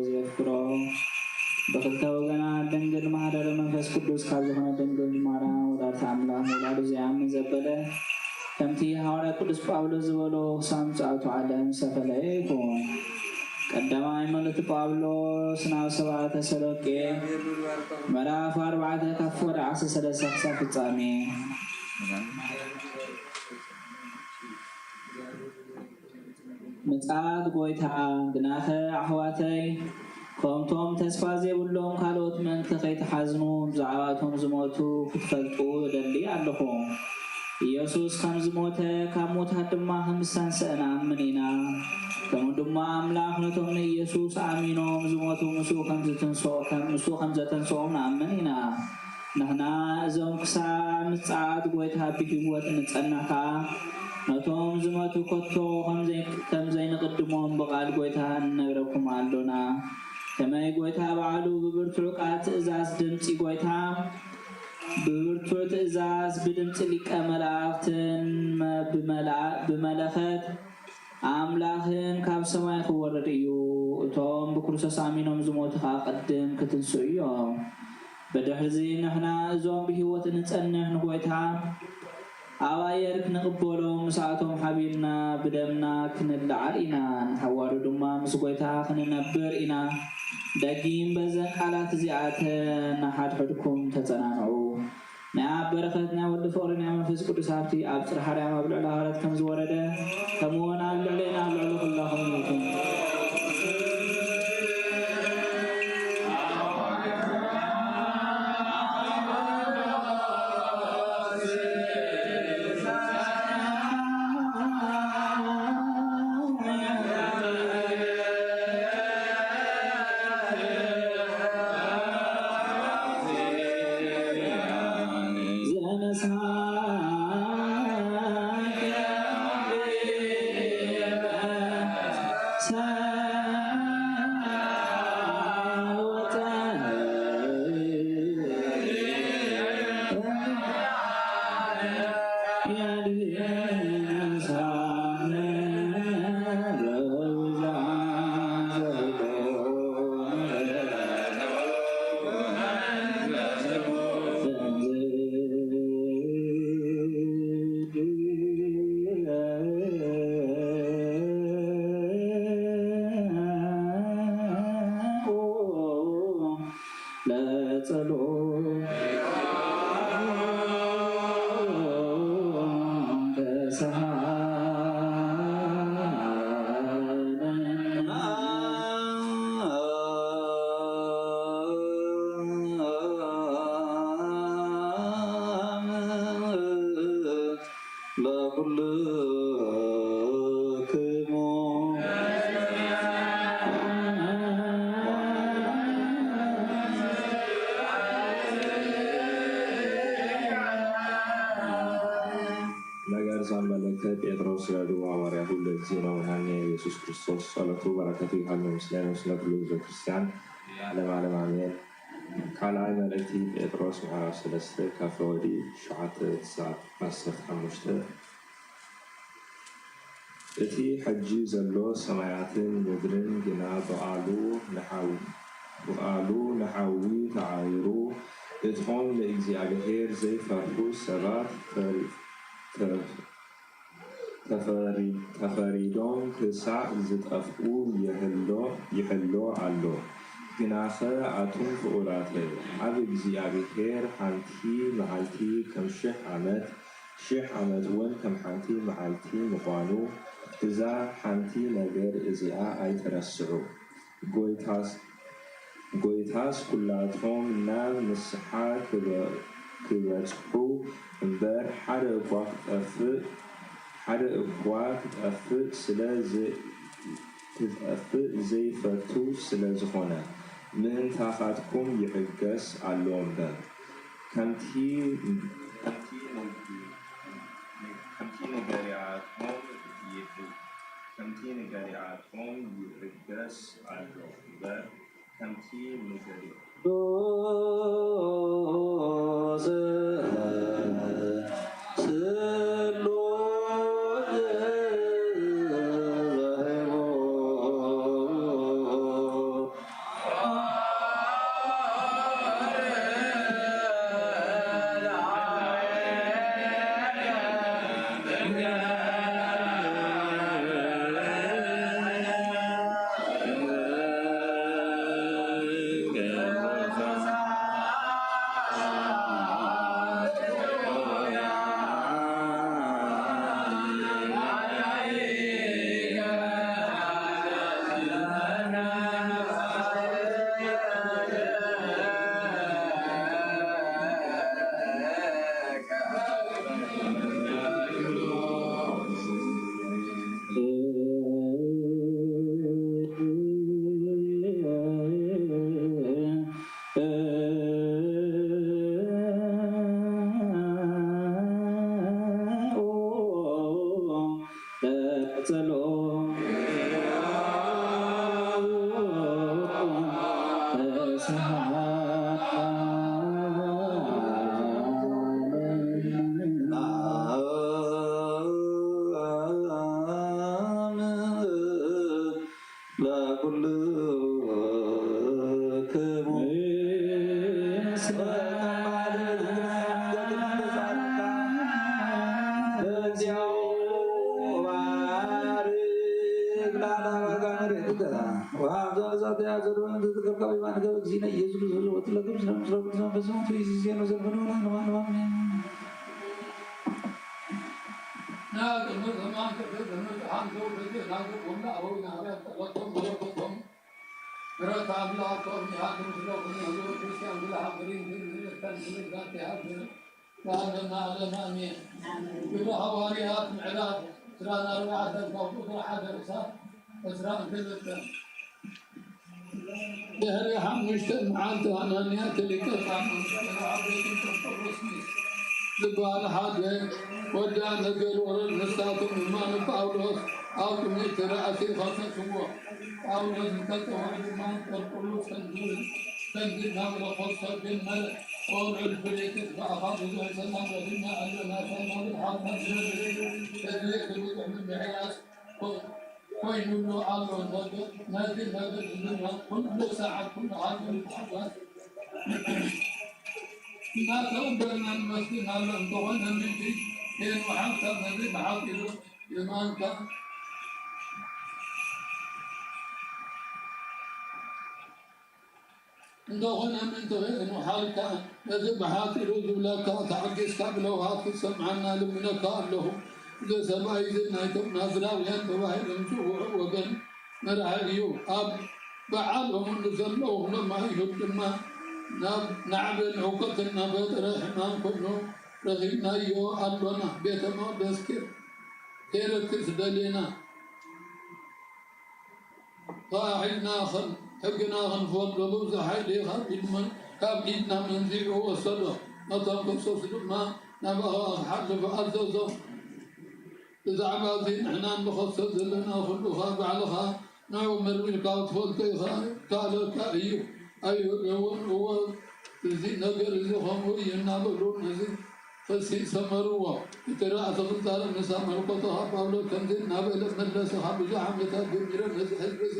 ዘየፍቅሮ፣ ብኽልተ ወገናት ድንግል ማህደረ መንፈስ ቅዱስ ካብ ዝኾነ ድንግል ማርያም ወላዲተ ኣምላኽ ምውላዱ ዘይኣምን ዘበለ፣ ከምቲ ሃዋርያ ቅዱስ ጳውሎስ ዝበሎ፣ ክሳብ ምጽኣቱ ዓለም ዝተፈለየ ይኹን። ቀዳማይ መልእኽቲ ጳውሎስ ናብ ሰብኣ ተሰሎንቄ፣ ምዕራፍ ኣርባዕተ፣ ካብ ፍቕዲ ዓሰርተ ሰለስተ ክሳብ ፍጻሜ። ምጽኣት ጐይታ። ግናኸ ኣሕዋተይ፣ ከምቶም ተስፋ ዘይብሎም ካልኦት ምእንቲ ኸይትሓዝኑ፣ ብዛዕባቶም ዝሞቱ ክትፈልጡ እደሊ ኣለኹ። ኢየሱስ ከም ዝሞተ፣ ካብ ሙታት ድማ ከም ዝተንስአ ንኣምን ኢና። ከምኡ ድማ ኣምላኽ ነቶም ንኢየሱስ ኣሚኖም ዝሞቱ ምስኡ ከም ዝትንስኦ፣ ከም፣ ምስኡ ከም ዘተንስኦም ንኣምን ኢና። ንሕና እዞም ክሳብ ምጽኣት ጐይታ ብህይወት እንጸንሕ ከኣ፣ ነቶም ዝሞቱ ከቶ ከም ዘይ-፣ ከም ዘይንቕድሞም ብቓል ጐይታ ንነግረኩም ኣሎና። ከመይ ጐይታ ባዕሉ ብብርቱዕ ቃል ትእዛዝ ድምጺ ጐይታ፣ ብብርቱዕ ትእዛዝ ብድምጺ ሊቀ መላእኽትን መ-፣ ብመላ-፣ ብመለኸት ኣምላኽን ካብ ሰማይ ክወርድ እዩ። እቶም ብክርስቶስ ኣሚኖም ዝሞቱ ኸኣ ቅድም ክትንስኡ እዮም። ብድሕርዚ ንሕና እዞም ብህይወት እንጸንሕ ንጐይታ ኣብ ኣየር ክንቕበሎ ምስኣቶም ሓቢርና ብደምና ክንለዓል ኢና። ንሓዋሩ ድማ ምስ ጐይታ ክንነብር ኢና። ደጊም በዘን ቃላት እዚኣተን ንሓድሕድኩም ተጸናንዑ። ናይ ኣብ በረኸት ናይ ወልድ ፍቕሪ ናይ መንፈስ ቅዱስ ሃብቲ ኣብ ጽርሐ ኣርያም ኣብ ልዕሊ ሃዋርያት ከም ዝወረደ፣ ከምኡ እውን ኣብ ልዕሌና ኣብ ልዕሊ ኩላኹም ይኹን። ለኩልክሙ። ነገር ሰንበለከ ጴጥሮስ ረድኡ ሃዋርያሁ ለእግዚእነ ወመድኃኒነ ኢየሱስ ክርስቶስ። ጸሎቱ በረከቱ ይሃሉ ምስሌነ ምስለ ኩሉ ህዝበ ክርስቲያን ለዓለመ ዓለም ኣሜን። ካልኣይ መልእክቲ ጴጥሮስ ምዕራፍ ሰለስተ ካብ ፍቕዲ ትሽዓተ ክሳብ ዓሰርተ ሓሙሽተ። እቲ ሕጂ ዘሎ ሰማያትን ምድርን ግና ብቓሉ ንሓዊ፣ ብቓሉ ንሓዊ ተዓይሩ፣ እቶም ንእግዚኣብሔር ዘይፈርሁ ሰባት ፈሪ-፣ ተ-፣ ተፈሪ-፣ ተፈሪዶም ክሳዕ ዝጠፍኡ ይሕሎ፣ ይሕሎ ኣሎ። ግናኸ ኣቱም ፍቑራተይ፣ ኣብ እግዚኣብሔር ሓንቲ መዓልቲ ከም ሽሕ ዓመት፣ ሽሕ ዓመት እውን ከም ሓንቲ መዓልቲ ምዃኑ፣ እዛ ሓንቲ ነገር እዚኣ ኣይትረስዑ። ጐይታስ፣ ጐይታስ ኵላቶም ናብ ንስሓ ክበ-፣ ክበጽሑ እምበር፣ ሓደ እኳ ክጠፍእ፣ ሓደ እኳ ክጠፍእ ስለ ዘ-፣ ክጠፍእ ዘይፈቱ ስለ ዝኾነ፣ ምእንታኻትኩም ይዕገስ ኣሎ እምበር። ከምቲ፣ ከምቲ፣ ከምቲ ንገሪኣቶም ይዕ-፣ ከምቲ ንገሪኣቶም ይዕገስ ኣሎ እምበር፣ ከምቲ ንገሪኦም ቅዱስ ስሉስ ዘህቦ ለዓለመ ዓለም ኣሜን። ግብረ ሃዋርያት ምዕራፍ ዕስራን ኣርባዕተን ካብ ቁፅሪ ሓደ ክሳብ ዕስራን ክልተን። ድሕሪ ሓሙሽተ መዓልቲ ሃናንያ እቲ ሊቀ ካህናት ኣብ ቤት ጴጥሮስ ዝበሃል ሓደ ወዲ ኣነገር ወረድ። ንሳቶም ድማ ንጳውሎስ ኣብ ቅድሚ እቲ ራእሲ ኸሰስዎ። ጳውሎስ እንተጸውዐ ድማ ጠርጥሩስ ከምዚ ከምዚ እናበለ ኸሶ። ግን መለ-፣ ኦርዕድ ፍልክስ ብኣኻ ብዙሕ ሰላም ረኺብና ኣለና። ሰላም ሓብና ዝነብር እዚ እቲ ብዙሕ ምምሕያሽ ኮይኑሉ ኣሎ። ነዚ ነገር እዚ ኩሉ ሰዓት ኩሉ ሃገር ተሓጓስ እናተቐበልና ንመስግን ኣሎ። እንተኾነ ምንዲ ሄኖ ሓንሳብ ነዚ ብሓጺሩ የማንካ እንተኾነ ምእንቲ ሄኖ ሓልካ ነዚ ብሓጺሩ ዝብለካ ተዓጊስካ ብለውሃት ክትሰምዓና ልምነካ ኣለኹ። እዚ ሰብኣይ እዚ ናይቶም ናዝራውያን ተባሂሎም ዝጽውዑ ወገን መራሒ እዩ። ኣብ በዓሎምን ንዘለዉ ኩሎም ኣይሁድ ድማ ናብ ናዕብን ህውከትን እናፈጠረ ሕማም ኮይኑ ረኺብናዮ ኣሎና። ቤተ መቕደስ ከ-፣ ከይረክስ ደሌና ከኣ ሒዝና ኸን-፣ ሕግና ኽንፈልጦ ብብዙሕ ሓይሊ ካብ ኢድ መን-፣ ካብ ኢድና መንዚዑ ወሰዶ። ነቶም ከሰሱ ድማ ናባኻ ክሓልፉ ኣዘዞም። ብዛዕባ እዚ ንሕና እንኸሶ ዘለና ኩሉ ኸኣ ባዕልኻ ንዕኡ መርሚርካ ክትፈልጦ ይኸ-፣ ይከኣለካ እዩ። ኣይሁድ እውን፣ እወ፣ እዚ ነገር እዚ ኸምኡ እዩ እናበሉ ነዚ ክሲ ሰመርዎ። እቲ ራእሲ ክዛረብ ምስ ኣመልከቶ ኸኣ ጳውሎስ ከምዚ እናበለ መለሰ፣ ካብ ብዙሕ ዓመታት ጀሚረ ነዚ ህዝቢ እዚ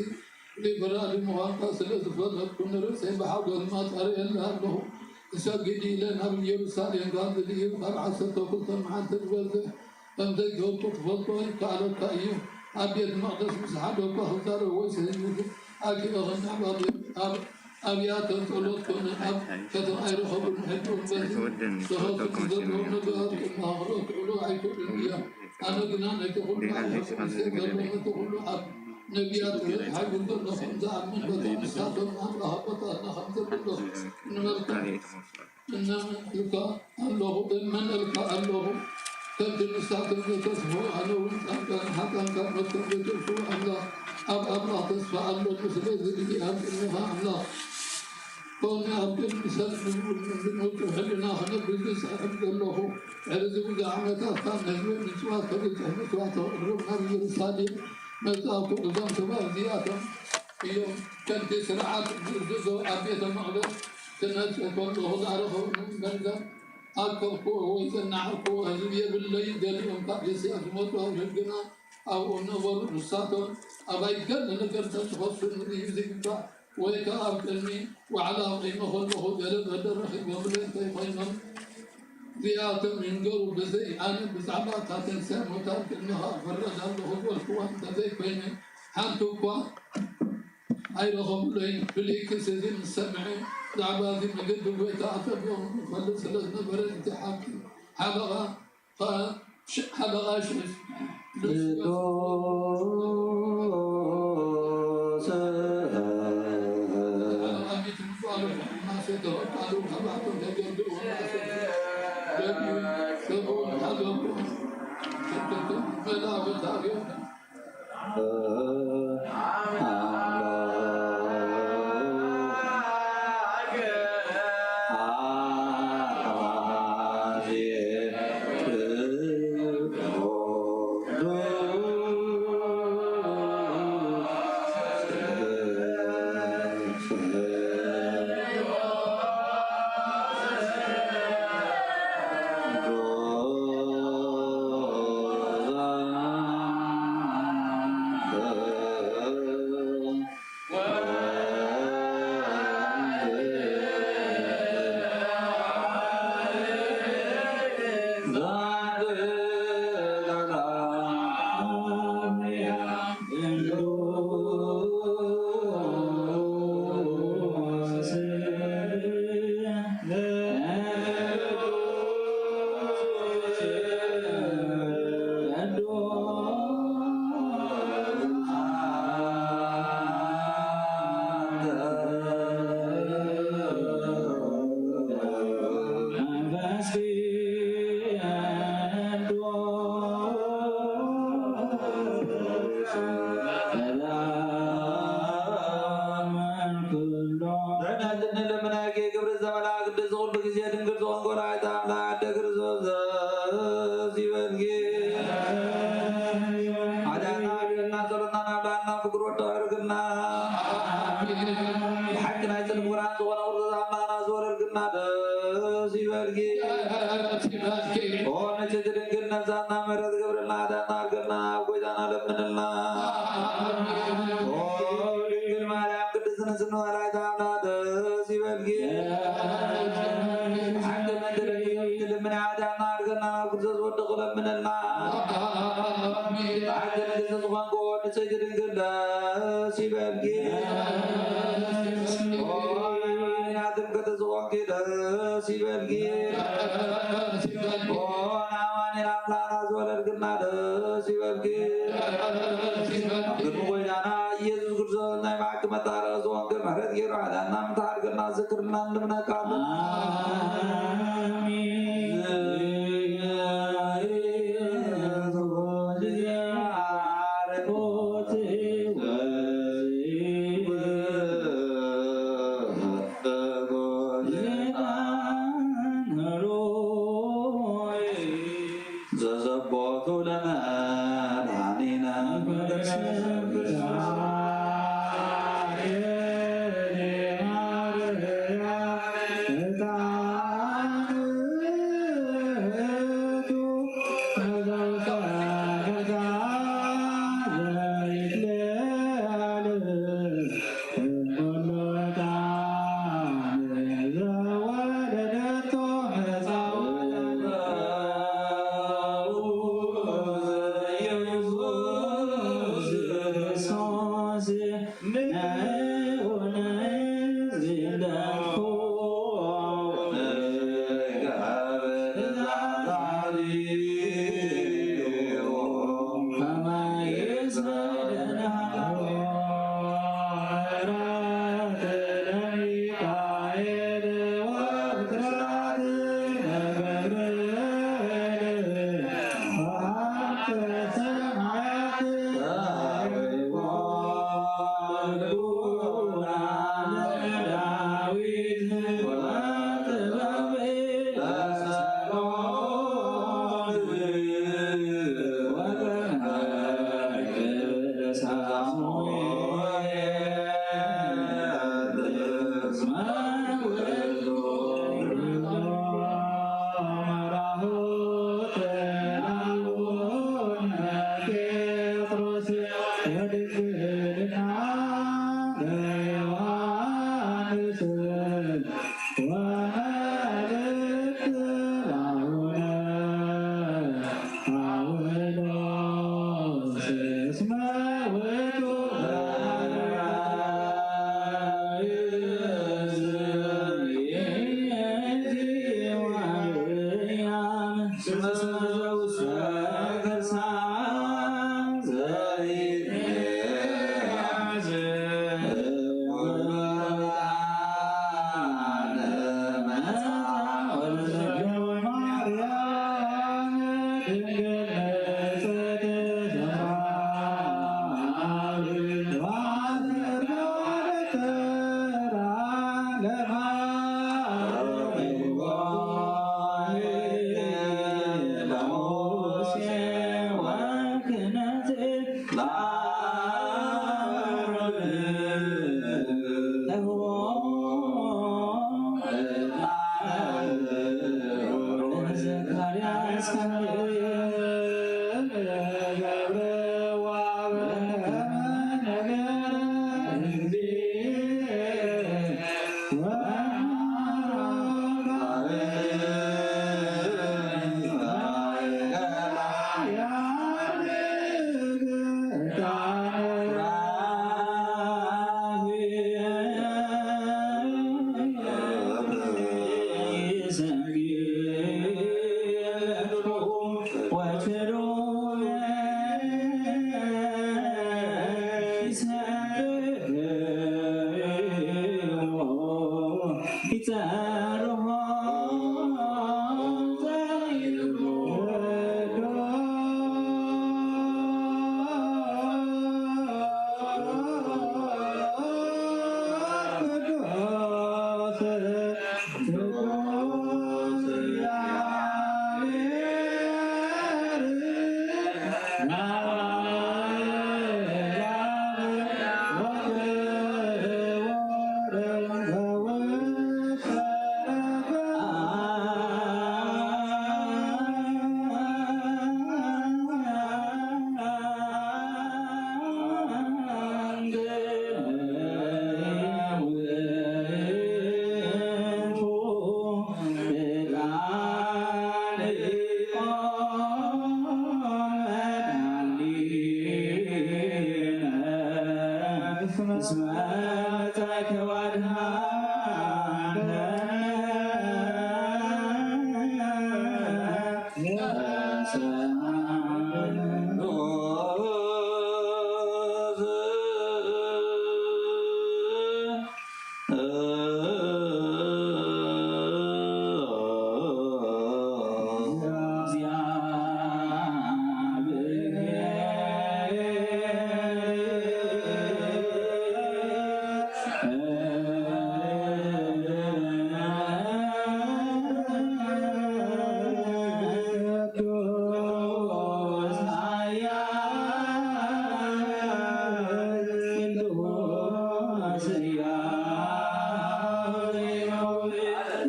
ፍርዲ ምዃንካ ስለ ዝፈለጥኩ ንርእሰይ ብሓጎስ ማጻረየለ ኣለኹ። እሰግድ ኢለ ናብ ኢየሩሳሌም ካብ ዝድይብ ካብ ዓሰርተ ክልተ መዓልቲ ዝበዝሕ ከም ዘይገበርኩ ክትፈልጦ ይከኣለካ እዩ። ኣብ ቤት መቕደስ ምስ ሓደ እኳ ክዛረብ ወይ ሰሚዑ ኣኪበ ኸናብ ኣብ፣ ኣብ ኣብያተ ጸሎት ኮነ ኣብ ከተማ ኣይረኸቡን። ሕጂ እውን በዚ ዝኸፍት ዘለዉ ነገራት ቅድሚ ኣኽብሮት ክዕሉ ኣይክእሉን እዮም። ኣነ ግና ነቲ ኩሉ ኣሕዋት ምስ ዘለዉ ነቲ ኩሉ ኣብ ነቢያት ተታሒዙ ዘሎ ከም ዝኣምን በታ ንሳቶም ኣምላኽ ኣቦታትና ከም ዘሎ ንመልክዕ እነምልካ ኣለኹ፣ እመነልካ ኣለኹ። ከምቲ ንሳቶም ዝተስፍሑ ኣነ እውን ጻድቃን ሓጥኣን ካብ ሞት ከም ዘይተርፉ ኣምላኽ፣ ኣብ ኣምላኽ ተስፋ ኣለኒ። ስለዚ እዚ ኣብ ቅድሜኻ ኣምላኽ ኮነ ኣብ ቅድሚ ሰብ ንጹሕ ሕልና ክነብር ዝጽዕር ዘለኹ። ድሕሪ እዚ ብዙሕ ዓመታት ካብ ንህዝበይ ምጽዋት ከብጽሕ መስዋዕቲ ከቕርብ ናብ ኢየሩሳሌም መጻእኩ። እዞም ሰባት እዚኣቶም እዮም ከምቲ ስርዓት ዝእዝዞ ኣብ ቤተ መቕደስ ክነጽእ ከለኹ ዝኣረኸብኒ ገንዘብ ኣከብኩዎ ወይ ዘናዓቕኩዎ ህዝቢ የብለይን። ገሊኦም ካብ እስያ ዝመጹ ኣይሁድ ግና ኣብኡ ነበሩ። ንሳቶም ኣባይ ገለ ነገር ተዝኸሱኒ እዩ ዝግባእ፣ ወይ ከኣ ኣብ ቅድሚ ዋዕላ ቆይመ ከለኹ ገለ በደል ረኺቦምለይ እንተይኮይኖም እዚኣቶም ይንገሩ። ብዘይ ኣነ ብዛዕባ እታ ተንስያ ሙታን ቅድሜኻ እፈረድ ኣለኹ ዝበልክዋ እንተዘይኮይነ ሓንቲ እኳ ኣይረኸቡለይን። ፊሊክስ እዚ ምስ ሰምዐ፣ ብዛዕባ እዚ መገዲ ጐይታ ኣጸቢቑ ንኽፈልጥ ስለ ዝነበረ፣ እቲ ሓቂ ሓለቓ ኸኣ ሽ-፣ ሓለቓ ሽ-፣ ጢጦስ። ሓለቓ ቤት ምባሉ ማሰ ተወቃሉ፣ ካብኣቶም ተገልግሉ ወማሰ ደልዩ፣ ሰብኡን ሓለቑ፣ መልኣኹ ታሪኽ ምሕረት እንልምነኪ ክብርተ ዘመላእክት ኩሉ ግዜ ድንግል ዝኾንኪ ወላዲተ ኣምላክ ኣደ ክርስቶስ ደስ ይበልኪ። ሓጢኣትና ይቕር በለልና፣ ጸሎትና ናብ ላዕልና፣ ፍቅር ወዶ ኣዕርግልና። ብሓቂ ናይ ጽድቅ ብርሃን ዝኾነ ክርስቶስ ኣምላኽና ዝወለድክልና ደስ ይበልኪ። ኦ ንጽሕቲ ድንግል ነብሳትና ምሕረት ገብረልና፣ ሓጢኣትና ኣርገልና፣ ኣብ ጎይታና ለምንልና። ኦ ድንግል ማርያም ቅድስት ንጽሕቲ ወላዲተ ኣምላክ ደስ ይበልኪ። ሓቂ ምድሪ ትልምኒ፣ ሓጢኣትና ኣርገልና፣ ናብ ክርስቶስ ወድኺ ለምንልና። ብሓቂ ንግስቲ ዝኾንኪ ንጽሕቲ ድንግል ደስ ይበልኪ። ኦ ናይ ማርያም ጥምቀት ዝኾንኪ ደስ ይበልኪ። ኦ ናይ ኣማኑኤል ኣምላኽና ዝወለድክልና ደስ ይበልኪ። ኣብ ቅድሚ ጎይታና ኢየሱስ ክርስቶስ ናይ ብሓቂ መታረቂ ዝኾንኪ፣ ምሕረት ገይሩ ሓጢኣትና ምትሓር ገርና ዝክርና እንልምነካ ኣለና። ዘዘቦቱ ለመድኃኒነ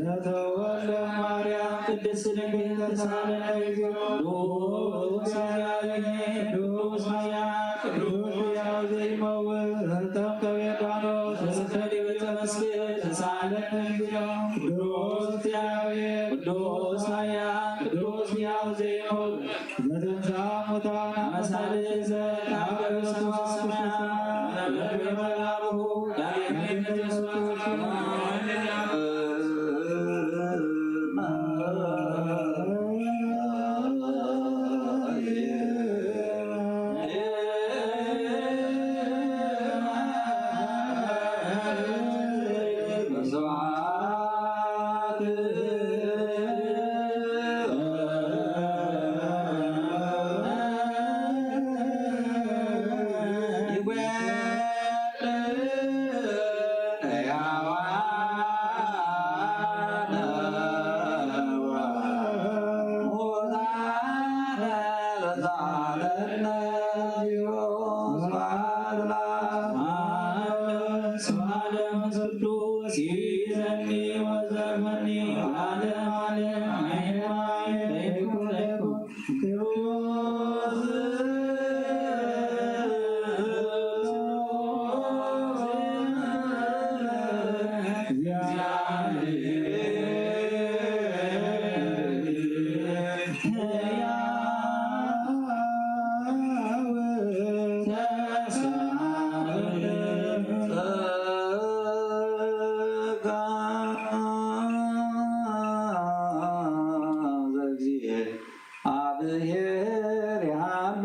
ዘተወልደ ማርያም ቅድስት ድንግል ተሳለነ እግዚኦ። ቅዱስ እግዚአብሔር፣ ቅዱስ ሕያው፣ ቅዱስ ሕያው ዘይመውት፣ እቶም ከቤርዳኖስ እስከ ሊቀ መስቀል ተሳለነ እግዚኦ። ቅዱስ እግዚአብሔር፣ ቅዱስ ሕያው፣ ቅዱስ ሕያው ዘይመውት፣ ዘተንሥአ እሙታን አመሳልእ ዘተአምር ውስተ ሰማያት ወመንበረ አቡሁ ዳግመ ይመጽእ። ስብሐት ለመንፈስ ቅዱስ ይእዜኒ ወዘልፈኒ ለዓለመ ዓለም። አሜን። አሜን። ለይኩን ለይኩን። አብሔር ያሉ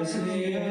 ምስለ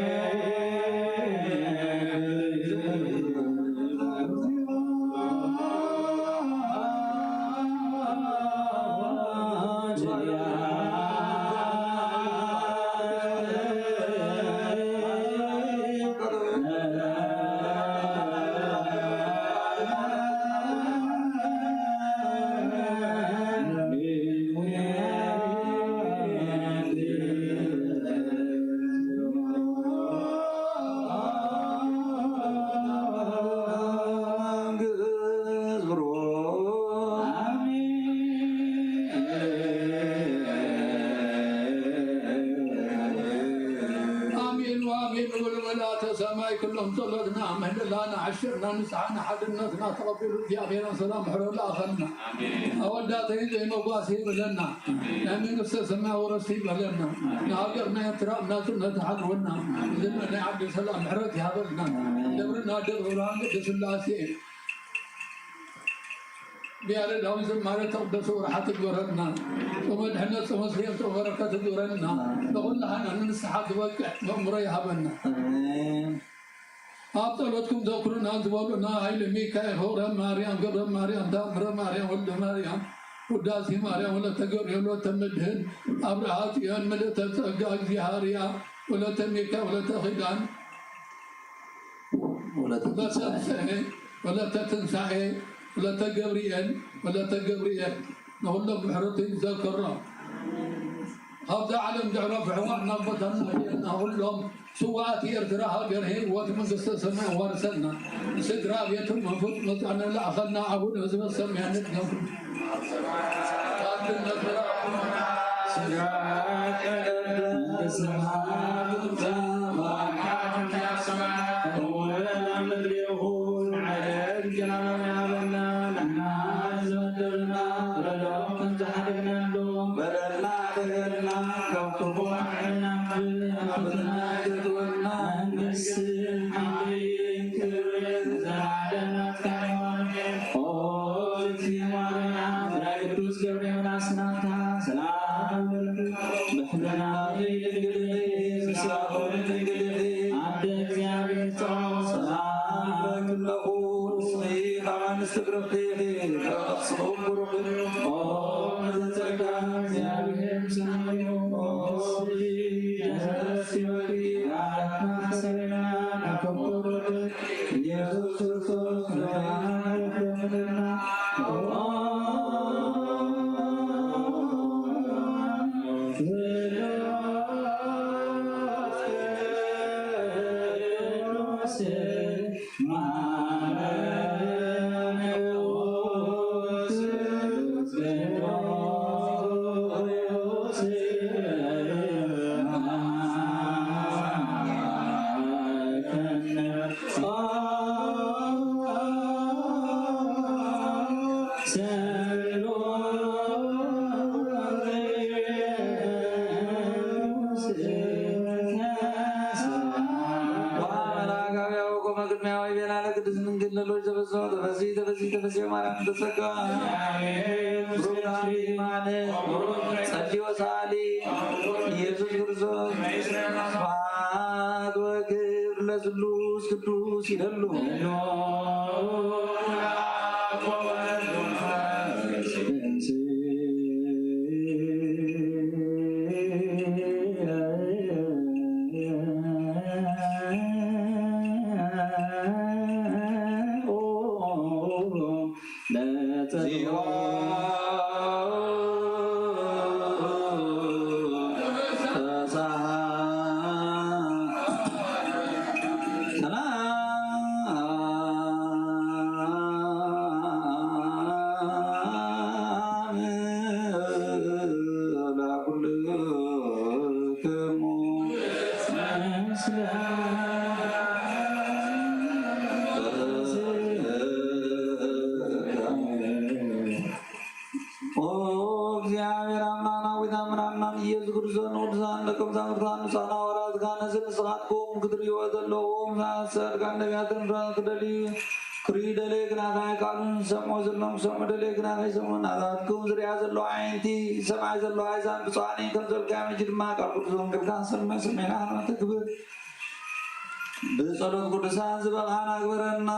ኩሎም ጸሎትና፣ ምህልላና፣ ዕሽርና፣ ንስሓና፣ ሓድነትና ተቐቢሉ እግዚኣብሔር ሰላም ምሕረት ለኣኸልና። ኣሜን። ኣወዳተይ ዘይመጓሲ ይብለና። ኣሜን። ናይ መንግስተ ሰማይ ወረስቲ ይበለና። ኣሜን። ንሃገርና ኤርትራ ናጽነት ይሃልወና። ኣሜን። ህዝብና ናይ ዓዲ ሰላም ምሕረት ይሃበልና። ኣሜን። ደብርና ደብረ ብርሃን ቅድስት ስላሴ ብያሬዳዊ ዝማሬ ተቕደሱ ወርሓ ትግበረልና። ጾመ ድሕነት፣ ጾመ ስዕረት፣ ጾመ በረከት ትግበረልና። ንኹላህና ንንስሓ ዝበቅዕ መእምሮ ይሃበና። ኣሜን። ኣብ ጸሎትኩም ዘክሩና ዝበሉና ሃይለ ሚካኤል፣ ሆረ ማርያም፣ ገብረ ማርያም፣ ታምረ ማርያም፣ ወልደ ማርያም፣ ውዳሴ ማርያም፣ ወለተ ገብርኤል፣ ወለተ መድህን፣ ኣብርሃ ጽዮን፣ ምልእተ ጸጋ፣ እግዚኣብሃርያ፣ ወለተ ሚካኤል፣ ወለተ ኪዳን፣ ወለተ ትንሳኤ። ወለተ ትንሳኤ፣ ወለተ ገብርኤል፣ ወለተ ገብርኤል፣ ንኹሎም ምሕረቱ ይዘከሮም። ካብዛ ዓለም ዘዕረፉ ኣሕዋትና ኣቦታትና ኣዴታትና፣ ኩሎም ስውኣት ኤርትራ ሃገር ሂብዎት መንግስተ ሰማይ ኣዋርሰልና። ንስድራ ቤቱ መንፈስ መጻና ለኣኸልና ኣቡነ ዘበሰማያት ንግደም። ኦ፣ እግዚኦ ማርያም፣ ናይ ቅዱስ ገብርኤል ኣስናንታ ሰላም ንብለኪ። ብሕልናኺ ድንግል ኢኺ፣ ብስጋኺ ድንግል ኢኺ። ኣደ እግዚኣብሔር ጸባኦት ሰላም ንብለኪ ኣለኹ። ንስኺ ካብ ኣንስቲ ብርኽቲ ኢኺ፣ ፍረ ከርስኺ እውን ብሩኽ እዩ። ኦ፣ ምልዕተ ጸጋ፣ እግዚኣብሔር ምሳኺ እዩ። ኦ፣ ደስ ይበልኪ፣ ኣምላኽ ሰላም ኣፈቀረኪ። ኢየሱስ ክርስቶስ መድኃኒዓለም ወመላጋቢያው ቆመ ቅድሚያ ወይ ቤላ ለቅድስት ድንግል ለሎች ተፈስሖ ተፈሲ ተፈሲ ተፈሲ ማርያም ተጸጋ ብሩክ ማነ ጸልዮ ሳሊ ኢየሱስ ክርስቶስ ስብሐት ወክብር ለስሉስ ቅዱስ ይደሉ። ኦ እግዚኣብሔር ኣምላኽና፣ ጎይታ ምናምናን ኢየሱስ ክርስቶስ፣ ንቅዱሳን ደቀ መዛሙርትኻ፣ ንሳና ወራት ካህናት ንስኻትኩም ክትርእይዎ ዘለዎም፣ ንስኻት ጻድቃን ነቢያትን ርሱናትን ክደልዩ ክርእዩ ደለየ፣ ግናኸ ቃሉን ዝሰምዑ ዘለዎም ክሰምዑ ደለየ፣ ግናኸ ይሰምዑ። ናታትኩም ዝርእያ ዘለዋ ኣዒንቲ፣ ዝሰምዓ ዘለዋ ኣእዛን ብፁዓን እየን ከም ዝበልካዮም፣ ሕጂ ድማ ቃል ቅዱስ ወንጌልካ ንሰምዕ፣ ሰሚዕና ከማይ ትግብር። ብጸሎት ቅዱሳን ዝበቕዓና ግበረና።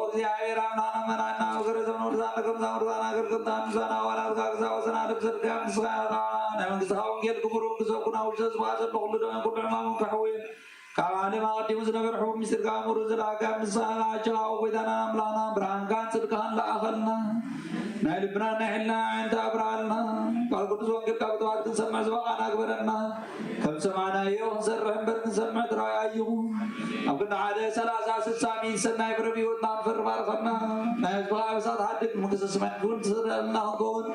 እግዚኣብሔር ኣምላኽና መራሕና ወገረ ዘመን ወርሳነ ከም ዛመርሳና ገር ከም ዛምሳና ዋላ ዝጋግዛ ወሰና ደብሰልካ ምስጋና ናይ መንግስትኻ ወንጌል ክቡር መንግስቲ ኩና ውሸ ዝባዘሎ ኩሉ ደመን ኩሉ ሕማምን ከሕውየን ካብ ዓለም ኣቐዲሙ ዝነበር ሕቡር ምስጢርካ ምሩ ዝለኣካ ምስጋና ኣጆኻ ጎይታና ኣምላኽና ብርሃንካን ጽድቅኻን ለኣኸልና ናይ ልብና ናይ ሕልና ዓይንታ ኣብርሃልና ቃል ቅዱስ ወንጌልካ ብጥባት ክንሰምዕ ዝበቓና ግበረና ከም ሰማዕናዮ ክንሰርሕ እምበር ክንሰምዕ ጥራይ ኣይኹን ኣብ ክንዲ ሓደ ሰላሳ ስሳ ሚእቲ ሰናይ ፍረ ብህይወትና ንፈሪ ባርኸና ናይ ህዝብኻ ኣበሳት ሓድግ መንግስተ ሰማይ ንክውን ትስደልና ክንከውን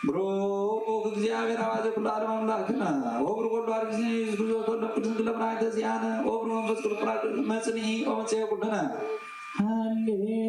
ብሩክ እግዚኣብሔር ኣባዜ ኩሉ ዓለም ኣምላክና ወብሩ ኩሉ ኣርግዚ ዝጉዞ ተሎ ቅዱስ ድለምና ተዚኣነ ወብሩ መንፈስ ቅዱስ ራቅ መጽንዒ ኦመጽየ ኩሉነ ሃሌሉያ።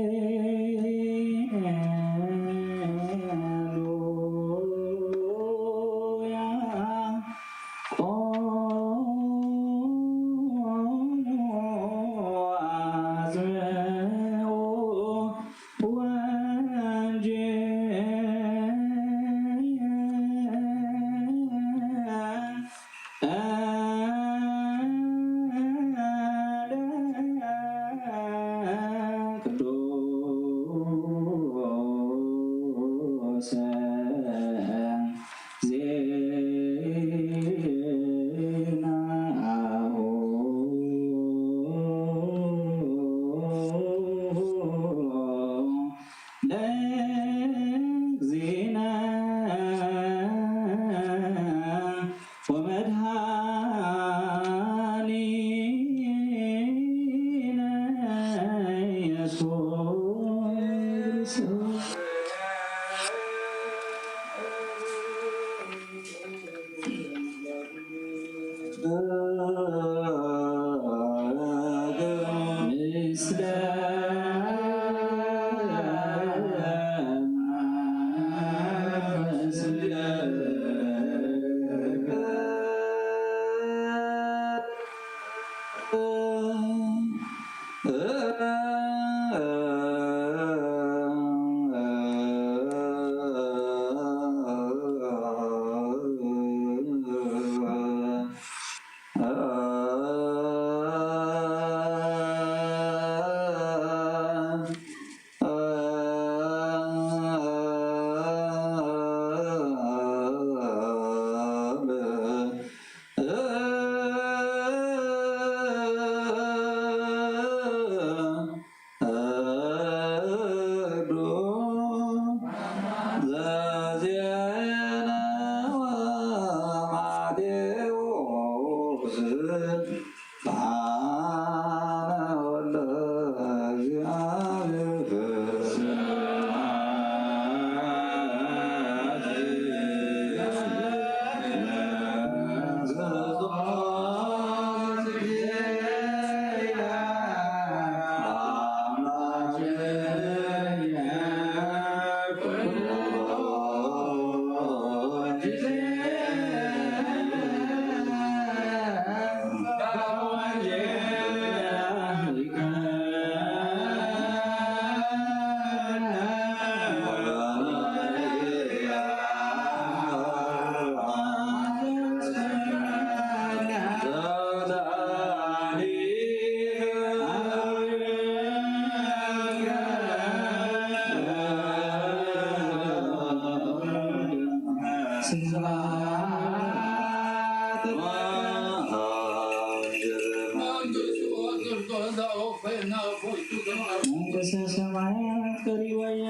መንግስተ ሰማያት ቀሪባ እያ።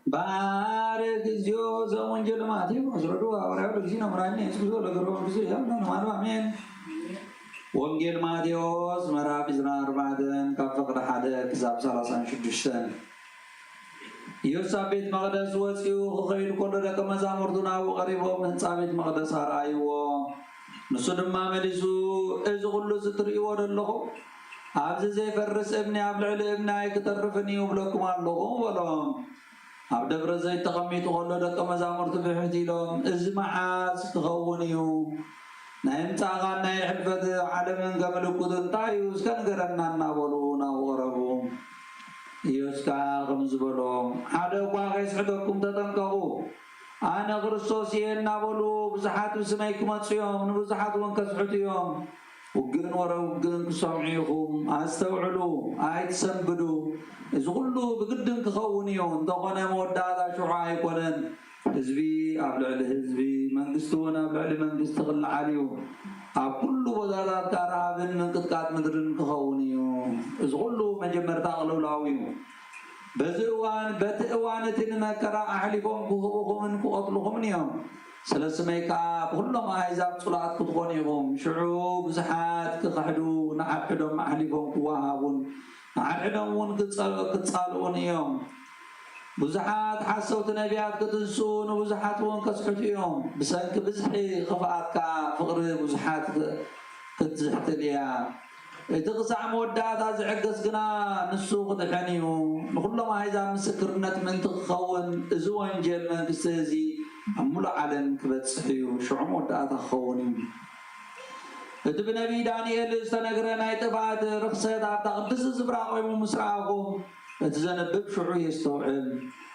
ባርክ እግዚኦ ዘወንጌል ማቴዎስ ረዱ ሐዋርያው ለጊዜ ነምራኒ የሱስ ለገሮ መንግስቱ ያምና ነማሉ አሜን። ወንጌል ማቴዎስ ምዕራፍ ዕስራን ኣርባዕተን ካብ ፍቕዲ ሓደ ክሳብ ሰላሳን ሽዱሽተን። ኢየሱስ ኣብ ቤት መቕደስ ወጺኡ ክኸይድ ከሎ ደቀ መዛሙርቱ ናብኡ ቀሪቦም ህንጻ ቤት መቕደስ ኣርኣይዎ። ንሱ ድማ መሊሱ፣ "እዚ ኹሉስ እትርእይዎ ዘለኹም፣ ኣብዚ ዘይፈርስ እምኒ ኣብ ልዕሊ እምኒ ኣይክተርፍን እዩ እብለኩም ኣለኹ" በሎም። ኣብ ደብረ ዘይት ተቐሚጡ ከሎ ደቀ መዛሙርቱ ብሕት ኢሎም፣ "እዚ መዓስ ክኸውን እዩ? ናይ ምጻእኻን ናይ ሕልፈት ዓለምን ከምልክቱ እንታይ እዩ? እስከ ንገረና" እናበሉ ናብኡ ቀረቡ። ኢየሱስ ከኣ ከምዚ በሎም፣ "ሓደ እኳ ከይስሕተኩም ተጠንቀቑ። ኣነ ክርስቶስ እየ" እናበሉ ብዙሓት ብስመይ ክመጹ እዮም፣ ንብዙሓት እውን ከስሕቱ እዮም። ውግእን ወረ ውግእን ክሰምዑ ኢኹም፣ ኣስተውዕሉ፣ ኣይትሰንብዱ። እዚ ኹሉ ብግድን ክኸውን እዩ፣ እንተኾነ መወዳእታ ሽዑ ኣይኮነን። ህዝቢ ኣብ ልዕሊ ህዝቢ፣ መንግስቲ እውን ኣብ ልዕሊ መንግስቲ ክለዓል እዩ። ኣብ ኩሉ ቦታታት ረሃብን ምንቅጥቃጥ ምድርን ክኸውን እዩ። እዚ ኹሉ መጀመርታ ቅልውላው እዩ። በዚ እዋን፣ በቲ እዋን እቲ ንመከራ ኣሕሊፎም ክህቡኹምን ክቐትሉኹምን እዮም። ስለ ስመይ ከኣ ብኹሎም ኣህዛብ ጽሉኣት ክትኾኑ ኢኹም። ሽዑ ብዙሓት ክኽሕዱ፣ ንሓድሕዶም ኣሕሊፎም ክወሃሃቡን ንሓድሕዶም እውን ክጸ- ክጻልኡን እዮም። ብዙሓት ሓሰውቲ ነቢያት ክትንስኡ፣ ንብዙሓት እውን ከስሕቱ እዮም። ብሰንኪ ብዝሒ ክፍኣት ከኣ ፍቕሪ ብዙሓት ክ- ክትዝሕትል እያ። እቲ ክሳዕ መወዳእታ ዝዕገስ ግና ንሱ ክድሕን እዩ። ንኹሎም ኣህዛብ ምስክርነት ምእንቲ ክኸውን፣ እዚ ወንጀል መንግስቲ እዚ ኣብ ምሉእ ዓለም ክበጽሕ እዩ። ሽዑ መወዳእታ ክኸውን እዩ። እቲ ብነቢይ ዳንኤል ዝተነግረ ናይ ጥፍኣት ርኽሰት ኣብታ ቅድስቲ ስፍራ ቆይሙ ምስ ረኣኹ፣ እቲ ዘንብብ ሽዑ የስተውዕል።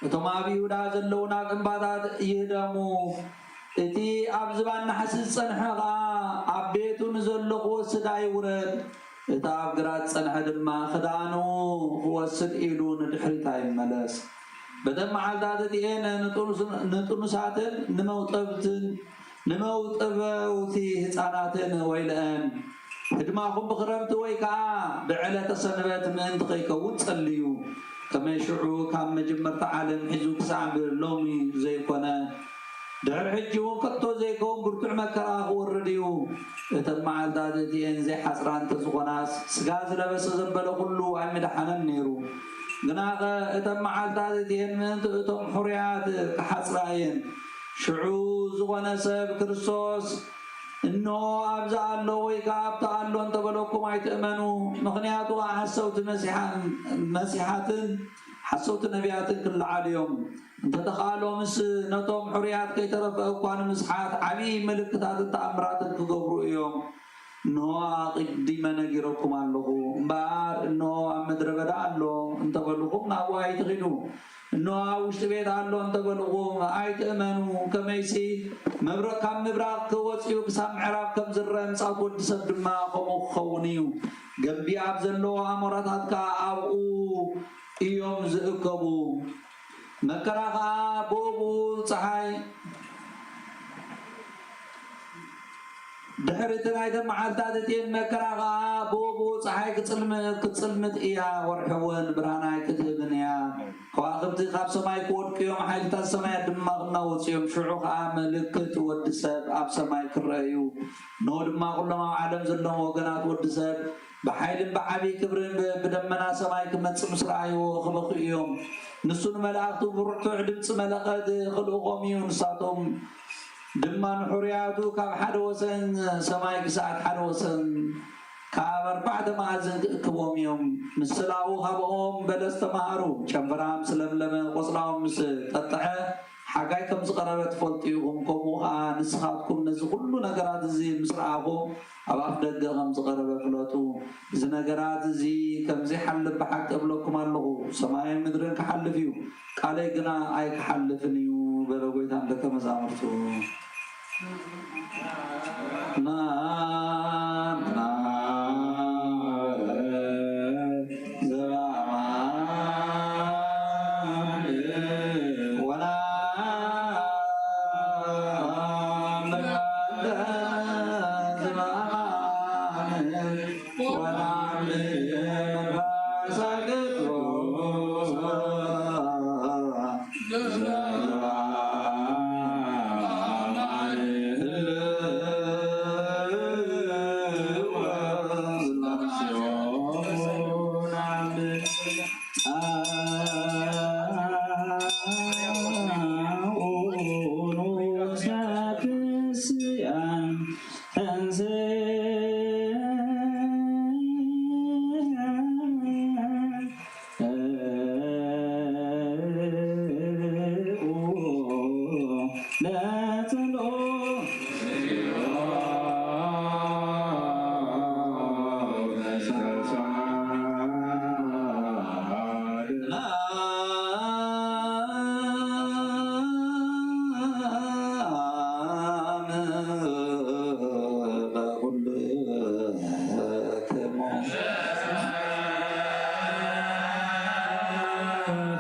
እቶም ኣብ ይሁዳ ዘለዉ ናብ እምባታት ይህደሙ። እቲ ኣብ ዝባን ናሕሲ ዝጸንሐ ኸኣ ኣብ ቤቱ ንዘሎ ክወስድ ኣይውረድ። እቲ ኣብ ግራት ዝጸንሐ ድማ ክዳኑ ክወስድ ኢሉ ንድሕሪት ኣይመለስ። በተን መዓልታት እቲኤን ንጥኑስ- ንጥኑሳትን ንመውጠብትን ንመውጠበውቲ ህፃናትን ወይልአን። ህድማኹም ብኽረምቲ ወይ ከዓ ብዕለተ ሰንበት ምእንቲ ከይከውን ጸልዩ። ከመይ ሽዑ ካብ መጀመርታ ዓለም ሒዙ ክሳዕ ሎሚ ዘይኮነ፣ ድሕሪ ሕጂ እውን ከቶ ዘይከውን ብርቱዕ መከራ ክወርድ እዩ። እተን መዓልታት እቲኤን ዘይሓፅራ እንተዝኾናስ፣ ስጋ ዝለበሰ ዘበለ ኩሉ ኣይምድሓነን ነይሩ። ግናኸ እተን መዓልታት እቲኤን ምእንቲ እቶም ሕሩያት ክሓፅራ እየን። ሽዑ ዝኾነ ሰብ ክርስቶስ እንሆ ኣብዚ ኣሎ ወይ ከኣ ኣብቲ ኣሎ እንተበለኩም ኣይትእመኑ። ምኽንያቱ ሓሰውቲ መሲሓን መሲሓትን ሓሰውቲ ነቢያትን ክለዓሉ እዮም። እንተተኻእሎምስ ነቶም ሕሩያት ከይተረፈ እኳ ንምስሓት ዓብዪ ምልክታትን ተኣምራትን ክገብሩ እዮም። እንሆ ኣቐዲመ ነጊረኩም ኣለኹ። እምበኣር እንሆ ኣብ ምድረ በዳ ኣሎ እንተበልኹም ናብኡ ኣይትኺዱ። እንሆ ኣብ ውሽጢ ቤት ኣሎ እንተበልኹም ኣይትእመኑ። ከመይሲ መብረቕ ካብ ምብራቕ ክወጽኡ ክሳብ ምዕራብ ከም ዝረአ ምጽኣት ወዲ ሰብ ድማ ከምኡ ክኸውን እዩ። ገምቢ ኣብ ዘለዎ ኣሞራታት ከኣ ኣብኡ እዮም ዝእከቡ። መከራ ኸኣ ብኡብኡ ጸሓይ ድሕሪ እቲ ናይተን መዓልታት እቲኤን መከራ ኸኣ ብኡብኡ ጸሓይ ክጽልም- ክትጽልምት እያ፣ ወርሒ እውን ብርሃና ኣይክትህብን እያ። ከዋኽብቲ ካብ ሰማይ ክወድቁ እዮም፣ ሓይልታት ሰማያት ድማ ክናወጹ እዮም። ሽዑ ኸኣ ምልክት ወዲ ሰብ ኣብ ሰማይ ክረአ እዩ። እንሆ ድማ ኩሎም ኣብ ዓለም ዘለዉ ወገናት ወዲ ሰብ ብሓይልን ብዓብዪ ክብርን ብ- ብደመና ሰማይ ክመጽእ ምስ ረኣይዎ ክበኽዩ እዮም። ንሱ ንመላእኽቱ ብርቱዕ ድምጺ መለኸት ክልእኾም እዩ። ንሳቶም ድማ ንሕሩያቱ ካብ ሓደ ወሰን ሰማይ ክሳዕ ሓደ ወሰን ካብ ኣርባዕተ መኣዝን ክእክቦም እዮም። ምስላኡ ካብኦም በለስ ተማሃሩ። ጨንፈራ ምስ ለምለመ፣ ቆጽላኦም ምስ ጠጥዐ፣ ሓጋይ ከም ዝቐረበ ትፈልጡ ኢኹም። ከምኡ ኸኣ ንስኻትኩም ነዚ ኹሉ ነገራት እዚ ምስ ረኣኹም፣ ኣብ ኣፍ ደገ ከም ዝቐረበ ፍለጡ። እዚ ነገራት እዚ ከም ዘይሓልፍ ብሓቂ እብለኩም ኣለኹ። ሰማይን ምድርን ክሓልፍ እዩ፣ ቃለይ ግና ኣይክሓልፍን እዩ በለ ጐይታ ንደቀ መዛሙርቱ።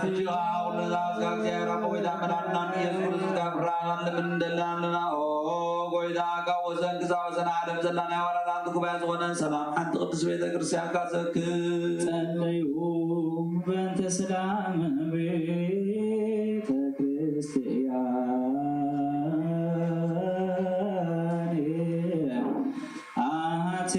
ሕጂ ኸዓ ኩሉ ዝኣዝካ እግዚኣብሔር ኣቦ ጐይታ መድኃኒና ኢየሱስ ክርስቶስ ካብ ብርሃን ለምን እንደለና ኣለና። ኦ ጐይታ፣ ካብ ወሰን ክሳብ ወሰን ዓለም ዘላ ናይ ሃዋርያት ሓንቲ ጉባኤ ዝኾነ ሰላም ሓንቲ ቅድስት ቤተ ክርስቲያንካ ዘክር። ጸለዩ በእንተ ሰላም ቤተ ክርስቲያን ኣቲ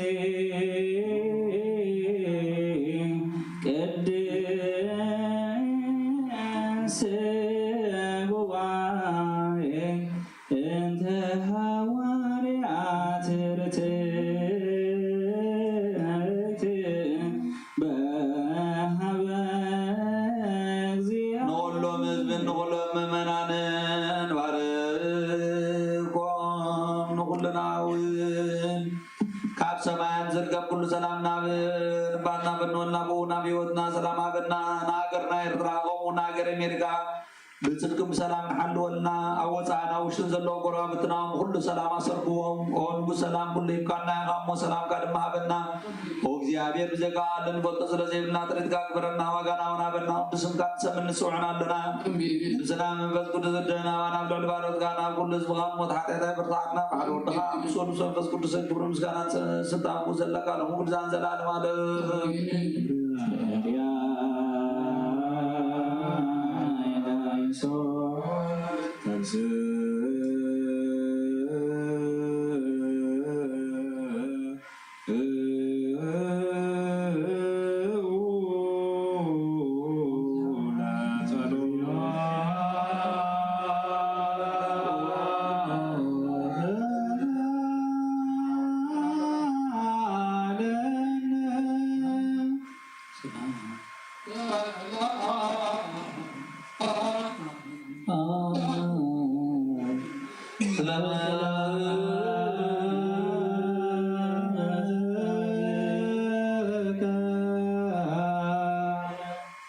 ናውን ካብ ሰማያን ዝርከብ ኩሉ ሰላም ናብ ልባና ፈንወልና፣ ብኡ ናብ ህይወትና ሰላም ሃበና። ንሃገርና ኤርትራ፣ ከምኡ ንሃገር ኣሜሪካ ብጽድቅን ብሰላም ንሓልወልና። ኣብ ወጻእን ኣብ ውሽጥን ዘለዉ ጎረባብትና ኩሉ ሰላም ኣሰርክዎም። ኦ ንጉስ ሰላም፣ ኩሉ ሂብካና ኢኻ እሞ፣ ሰላምካ ድማ ሃበና። ኦ እግዚኣብሔር፣ ብዘይካ ንፈልጦ ስለ ዘይብልና፣ ጥሪትካ ግበረና፣ ዋጋና እውን ሃበና። ብስምካ ንሰምን ንጽውዕን ኣለና። ኣሜን። ምስና መንፈስ ቅዱስ ወደና፣ ናብ ልዕሊ ባሮትካ፣ ናብ ኩሉ ህዝብኻ፣ ሞት ሓጢኣት ኣይበርትዓና። ባሕሪ ወድኻ፣ ምስ ወልድ መንፈስ ቅዱስ ክብሪ ምስጋና ስልጣን ዘለካ፣ ሎሚ ኩሉ ዛን ዘላለም ኣለም። ኣሜን።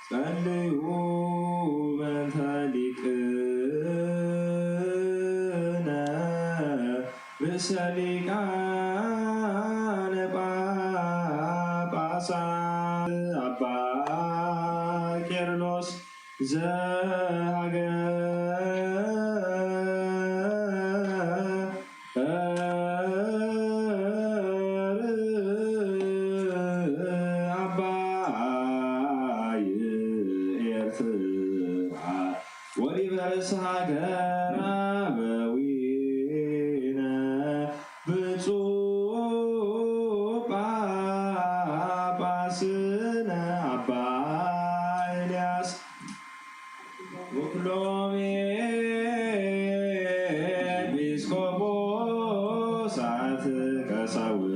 ጸልዩ በእንተ ሊቅነ ርእሰ ሊቃነ ጳጳሳት ኣባ ቄርሎስ ዘሃገር ኣባይ ኤርትራ ወሊበ ርእሰ ሃገር ኣበዊነ ብፁዕ ጳጳስነ ኣባ ኤልያስ ወኩሎም ኤጲስቆጶሳት ቀሳውስት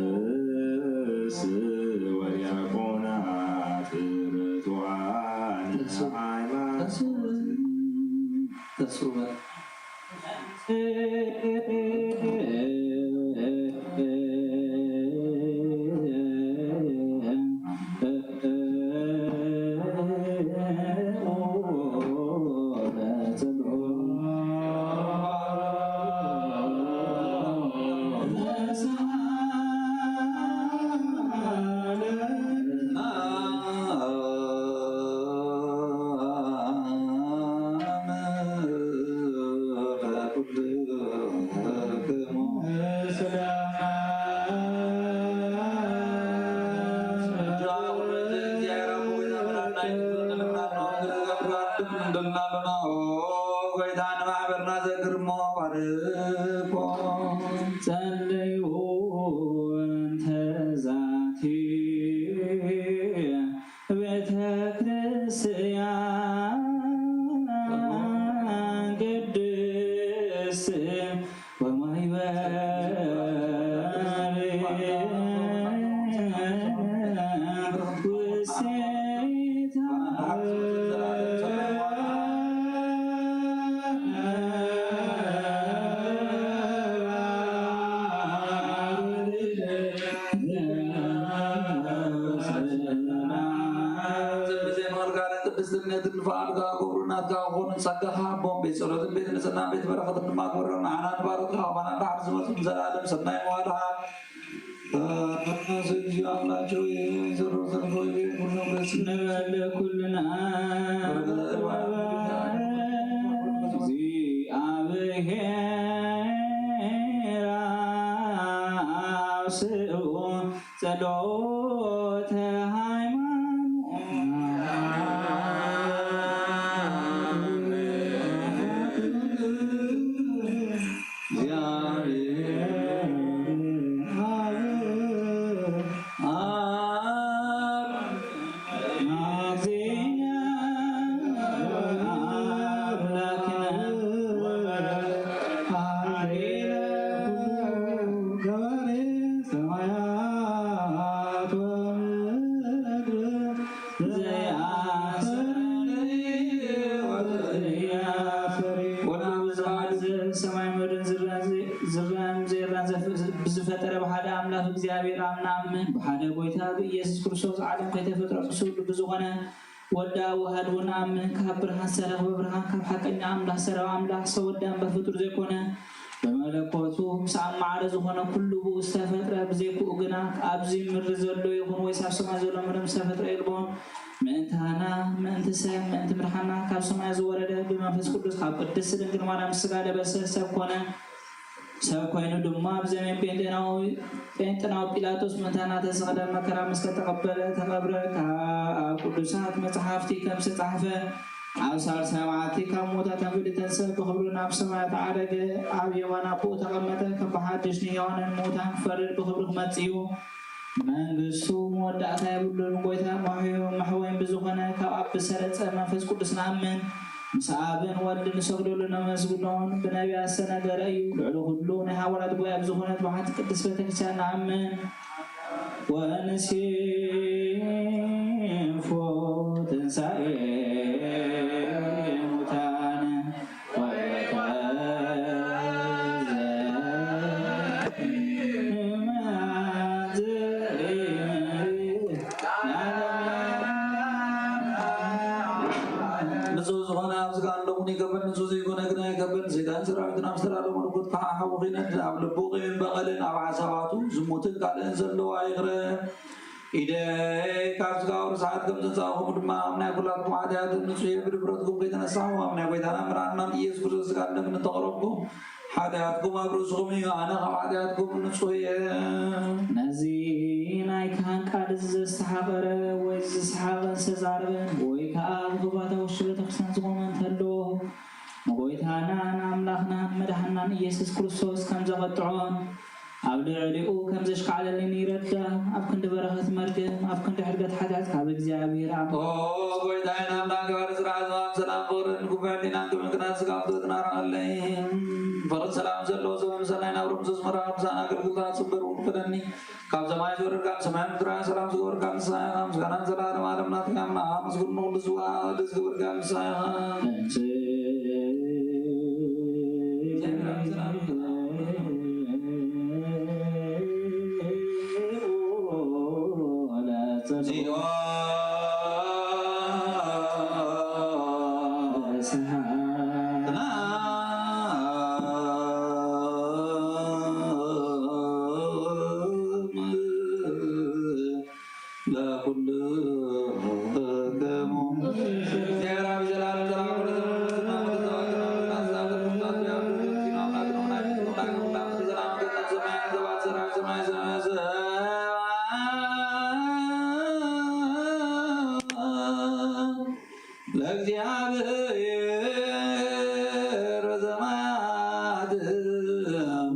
ወዲያቆናት ርቱዓን ሃይማኖት ተስፉ በል። ጸልዩ እንተ ዛቲ ቤተ ክርስቲያን ቅድስት ወማይበሪ ውስቴታ ቅድስት እምነትን ንፍቓድካ ክገብሩ ናትካ ክኾኑ ጸጋኻ ሃቦም። ቤት ጸሎትን ቤት ንጽህናን ቤት በረኸትን ድማ ግበረሎም። ንዓና ንባሮትካ ከማና ንድሓር ዝመጹ ንዘለኣለም ሰናይ መዋልኻ። ራሱ እግዚኦ አምላቸው የዘሮ ዘርፎ ኩሎም በስመ ንበል ኩልና እግዚአብሔር አብስኡ ጸሎተ ሃይማኖት ዝረኣን ዘይረኣን ዘፍ-፣ ብዝፈጠረ ብሓደ ኣምላኽ እግዚኣብሔር ኣብ ንኣምን፣ ብሓደ ጎይታ ብኢየሱስ ክርስቶስ ዓለም ከይተፈጥረ ምስሉ ብዝኾነ ወዳ ዋህድ እውን ንኣምን። ካብ ብርሃን ዝተረኽበ ብርሃን፣ ካብ ሓቀኛ ኣምላኽ ዝተረኽበ ኣምላኽ፣ ዝተወልደ እምበር ፍጡር ዘይኮነ፣ ብመለኮቱ ምስ ኣብ ማዕረ ዝኾነ ኩሉ ብኡ ዝተፈጥረ፣ ብዘይክኡ ግና ኣብዚ ምድሪ ዘሎ ይኹን ወይስ ኣብ ሰማይ ዘሎ ምንም ዝተፈጥረ የልቦን። ምእንታና፣ ምእንቲ ሰብ፣ ምእንቲ ምድሓና ካብ ሰማይ ዝወረደ፣ ብመንፈስ ቅዱስ ካብ ቅድስት ድንግል ማርያም ስጋ ለበሰ፣ ሰብ ኮነ። ሰብ ኮይኑ ድማ ብዘመን ጴንጤናዊ፣ ጴንጤናዊ ጲላጦስ ምእንታና ተሰቕለ፣ መከራ ምስ ተቐበለ ተቐብረ፣ ካብ ቅዱሳት መጽሓፍቲ ከም ዝተጻሕፈ፣ ኣብ ሳልሳይ መዓልቲ ካብ ምዉታት ኣንፊሉ ተንስአ፣ ብኽብሪ ናብ ሰማያት ዓረገ፣ ኣብ የማን ኣቦኡ ተቐመጠ። ከም ብሓድሽ ንሕያዋንን ምዉታን ክፈርድ ብኽብሪ ክመጽእ እዩ። መንግስቱ መወዳእታ የብሉን። ጎይታ መሕዮ-፣ መሕወይን ብዝኾነ ካብ ኣብ ብሰረጸ መንፈስ ቅዱስ ንኣምን። ምስ ኣብን ወልድ ንሰግደሉ ነመስግኖን ብነቢያት ዝተነገረ እዩ። ልዕሊ ኩሉ ናይ ሃዋርያት ጉባኤ ብዝኾነት ብሓንቲ ቅድስት ቤተክርስትያን ንኣምን። ወንሴፎ ትንሳኤ ሙታን ንጹህ ዝኾነ ኣብዚ ከኣ ንሎሙን ይገበል፣ ንጹህ ዘይኮነ ግና ይገበል። ሰይጣን ሰራዊትን ኣብ ዝተዳለወ መለኮት ከሓሓቡ ኺነድ፣ ኣብ ልቡ ቂምን በቐልን ኣብ ሓሳባቱ ዝሙትን ካልእን ዘለዋ ይቕረ። ኢደይ ካብ ስጋዊ ርስሓት ከም ዘንጻእኹም ድማ ኣብ ናይ ኩላትኩም ሓጢኣት ንጹህ እየ። ብድፍረትኩም ከይተነሳኹም ኣብ ናይ ጎይታና መድሓኒናን ኢየሱስ ክርስቶስ ስጋን ደምን እንተቕረብኩም፣ ሓጢኣትኩም ኣብ ርእስኹም እዩ፣ ኣነ ካብ ሓጢኣትኩም ንጹህ እየ። ነዚ ናይ ካህን ቃል እዚ ዘስተሓቐረ ወይ ዝሰሓቐን ዝተዛረበን ወይ ከኣ ኣብ ኽቡራት ኣቕሽቲ ቤተክርስትያን ዝቖመ እንተሎ፣ ንጎይታናን ኣምላኽናን መድሓናን ኢየሱስ ክርስቶስ ከም ዘቐጥዖን ኣብ ልዕሊኡ ከም ዘሽካዕለልን ይረዳ። ኣብ ክንዲ በረኸት መርገም፣ ኣብ ክንዲ ሕድገት ሓጢኣት ካብ እግዚኣብሔር ኣብ ኦ ጎይታዬ፣ ናብና ገባሪ ስራሕ ዝሃብ ሰላም ፍቕርን ግቡዕ ሕሊናን ክብርን ቅናት ስጋ ፍትወትና ርኣለይ። ፍቕርን ሰላም ዘለዎ ሰብ ምሰናይ ናብ ሮም ዘዝመራ ቅዱሳን ኣገልግሎታት ጽንበር እውን ክፈለኒ። ካብ ሰማይ ዝወረድካ ሰማይ ምድራን ሰላም ዝገበርካ ንስኻ ኢኻ። ምስጋናን ዘላለም ዓለም ናትካ እምና። ኣመስግኑ ንኹሉ ዝወሃብ ዝገበርካ ንስኻ ኢኻ። ለኩልክሙ። ለእግዚኣብሔር በዘማት ሰላም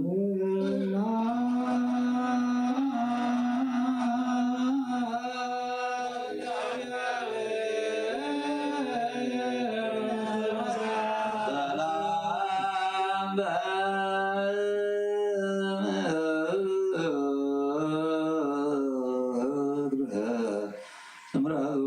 በምድር። እምራሁ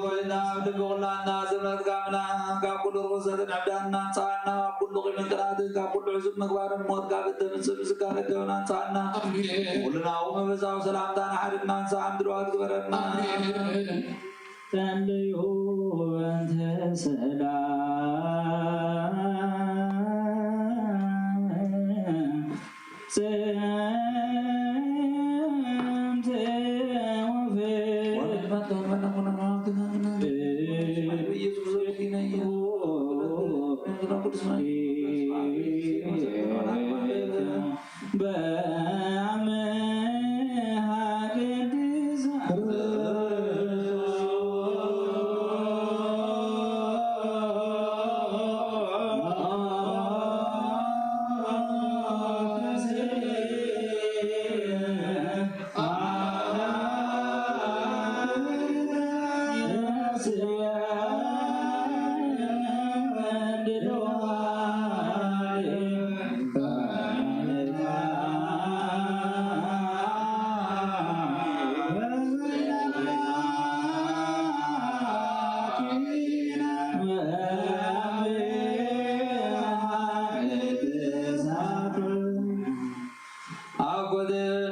ጎይታ፣ ኣብ ልቢ ኩላትና ስምረትካ ምና፣ ካብ ኩሉ ርኹሰትን ዕብዳንን ኣንጽሃና፣ ካብ ኩሉ ቂምን ቅንኣትን፣ ካብ ኩሉ ሕሱም ምግባርን ሞት ካብ እተምጽእ ምስጋና ደውን ኣንጽሃና። ኣሜን። ኩልና መንፈሳዊ ሰላምታ ንሓድና ንስሓን ድልዋት ግበረና። ኣሜን። ጸልዩ እንተ ሰላም ጽምት ወፍቅር። ወልድ መጥቶ መለኮነ መዋክብ ሃብና። ኢየሱስ ክርስቶስ ዲነ ኢየሱስ ቅዱስ መንፈስ በአምሃ ቅድስት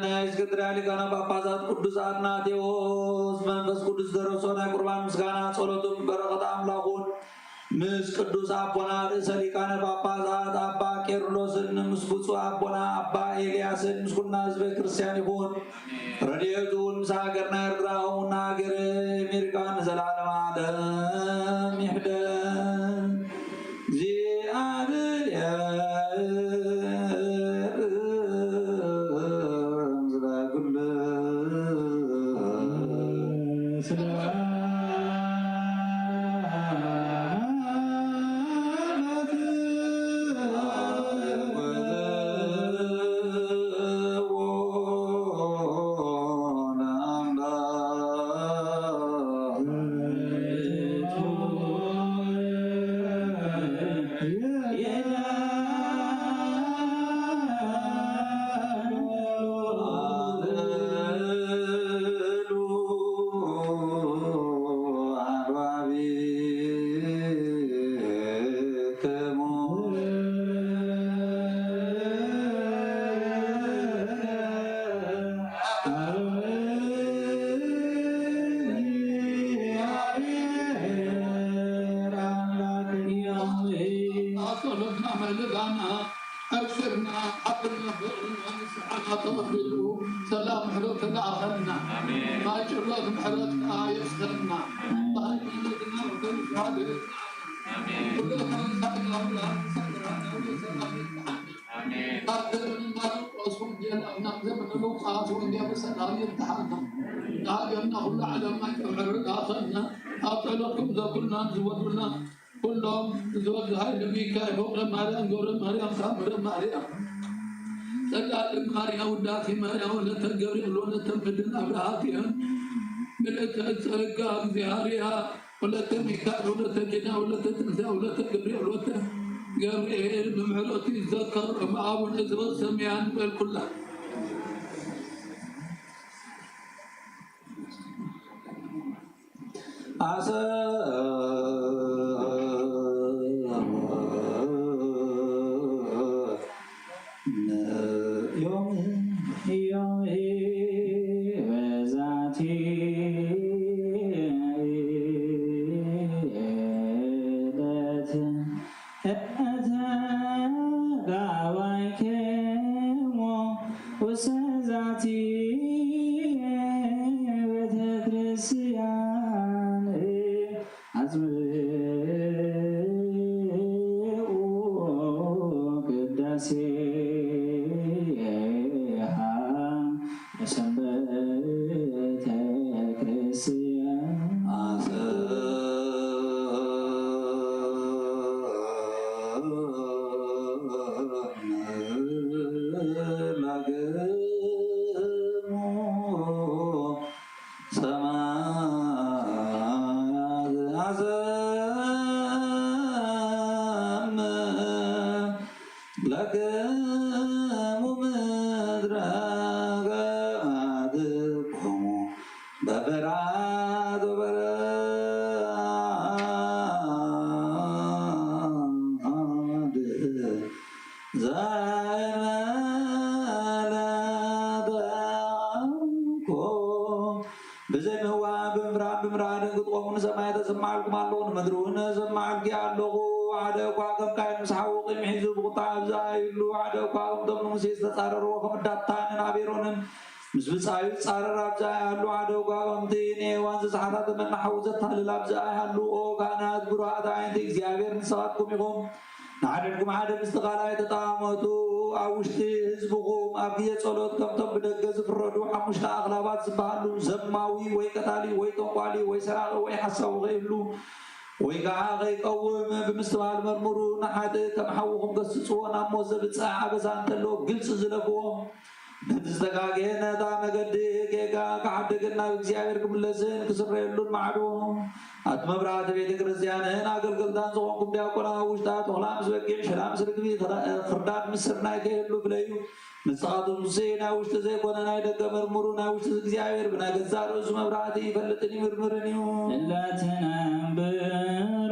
ናይ እስክንድርያ ሊቃነ ጳጳሳት ቅዱስ ኣትናቴዎስ መንፈስ ቅዱስ ደረሶ ናይ ቁርባን ምስጋና ጸሎቱን በረኸት ኣምላኹን ምስ ቅዱስ ኣቦና ርእሰ ሊቃነ ጳጳሳት ኣባ ቄርሎስን ምስ ብፁዕ ኣቦና ኣባ ኤልያስን ምስ ኩልና ህዝበ ክርስቲያን ይኹን። ረድኤቱ እውን ምስ ሃገርና ኤርትራ ከምኡውን ሃገረ ኣሜሪካ ንዘለዓለመ ዓለም ይሕደር። እግዚኣብሔር ምስለ ኩሉ። ጸሎትና መልእና ዕርፍና ዓብና ብዕልና ንስሓና ተቐቢሉ ሰላም ምሕረት ተለኣኸልና። ኣሜን። ማይ ጭሎት ምሕረትካ የስፈና። ኣሜን። ብሃይማኖትና ወገን ፋድር። ኣሜን። ኩሉ ሰላም ሰላም ሰላም። ኣሜን። ኣብ ዘመነ ማርቆስ ወንጌል ኣብ ዘመነ ሉቃስ ወንጌል ሰላም ይብዝሓልና። ንሃገርና ኩሉ ዓለምና ክብዕር ዳኸልና ኣብ ጸሎትኩም ዘኩልና ዝወዱልና ኩሎም ብዝወዱ ሃይለ ሚካኤል ፍቕረ ማርያም ገብረ ማርያም ታምረ ማርያም ጸዳለ ማርያም ውዳሴ ማርያም ወለተ ገብርኤል ወለተ መድን ኣብርሃት እየን። ምልእተ ጸጋ እግዚኣብሔር ወለተ ሚካኤል ወለተ ኪዳን ወለተ ትንሳኤ ወለተ ገብርኤል ወለተ ገብርኤል ብምሕረቱ ይዘከር እም ኣቡነ ዘበሰማያት ንበል ኩላ። ኣሰ ዮም ዮም በዛቲ ዕለት እተጋባይክሞ ውስተ ዛቲ ቤተ ክርስቲያን አጽብዑ ቅዳሴሃ በሰንበተ ክርስቲያን። ሰማያት አሰምዕ ለክሙ ምድረ ገባትክሙ በበረሃት ወበረሃት ዘይመለጠኩ ብዘይ ምህዋን ብምፍራን ብምርኣድን ክትቆሙ ንሰማይ ተሰማዕልኩም ኣለኹ፣ ንምድሪ እውን እሰማዕልኪ ኣለኹ። ሓደ እኳ ከም ቃየል ምስ ሓዉ ቂም ሒዙ ብቁጣ ኣብ ዝኣየሉ፣ ሓደ እኳ ከምቶም ንሙሴ ዝተጻረርዎ ከም ዳታንን ኣቤሮንን ምስ ብጻዩ ዝጻረር ኣብ ዝኣየሉ፣ ሓደ እኳ ከምቲ ንሔዋን ዘስሓታ ተመና ሓዉ ዘታልል ኣብ ዝኣየሉ፣ ኦ ካህናት ብሩሃት ኣዕይንቲ እግዚኣብሔር ንስኻትኩም ኢኹም። ንሓደድኩም ሓደ ምስቲ ካልኣይ ተጠማመቱ። ኣብ ውሽጢ ህዝብኹም ኣብ ግዜ ጸሎት ከምቶም ብደገ ዝፍረዱ ሓሙሽተ ኣኽላባት ዝበሃሉ፣ ዘማዊ ወይ ቀታሊ ወይ ጠንቋሊ ወይ ሰራቒ ወይ ሓሳዊ ከይህሉ ወይ ከዓ ከይቀውም ብምስትብሃል መርምሩ። ንሓጥእ ከም ሓውኹም ገስጽዎ፣ ናብ ሞት ዘብጽሕ ኣበሳ እንተሎ ግልጺ ዝለፍዎ። ነቲ ዝተጋግየ ነታ መገዲ ጌጋ ክሓድግን ናብ እግዚኣብሔር ክምለስን ክስረየሉን ማዕዶ። ኣቲ መብራህቲ ቤተ ክርስቲያንን ኣገልገልታን ዝኾንኩም ዲያቆና ውሽጣ ተኽላ ምስ በቂዕ ሽላ ምስ ርግቢ ክርዳድ ምስ ስርናይ ከይህሉ ፍለዩ። ንስኻትኩም ሙሴ ናይ ውሽጢ ዘይኮነ ናይ ደገ መርምሩ፣ ናይ ውሽጢ እግዚኣብሔር ብናይ ገዛእ ርእሱ መብራህቲ ይፈልጥን ይምርምርን እዩ። እለ ትነብሩ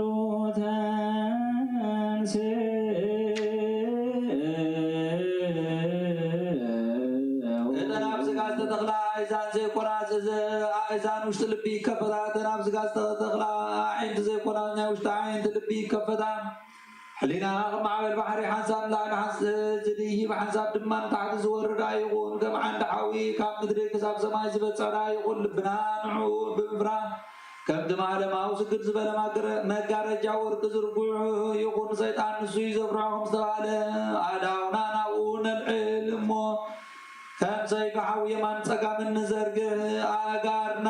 ተንሥእ ስጋ ዝተተኽላ ኣእዛን ዘይኮና፣ ኣእዛን ውሽጢ ልቢ ይከፈታ። እተን ኣብ ስጋ ዝተተኽላ ኣዒንቲ ዘይኮና፣ ናይ ውሽጢ ኣዒንቲ ልቢ ይከፈታ። ሕሊና ከም ማዕበል ባሕሪ ሓንሳብ ንላዕሊ ሓንስ-፣ ዝድይብ፣ ሓንሳብ ድማ ንታሕቲ ዝወርድ ኣይኹን። ከም ዓንዲ ሓዊ ካብ ምድሪ ክሳብ ሰማይ ዝበጽሕ ኣይኹን። ልብና ንዕኡ ብምፍራህ ከምቲ ማለማዊ ስግድ ዝበለ ማገረ-፣ መጋረጃ ወርቂ ዝርጉሕ ይኹን። ሰይጣን ንሱ እዩ ዘፍርሖ ከም ዝተባህለ፣ ኣእዳውና ናብኡ ነልዕል እሞ ከም ሰይፊ ሓዊ የማን ጸጋምን ንዘርግሕ። ኣእጋርና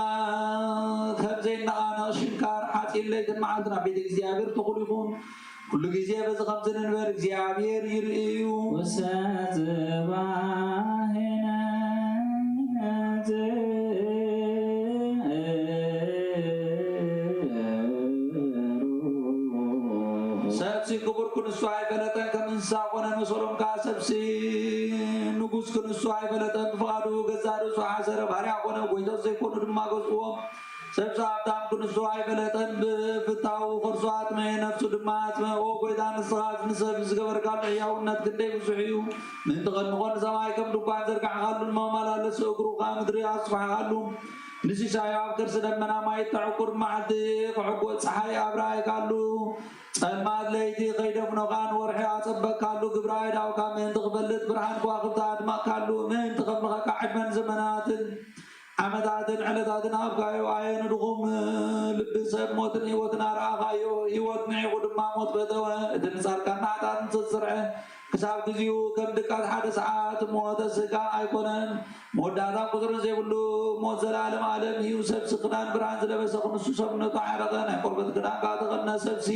ከም ዘይነቓነቕ ሽንካር ሓጺን ለይትን መዓልትን ኣብ ቤተ እግዚኣብሔር ትኹል ይኹን። ኩሉ ግዜ በዚ ከምዚ ንንበር እግዚኣብሔር ይርእዩ። ውሰት ዝባህነ ሰብሲ ክቡር ክንሱ ኣይፈለጠን፣ ከም እንስሳ ኮነ፣ መሰሎም ከኣ ሰብሲ ንጉስ ክንሱ ኣይፈለጠን። ብፍቓዱ ገዛእ ርእሱ ሓሰረ፣ ባርያ ኮነ፣ ጎይቶት ዘይኮኑ ድማ ገዝእዎም። ሰብሲ ሃብታም ክንሱ ኣይፈለጠን፣ ብፍታው ከርሱ ኣጥመየ፣ ነፍሱ ድማ ኣጥመየ። ኦ ጎይታ፣ ንስኻ ንሰብ ዝገበርካሉ ሕያውነት ክንደይ ብዙሕ እዩ! ምእንቲ ቐድሚ ቐርኒ ሰማይ ከም ድኳን ዘርጋሕካሉ፣ ንመመላለሲ እግሩ ኸኣ ምድሪ ኣስፋሕካሉ። ንሲሳዩ ኣብ ከርሲ ደመና ማይ እተዕቁር፣ መዓልቲ ክሕጎ ጸሓይ ኣብረሃይካሉ፣ ጸልማት ለይቲ ከይደፍኖኻ ንወርሒ ኣጸበቅካሉ። ግብሪ ኣእዳውካ ምእንቲ ክፈልጥ፣ ብርሃን ከዋኽብቲ ኣድመቕካሉ። ምእንቲ ከምህኸካ፣ ዕድመን ዘመናትን ዓመታትን ዕለታትን ሃብካዮ። ኣየ ንድኹም ልቢ ሰብ፣ ሞትን ህይወትን ኣርኣኻዮ። ህይወት ንዒቑ ድማ ሞት ፈተወ። እቲ ንጻድቃን ንሓጥኣትን ዝተሰርዐ ክሳብ ግዜኡ ከም ድቃስ ሓደ ሰዓት ሞተ። ስጋ ኣይኮነን፣ መወዳእታን ቁጽርን ዘይብሉ ሞት ዘላለም ኣለም እዩ። ሰብሲ ክዳን ብርሃን ዝለበሰ ክንሱ ሰብነቱ ኣዕረቐ፣ ናይ ቆርበት ክዳን ከኣ ተኸድነ። ሰብሲ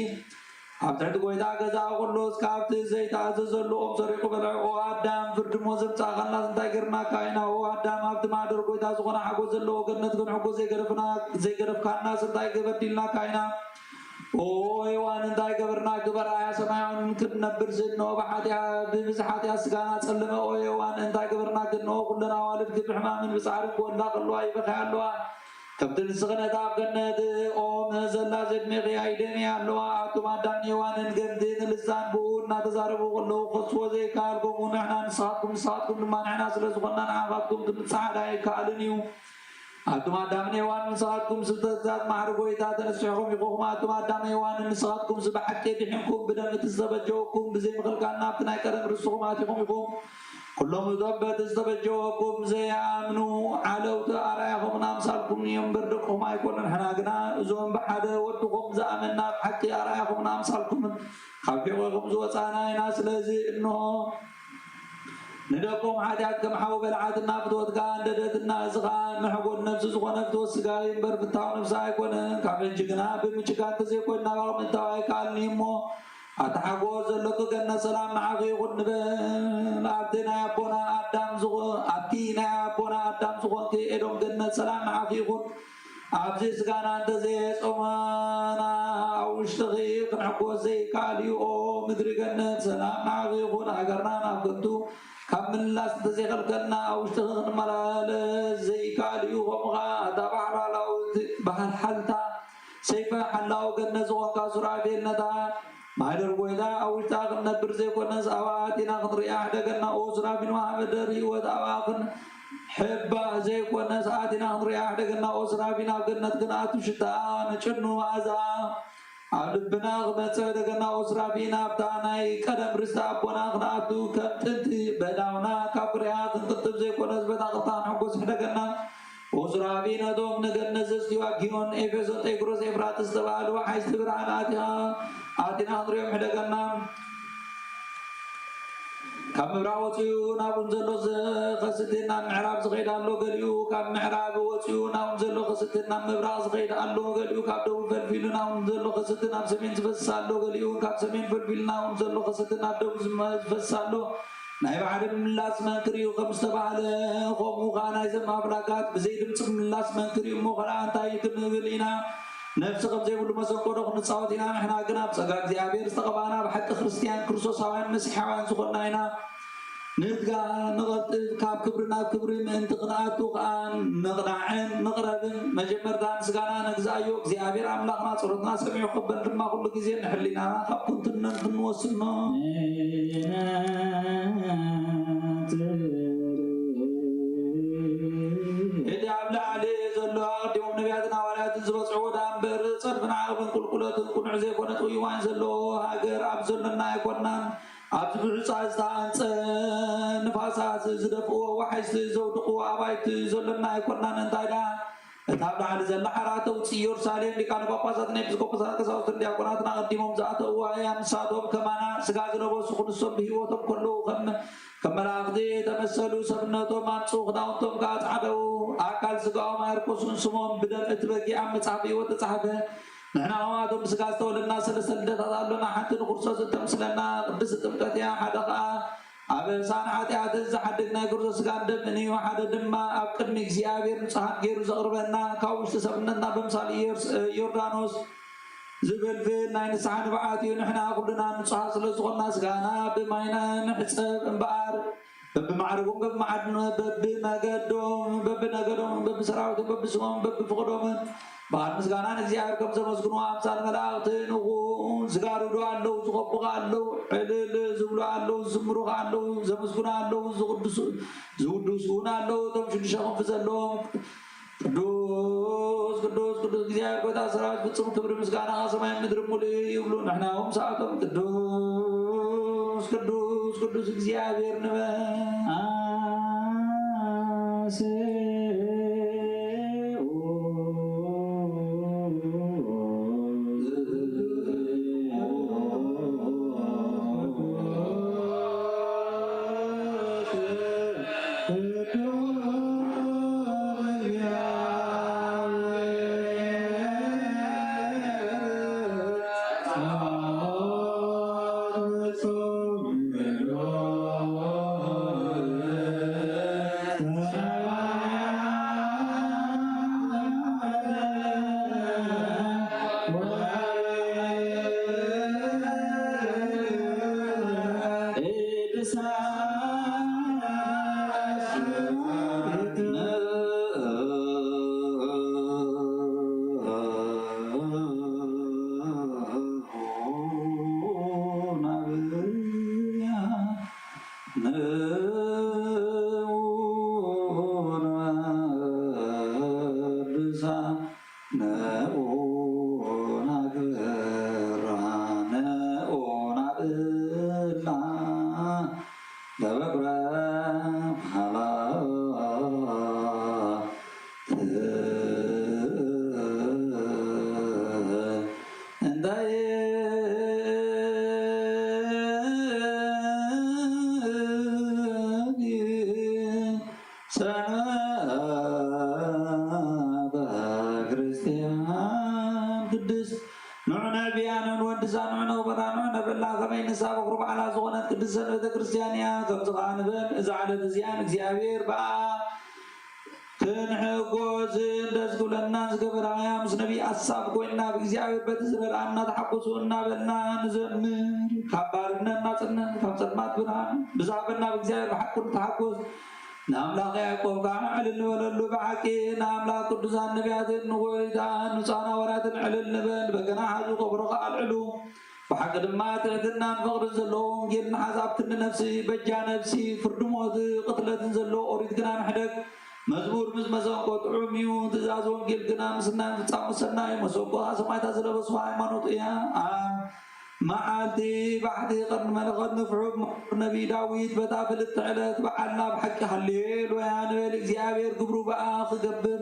ኣብ ትሕቲ ጎይታ ገዛ ኣቕሎስ ካብቲ ዘይተኣዘዘሉ ኦም ሰሪቑ በልዐ። ኦ ኣዳም፣ ፍርዲ ሞት ዘምጻእካናስ እንታይ ገርናካ ኢና? ኦ ኣዳም፣ ኣብቲ ማሕደር ጎይታ ዝኾነ ሓጎስ ዘለዎ ገነት ክንሕጎስ ዘይገደፍና-፣ ዘይገደፍካናስ እንታይ በዲልናካ ኢና? ኦ ሄዋን፣ እንታይ ገበርናኪ? በርኣያ ሰማያውን ክንነብርሲ፣ እንሆ ብሓጢኣ-፣ ብብዝሒ ሓጢኣት ስጋና ጸለመ። ኦ ሄዋን፣ እንታይ ገበርናኪ? እንሆ ኩለን ኣዋልድኪ ብሕማምን ብጻዕርን ክወልዳ ከለዋ ይበኽያ ኣለዋ። ከምቲ ንስኺ ነቲ ኣብ ገነት ኦም ዘላ ዘድመቕያ ይደምያ ኣለዋ። ኣቱም ኣዳምን ሄዋንን ከምቲ ንልሳን ብኡ እናተዛረቡ ከለዉ ክኸስዎ ዘይከኣል፣ ከምኡ ንሕና ንስኻትኩም፣ ንስኻትኩም ድማ ንሕና ስለ ዝኾንና፣ ንዓኻትኩም ክንጸዓድ ኣይከኣልን እዩ። ኣቱም ኣዳምን ሄዋንን ንስኻትኩም ስብተታት ማሕሪ ጎይታ ተነሲሕኹም ኢኹም። ኣቱም ኣዳምን ሄዋንን ንስኻትኩም ብሓቂ ድሒንኩም፣ ብደም እቲ ዝተበጀወኩም፣ ብዘይ ምኽልካል ናብቲ ናይ ቀደም ርስኹም ኣቲኹም ኢኹም። ኩሎም እቶም በቲ ዝተበጀወኩም ዘይኣምኑ ዓለውቲ ኣርኣያኹምን ኣምሳልኩምን እዮም እምበር፣ ደቅኹም ኣይኮኑን። ንሕና ግና እዞም ብሓደ ወድኹም ዝኣመንና፣ ብሓቂ ኣርኣያኹምን ኣምሳልኩምን ካብ ሕቖኹም ዝወጻእና ኢና። ስለዚ እንሆ፣ ንደቆም ሓጢኣት ከም ሓዊ በልዓትና፣ ፍትወት ከኣ ኣንደደትና። እዚ ኸኣ መሕጎድ ነፍሲ ዝኾነ ፍትወት ስጋ እዩ እምበር፣ ፍታው ነፍሲ ኣይኮነን። ካብ ሕጂ ግና ብምችጋር እንተዘይኮይኑ፣ ናባኹም ምእታው ኣይከኣልን እዩ እሞ፣ ኣታ ሓጎስ ዘለኪ ገነት ሰላም ንዓኺ ይኹን ንበል። ኣብቲ ናይ ኣቦና ኣዳም ዝኾ-፣ ኣብቲ ናይ ኣቦና ኣዳም ዝኾንኪ ኤዶም ገነት ሰላም ንዓኺ ይኹን። ኣብዚ ስጋና እንተዘየጾመና፣ ኣብ ውሽጥኺ ክንሕጎስ ዘይከኣል እዩ። ኦ ምድሪ ገነት፣ ሰላም ንዓኺ ይኹን። ሃገርና ናብ ከንቱ ካብ ምልላስ እንተዘይኸልከልና፣ ኣብ ውሽጥኺ ክንመላለስ ዘይከኣል እዩ። ከምኡ ኸኣ፣ ኣታ ባሕሪ ሓላዊት፣ ባሕሪ ሓልታ፣ ሰይፈ ሓላው ገነት ዝኾንካ ሱራፌል፣ ነታ ማሕደር ጎይታ ኣብ ውሽጣ ክንነብር ዘይኮነስ፣ ኣብኣ ኣቲና ክንሪኣ ሕደገና። ኦ ሱራፊን፣ ወሃቢ ደር ህይወት፣ ኣብኣ ክንሕባእ ዘይኮነስ፣ ኣቲና ክንሪኣ ሕደገና። ኦ ሱራፊን፣ ኣብ ገነት ክንኣቱ ሽታኣ ንጭኑ መኣዛኣ ኣብ ልብና ክመጽእ ሕደገና። ኦ ሱራፊን፣ ኣብታ ናይ ቀደም ርስቲ ኣቦና ክንኣቱ፣ ከም ጥንቲ በዳውና ካብ ፍሬኣ ክንቅጥብ ዘይኮነስ፣ በታ ቅርታ ክንሕጎስ ሕደገና። ኦ ሱራፊ፣ ነቶም ንገነት ዘስትይዋ ጊዮን፣ ኤፌሶን፣ ጤግሮስ፣ ኤፍራጥስ ዝተባህሉ ወሓይዝቲ ብርሃን ኣቲኻ፣ ኣቲና ክንሪኦም ሕደገና። ካብ ምብራቕ ወጺኡ ናብኡ ንዘሎ ዝኸስትን ናብ ምዕራብ ዝኸይድ ኣሎ፣ ገሊኡ ካብ ምዕራብ ወጺኡ ናብኡ ንዘሎ ክስትን ናብ ምብራቕ ዝኸይድ ኣሎ፣ ገሊኡ ካብ ደቡብ ፈልፊሉ ናብኡ ንዘሎ ክስትን ናብ ሰሜን ዝፈስስ ኣሎ፣ ገሊኡ ካብ ሰሜን ፈልፊሉ ናብኡ ንዘሎ ክስትን ናብ ደቡብ ዝመ-፣ ዝፈስስ ኣሎ። ናይ ባሕሪ ምምላስ መንክር እዩ ከም ዝተባህለ፣ ከምኡ ኸዓ ናይዘም ኣፍላጋት ብዘይ ድምፂ ምምላስ መንክር እዩ። እሞ ኸዓ እንታይ ክንብል ኢና? ነፍሲ ከም ዘይብሉ መሰንቆ ዶ ክንፃወት ኢና? ንሕና ግን ኣብ ጸጋ እግዚኣብሔር ዝተቐባእና ብሓቂ ክርስትያን ክርስቶሳውያን መሲሓውያን ዝኾንና ኢና። ንትጋ፣ ንቐልጥፍ፣ ካብ ክብሪ ናብ ክብሪ ምእንቲ ክንኣቱ ኸዓ ንቕናዕን ንቕረብን። መጀመርታ ንስጋና ነግዝኣዮ፣ እግዚኣብሔር ኣምላኽና ጸሎትና ሰሚዑ ክቕበል ድማ ኩሉ ግዜ ንሕሊናና ካብ ኩንትነት ክንወስኖ። እምበር፣ ጸድፍን ዓቐብን ቁልቁለትን ቅኑዕ ዘይኮነ ጥውይዋይ ዘለዎ ሃገር ኣብ ዘሎና ኣይኮንናን። ኣብዚ ብሑጻ ዝተሃንጸ ንፋሳት ዝደፍእዎ ወሓይዝቲ ዘውድቕዎ ኣባይቲ ዘሎና ኣይኮንናን። እንታይ ደኣ እታ ኣብ ላዕሊ ዘላ ሓራ ተውጽእ ኢየሩሳሌም ሊቃነ ጳጳሳትን ኤጲስቆጶሳትን ቀሳውስትን ዲያቆናትን ኣቐዲሞም ዝኣተውዋ እያ። ንሳቶም ከማና ስጋ ዝለበሱ ክንሶም ብህይወቶም ከለዉ ከም ከም መላእኽቲ ተመሰሉ። ሰብነቶም ኣንጹ፣ ክዳውንቶም ከኣ ጸዓደዉ። ኣካል ስጋኦም ኣየርኮሱን። ስሞም ብደም እቲ በጊዕ ኣብ መጽሓፍ ህይወት ተጻሕፈ። ንሕና ከምኣቶም ብስጋ ዝተወለድና ሰለስተ ልደታት ኣሎና። ሓንቲ ንክርስቶስ እተምስለና ቅድስቲ ጥምቀት እያ። ሓደ ከኣ ኣበሳን ሓጢኣትን ዝሓድግ ናይ ክርስቶስ ስጋን ደምን እዩ። ሓደ ድማ ኣብ ቅድሚ እግዚኣብሔር ንጹሃት ገይሩ ዘቕርበና፣ ካብ ውሽጢ ሰብነትና በምሳል ኢየርስ-፣ ዮርዳኖስ ዝብል ፍል ናይ ንስሓ ንብዓት እዩ። ንሕና ኩልና ንጹሃት ስለ ዝኾንና ስጋና ብማይና ንሕጸብ እምበኣር፣ በብማዕርጎም በብመዓድኖ-፣ በብመገዶም በብነገዶም በብሰራዊቶም በብስሞም በብፍቕዶምን በዓል ምስጋና ንእግዚኣብሔር ከም ዘመስግኑ ኣምሳል መላእኽቲ ንኹን። ዝጋርዱ ኣለዉ፣ ዝኸቡ ከኣ ኣለዉ፣ ዕልል ዝብሉ ኣለዉ፣ ዝዝምሩ ከኣ ኣለዉ፣ ዘመስግኑ ኣለዉ፣ ዝቕድሱ፣ ዝውድሱ እውን ኣለዉ። እቶም ሽዱሽተ ክንፊ ዘለዎም ቅዱስ ቅዱስ ቅዱስ እግዚኣብሔር ጎይታ ሰራዊት ፍጹም ክብሪ ምስጋና ሰማይ ምድሪ ሙሉእ እዩ ይብሉ። ንሕና እውን ምስኣቶም ቅዱስ ቅዱስ ቅዱስ እግዚኣብሔር ንበል። ንዑ ናግብራ፣ ንዑ ናብላ ለበግረ ሃላ እንታይ ሰንበተ ክርስቲያን ቅድስት ንዑ ነቢያ፣ ንዑ ንወድሳ፣ ንዑ ነኽብራ፣ ንዑ ነበላ። ከመይ ንሳ በኹሪ በዓላ ዝኾነት ቅድስት ሰንበተ ክርስቲያን እያ። ከምዚ ኸዓ ንበል፣ እዛ ዕለት እዚኣ ንእግዚኣብሔር ብኣ ክንሕጎስን ደስ ክብለናን ዝገበራያ ምስ ነቢይ ኣሳፍ ኮይንና፣ ብእግዚኣብሔር በቲ ዝረድኣና ተሓጎሱ እናበልና ንዘምር። ካብ ባርነት ናጽነት፣ ካብ ጸልማት ብርሃን ብዝሃበና ብእግዚኣብሔር ብሓቂ ንተሓጎስ። ንኣምላኽ ያዕቆብ ከኣ ዕልል ንበለሉ። ብሓቂ ንኣምላኽ ቅዱሳን ነቢያትን ንጎይታ ንጹሓን ሃዋርያትን ዕልል ንበል። በገና ሓዙ፣ ከበሮ ከኣ ኣልዕሉ። ብሓቂ ድማ ትሕትናን ፍቕርን ዘለዎ ወንጌል ንሓዝ። ኣብ ክንዲ ነፍሲ በጃ ነፍሲ፣ ፍርዲ ሞት ቅትለትን ዘለዎ ኦሪት ግና ንሕደግ። መዝሙር ምስ መሰንቆ ጥዑም እዩ፣ ትእዛዝ ወንጌል ግና ምስናይ ምፍጻሙ ሰናይ እዩ። መሰንቆ ሰማዕታት ዝለበስዋ ሃይማኖት እያ። ኣብ መዓልቲ ባሕቲ ቅድሚ መለኸት ንፍሑ ነቢይ ዳዊት በታ ፍልጥቲ ዕለት በዓልና ብሓቂ ሃሌሉያ ንበል። እግዚኣብሔር ግብሩ ብኣ ክገብር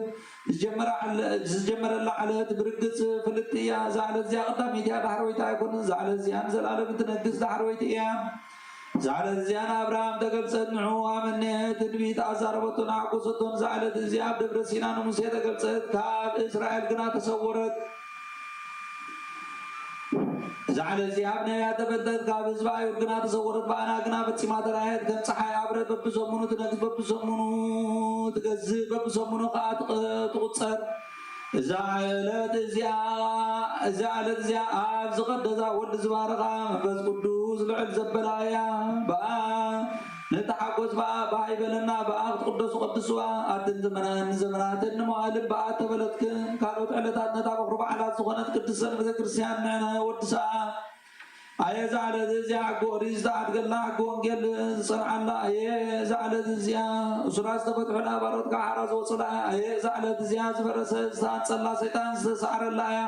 ዝጀመራ ዕለ-፣ ዝጀመረላ ዕለት ብርግጽ ፍልጥቲ እያ። እዛ ዕለት እዚኣ ቀዳመይቲ እያ፣ ዳሕረወይቲ ኣይኮነን። እዛ ዕለት እዚኣ ንዘለኣለም እትነግስ ዳሕረወይቲ እያ። እዛ ዕለት እዚኣ ንኣብርሃም ተገልጸት፣ ንዕኡ ኣመነ፣ ትንቢት ኣዛረበቶን ኣዕጎሰቶን። እዛ ዕለት እዚኣ ኣብ ደብረ ሲና ንሙሴ ተገልጸት፣ ካብ እስራኤል ግና ተሰወረት። እዛ ዕለት እዚኣ ኣብ ነቢያት ተፈልጠት፣ ካብ ህዝቢ ኣይሁድ ግና ተሰወረት። ብኣና ግና ፈጺማ ተራእየት፣ ከም ጸሓይ ኣብረት፣ በብሰሙኑ ትነግስ፣ በብሰሙኑ ትገዝእ፣ በብሰሙኑ ከኣ ትቕ-፣ ትቑጸር። እዛ ዕለት እዚኣ፣ እዛ ዕለት እዚኣ ኣብ ዝቐደሳ ወዲ ዝባረኻ መንፈስ ቅዱስ ልዕል ዘበላ እያ። ብኣ ንተሓጎስ፣ ብኣ ባህ ይበለና፣ ብኣ ክትቅደሱ ቀድስዋ። ኣትን ዘመናን ዘመናትን ንመዋእልን ብኣ ተበለጽክን። ካልኦት ዕለታት ነታ በኹሪ በዓላት ዝኾነት ቅድስት ሰንበት ቤተ ክርስቲያን ንዕነ ወድስኣ። ኣየ እዛ ዕለት እዚኣ ኣጎ ኦሪት ዝተዓድገላ፣ ኣጎ ወንጌል ዝጸንዓላ፣ ኣየ እዛ ዕለት እዚኣ እሱራት ዝተፈትሑላ፣ ባሮት ካብ ሓራ ዝወጹላ፣ ኣየ እዛ ዕለት እዚኣ ዝበረሰ ዝተሃንጸላ፣ ሰይጣን ዝተሳዕረላ እያ።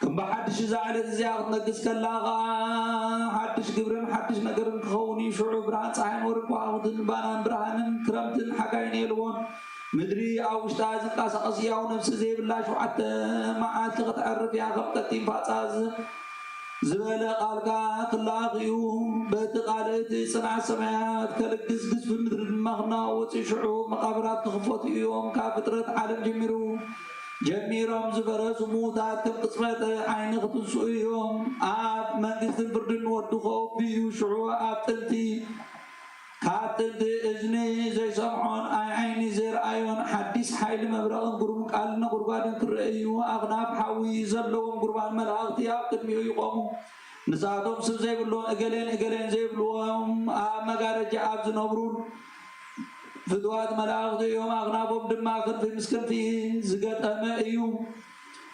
ከም ብሓድሽ እዛ ዕለት እዚኣ ክትነግስ ከላ ኸኣ ሓድሽ ግብርን ሓድሽ ነገርን ክኸውን እዩ። ሽዑ ብርሃን ጸሓይን ወርን ከዋኽብትን ባናን ብርሃንን ክረምትን ሓጋይን የልቦን። ምድሪ ኣብ ውሽጣ ዝንቀሳቐስ ህያው ነፍሲ ዘይብላ ሸውዓተ መዓልቲ ክትዐርፍ እያ። ከም ቀጢን ፋጻ ዝ- ዝበለ ቃልካ ክለኣኽ እዩ። በቲ ቃል እቲ ጽንዓት ሰማያት ከልግስ፣ ግዝፊ ምድሪ ድማ ክናወጽ እዩ። ሽዑ መቓብራት ክኽፈቱ እዮም። ካብ ፍጥረት ዓለም ጀሚሩ፣ ጀሚሮም ዝበረሱ ምዉታት ከም ቅጽበት ዓይኒ ክትንስኡ እዮም። ኣብ መንግስትን ፍርድን ወዱ ከወፊ እዩ። ሽዑ ኣብ ጥንቲ ካብ ጥንቲ እዝኒ ዘይሰምዖን ኣይ ዓይኒ ዘይረኣዮን ሓዲስ ሓይሊ መብረቕን ግሩም ቃል ነጎድጓድን ክረአ እዩ። ኣኽናፍ ሓዊ ዘለዎም ጉርባን መላእኽቲ ኣብ ቅድሚኡ ይቖሙ። ንሳቶም ስም ዘይብሎም እገሌን እገሌን ዘይብልዎም ኣብ መጋረጃ ኣብ ዝነብሩን ፍትዋት መላእኽቲ እዮም። ኣኽናፎም ድማ ክንፊ ምስ ክንፊ ዝገጠመ እዩ።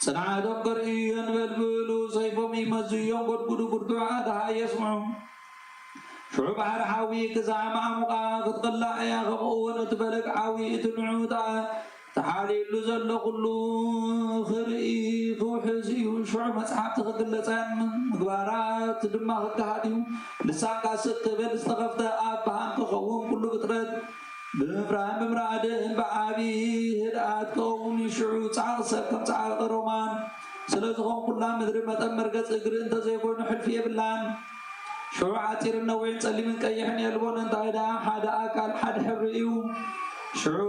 ጽንዓቶም ከርእዩ የንበልብሉ፣ ሰይፎም ይመዙ እዮም፣ ጎድጉዱ ብርቱዕ ኣድሃ የስምዑ። ሽዑ ባሕሪ ሓዊ ክሳዕ ማዕሙቓ ክትቕላዕ እያ። ከምኡ እውን እቲ ፈለግ ሓዊ እቲ ንዑ ተሓልዩሉ ዘሎ ኩሉ ክርኢ ክውሕዝ እዩ። ሽዑ መጽሓፍቲ ክግለጸን ምግባራት ድማ ክገሃድ እዩ። ልሳንካ ስቕ ክብል ዝተኸፍተ ኣፍ ብሃም ክኸውን ኩሉ ፍጥረት ብምፍራህን ብምርዓድን ብዓቢ ህድኣት ክኸውን እዩ። ሽዑ ጻዕቒ ሰብ ከም ጻዕቒ ሮማን ስለ ዝኾን ኩላ ምድሪ መጠን መርገጽ እግሪ እንተዘይኮይኑ ሕልፊ የብላን። ሽዑ ሓጺርን ነዊሕን ጸሊምን ቀይሕን የልቦን። እንታይ ደኣ ሓደ ኣካል ሓደ ሕብሪ እዩ። ሽዑ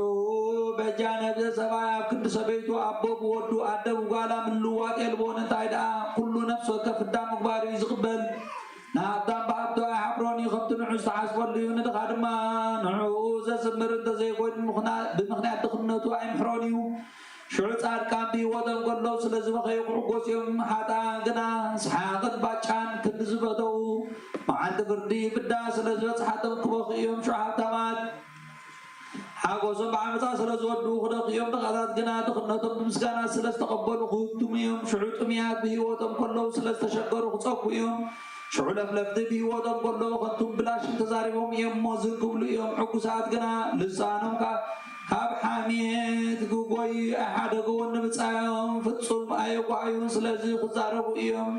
በጃ ነብሰ ሰብኣይ ኣብ ክንዲ ሰበይቱ ኣቦ ብወዱ ኣደ ብጓላ ምልዋጥ የልቦን። እንታይ ደኣ ኩሉ ነፍሲ ወከፍ ፍዳ ምግባር እዩ ዝቕበል። ንሃብታም ብሃብቱ ኣይሓፍሮን እዩ፣ ከምቲ ንዑ ዝተሓስበሉ እዩ። ንድኻ ድማ ንዕኡ ዘስምር እንተዘይኮይኑ ምኽና- ብምኽንያት ድኽነቱ ኣይምሕሮን እዩ። ሽዑ ጻድቃን ብህይወቶም ከለዉ ስለ ዝበኸዩ ክሕጎሱ እዮም። ሓጥኣን ግና ሰሓቕን ባጫን ክንዲ ዝፈተዉ መዓልቲ ፍርዲ ፍዳ ስለ ዝበጽሓቶም ክበኽዩ እዮም። ሽዑ ሃብታማት ሓጎሶም ብዓመጻ ስለ ዝወድኡ ክደኽዩ እዮም። ድኻታት ግና ድኽነቶም ብምስጋና ስለ ዝተቐበሉ ክህብትሙ እዮም። ሽዑ ጥሙያት ብህይወቶም ከለዉ ስለ ዝተሸገሩ ክጸግቡ እዮም። ሽዑ ለፍለፍቲ ብህይወቶም ከለዉ ከንቱን ብላሽን ተዛሪቦም እዮም እሞ ዝን ክብሉ እዮም። ሕጉሳት ግና ልሳኖም ካብ ካብ ሓሜት ክጎዩ ኣይሓደግዎን፣ ንብጻዮም ፍጹም ኣየጓዩን፣ ስለዚ ክዛረቡ እዮም።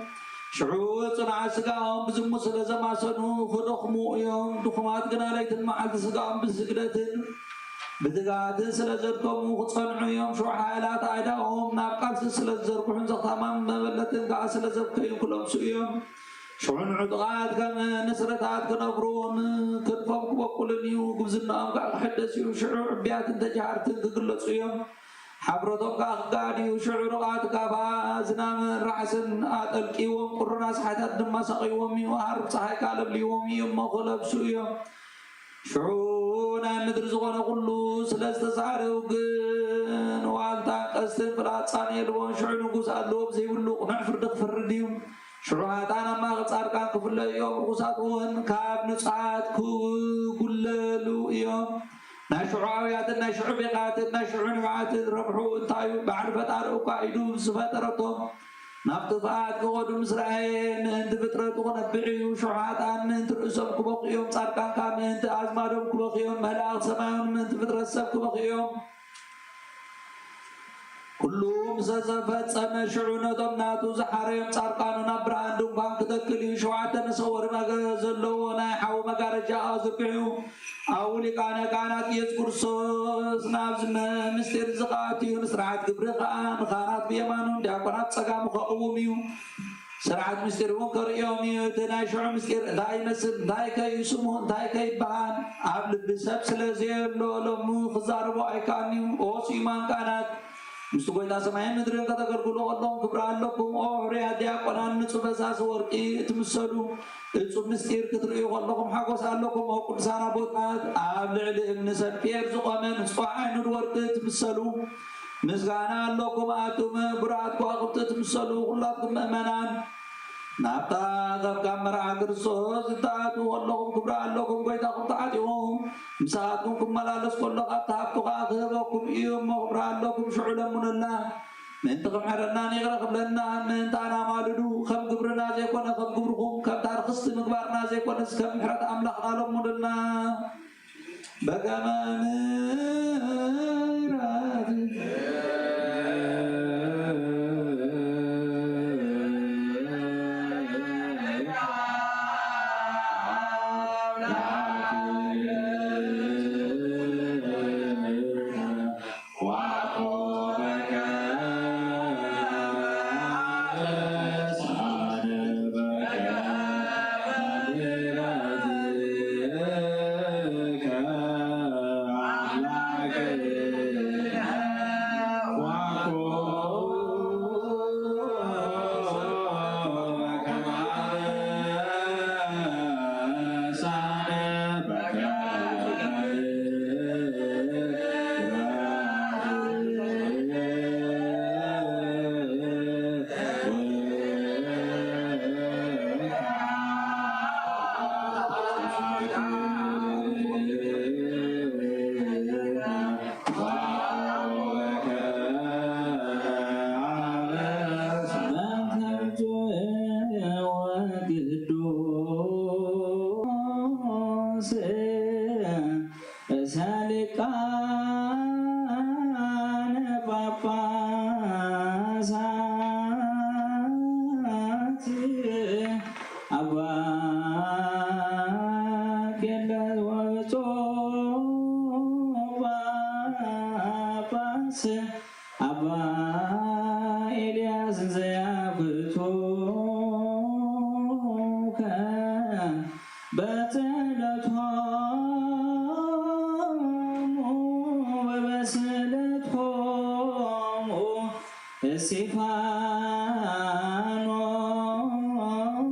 ሽዑ ጽኑዓት ስጋኦም ብዝሙት ስለ ዘማሰኑ ክደኽሙ እዮም። ድኹማት ግና ለይትን መዓልቲ ስጋኦም ብስግደትን ብትግሃትን ስለ ዘድከሙ ክጸንዑ እዮም። ሽዑ ሓያላት ኣእዳዎም ናብ ቃልሲ ስለ ዝዘርግሑን ዘኽታማን መበለትን ከኣ ስለ ዘብከዩን ክለምሱ እዮም። ሽዑ ንዕጡቓት ከም ንስርታት ክነብሩን ክንፎም ክበቁልን እዩ። ጉብዝናኦም ከኣ ክሕደስ እዩ። ሽዑ ዕቡያትን ተጃሃርትን ክግለጹ እዮም። ሓፍረቶም ከኣ ክገሃድ እዩ። ሽዑ ርቓት ካፋ ዝናምን ራሕስን ኣጠልቅይዎም፣ ቁሩን ኣስሓታት ድማ ሰቒዎም እዩ። ሃሩር ጸሓይ ከኣ ለብልይዎም እዩ እሞ ክለብሱ እዮም። ሽዑ ናይ ምድሪ ዝኾነ ኩሉ ስለ ዝተሳዕረ፣ ግን ዋልታን ቀስትን ፍላጻን የልቦን። ሽዑ ንጉስ ኣድልዎ ብዘይብሉ ቅኑዕ ፍርዲ ክፈርድ እዩ። ሽዑ ሃጣን ኣብ ማእከል ጻድቃን ክፍለዩ እዮም። ርኹሳት እውን ካብ ንጹሓት ክጉለሉ እዮም። ናይ ሽዑ ኣውያትን ናይ ሽዑ ቤቓትን ናይ ሽዑ ንብዓትን ረብሑ እንታይ እዩ? ባዕሉ ፈጣሪ እኳ ኢዱ ዝፈጠረቶም ናብ ጥፍኣት ክኸዱ ምስ ረኣየ፣ ምእንቲ ፍጥረቱ ክነብዕ እዩ። ሽዑ ሃጣን ምእንቲ ርእሶም ክበኽዩ እዮም፣ ጻድቃን ከኣ ምእንቲ ኣዝማዶም ክበኽዩ እዮም። መላእኽቲ ሰማይ እውን ምእንቲ ፍጥረት ሰብ ክበኽዩ እዮም። ኩሉ ምስ ተፈጸመ፣ ሽዑ ነቶም ናቱ ዝሓረዮም ጻድቃኑ ናብ ብርሃን ድንኳን ክተክል እዩ። ሸውዓተ መሰወሪ መገ-፣ ዘለዎ ናይ ሓዊ መጋረጃ ኣዝርጊሑ፣ ኣብኡ ሊቃነ ካህናት ኢየሱስ ክርስቶስ ናብዚ መ-፣ ምስጢር እዚ ክኣቱ እዩ። ንስርዓት ግብሪ ከኣ ንካህናት ብየማኑ፣ ንዲያቆናት ብጸጋሙ ከቕውም እዩ። ስርዓት ምስጢር እውን ከርእዮም እዩ። እቲ ናይ ሽዑ ምስጢር እንታይ ይመስል? እንታይ ከ እዩ ስሙ? እንታይ ከ ይበሃል? ኣብ ልቢ ሰብ ስለ ዘየሎ፣ ሎሚ ክዛረቦ ኣይከኣልን እዩ። ኦ ስዩማን ካህናት፣ ምስቲ ጐይታ ሰማይን ምድርን ከተገልግሉ ከለኹም ክብሪ ኣለኩም። ኦ ሕሩያት ዲያቆናት፣ ንጹህ ፈሳሲ ወርቂ እትምሰሉ፣ እጹብ ምስጢር ክትርእዩ ከለኹም ሓጎስ ኣለኩም። ኦ ቅዱሳን ኣቦታት፣ ኣብ ልዕሊ እምኒ ሰልፌር ዝቖመ ንጹሕ ዓይኑድ ወርቂ እትምሰሉ፣ ምስጋና ኣለኩም። ኣቱም ብሩሃት ከዋኽብቲ እትምሰሉ ኩላትኩም ምእመናን፣ ናብታ ጸብጻብ መርዓ ክርስቶስ እትኣትዉ ከለኹም ክብሪ ኣለኩም። ጐይታኹም ተዓጢቑ ምሳኻትኩም ክመላለስ ከሎ፣ ካብቲ ሃብቱ ኸኣ ክህበኩም እዩ እሞ፣ ክብሪ ኣለኩም። ሽዑ ለምኑልና። ምእንቲ ክምሕረናን ይቕረ ክብለናን፣ ምእንቲ ኣናማልዱ፣ ከም ግብርና ዘይኮነ ከም ግብርኹም፣ ከምታ ርኽስቲ ምግባርና ዘይኮነስ ከም ምሕረት ኣምላኽና ለምኑልና። በከመ ምሕረት ቅዱስ ርእሰ ሊቃነ ጳጳሳት አባ ቄርሎስ ወብፁዕ ጳጳስ አባ ኤልያስ ዘያፍቱከ በጸሎቶሙ ወበስእለቶሙ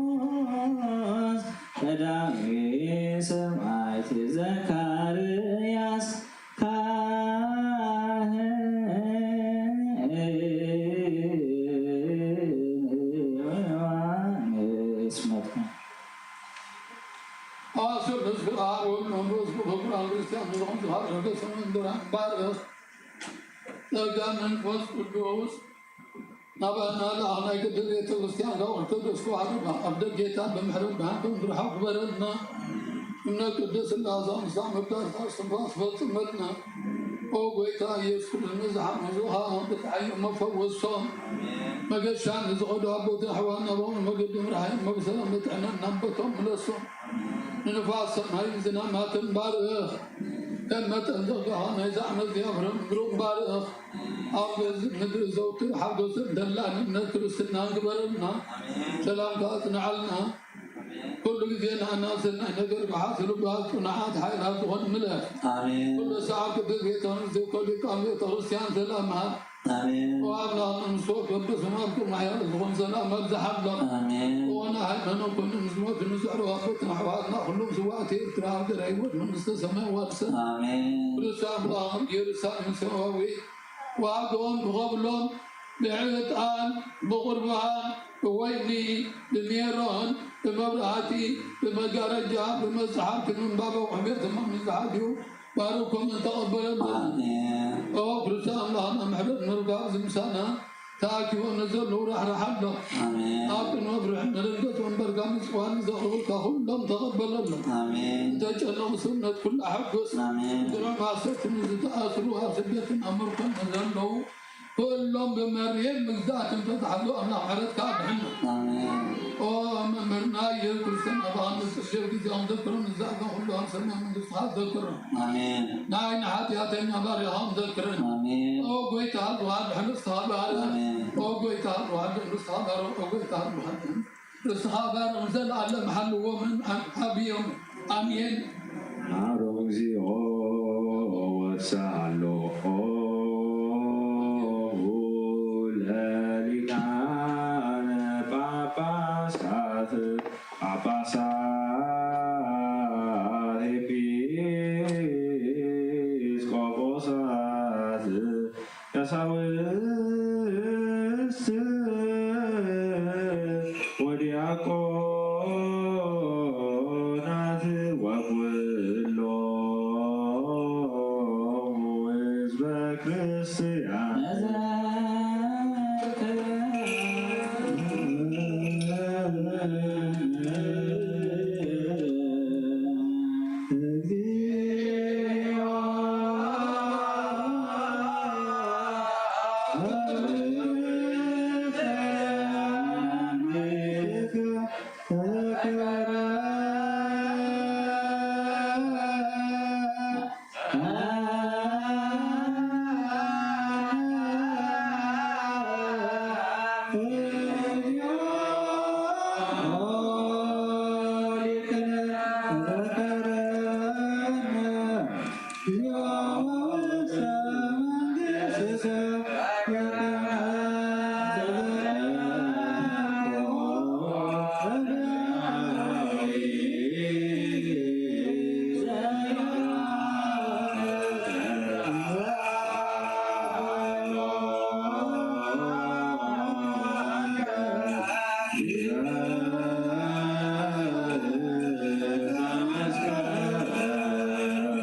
እስጢፋኖስ ቀዳማዊ ሰማዕት ዘካርያስ ካህን ዮሐንስ መጥምቅ። ኣብ ስም ምስል ኣብ ወልድ መንፈስ ቅዱስ ብርሃን ክርስቲያን ዝኾን ዝሃብ መንፈስ መንበራ ባርኽ። ጸጋ መንፈስ ቅዱስ ናባና ለኣኽ ናይ ቅድስት ቤተ ክርስቲያን ካብ ኦርቶዶክስ ተዋህዶ ኣብ ደጌታ ብምሕረት ብሃንቶም ብርሓቕ ግበረልና። እምነት ቅድስት ሥላሴ ምስላ መዳስ እስትንፋስ ፈጽመልና። ኦ ጎይታ ኢየሱስ ክርስቶስ፣ ንዝሓመዙኻ ብትሓዮ መፈወሶም፣ መገሻ ንዝኸዱ ኣቦት ኣሕዋት ናባኦም መገዲ ምርሓዮም፣ ብሰላም ብጥዕና ናብ ቦቶም ምለሶም። ንንፋስ ሰማይ ዝናማትን ባርኽ። ከም መጠን ጸጋኻ ናይዚ ዓመት እዚኣ ፍረ ምድሮም ባርኽ። ኣብ ገዝእ ምድሪ ዘውትር ሓጎስን ተድላን እምነት ክርስትናን ግበረልና። ሰላምካ ኣጽንዓልና። ኩሉ ግዜ ንኣና ሰናይ ነገር ክሓስቡ ልቡባት ጽኑዓት ሓይላት ዝኾን ምለስ። ኣሜን። ኩሉ ሰዓብ ቅድስት ቤተ ክርስቲያን ዘይኮ ሊቃውንት ቤተ ክርስቲያን ሰላም ሃብ። ኣሜን። ወኣምላኽ ንሶ በብስማት ማሕያል ዝኾን ሰላም ኣብዝሓሎም። ኣሜን። ወነ ሃይማኖት ኩሉ ምስ ሞት ንዝዕሩ ኣቦትና ኣሕዋትና ኩሎም ስዋእቲ ኤርትራ ሃገረ ህይወት መንግስተ ሰማይ ዋርሰን። ኣሜን። ቅዱስ ኣምላኽ ኢየሩሳሌም ሰማያዊ ዋጋኦም ክኸብሎም ብዕጣን ብቑርባን ብወይኒ ብሜሮን ብመብራህቲ ብመጋረጃ ብመጽሓፍቲ ምንባብ ኣቑሑ ቤተ መንግስቲ ሓዲኡ ባርኮም ተቐበለሎም። ኣሜን። ኦ ክርስቶስ ኣምላኽና ምሕረት ምርካብ ዝምሳና ተኣኪቦም ንዘለዉ ራሕርሓሎም። ኣሜን። ኣብ ቅድሚ ፍርሒ ንርገጽ ወንበርካ ምጽዋን ዘቕርቡልካ ኩሎም ተቐበለሎም። ኣሜን። ዝተጨነቑ ስእነት ኩሉ ኣሐጉስ። ኣሜን። ድሮም ኣሰርትን ዝተኣስሩ ኣብ ስደትን ኣብ ምርኮን ንዘለዉ ኩሎም ብመሪር ምግዛእትን ተታሕዙ ኣምላኽ ምሕረትካ ኣድሕኖም። ኣሜን። ኦ መምህርና ኢየሱስ ክርስቶስ ኣባኻ ንጽልዮ ግዜኦም ዘክሮም ንዛእካ ኩሉ ኣብ ሰማይ መንግስትኻ ዘክሮም። ኣሜን። ናይ ንሓጢኣተኛ ባርያኻ ዘክረን። ኣሜን። ኦ ጎይታ፣ ተዋህዶ ንስኻ ባርያ። ኣሜን። ኦ ጎይታ፣ ተዋህዶ ንስኻ ባርያ። ኦ ጎይታ፣ ተዋህዶ ንስኻ ባርያ። ንዘለኣለም ሓልዎምን ዓብዮም። ኣሜን። ማሮን እግዚኦ ወሳሎ ለሊቃነ ጳጳሳት ጳጳሳት ኤጲስቆጶሳት ቀሳውስት ወዲያቆናት ወኩሎሙ ህዝበ ክርስቲያን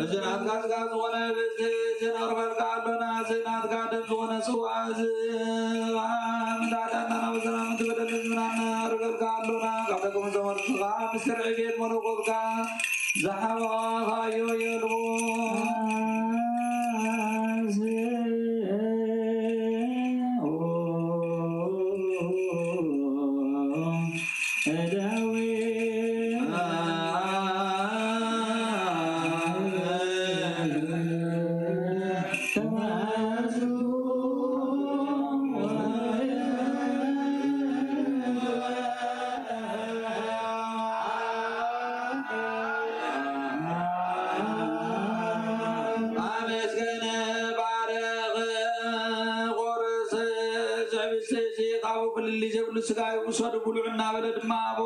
እዚ ናትካ ስጋ ዝኾነ ብእዝኒ እዚ ነቕርበልካ ኣሎና። እዚ ናትካ ደም ዝኾነ ጽዋ እዚ ምዳዳና ናብ ሰላም ትበደል ዝምናና ነቕርበልካ ኣሎና። ካብ ደቅም ዘመርትኻ ምስጢር ዕቤት መለኮትካ ዝሓበኻዮ የልቦ። ኣመስገነ ባረኸ ቁርስ ዝዕብስቲ ካብኡ ፍልልይ ዘብሉ ስጋይ ውሰዱ ብልዑ እናበለ ድማ ኣቦ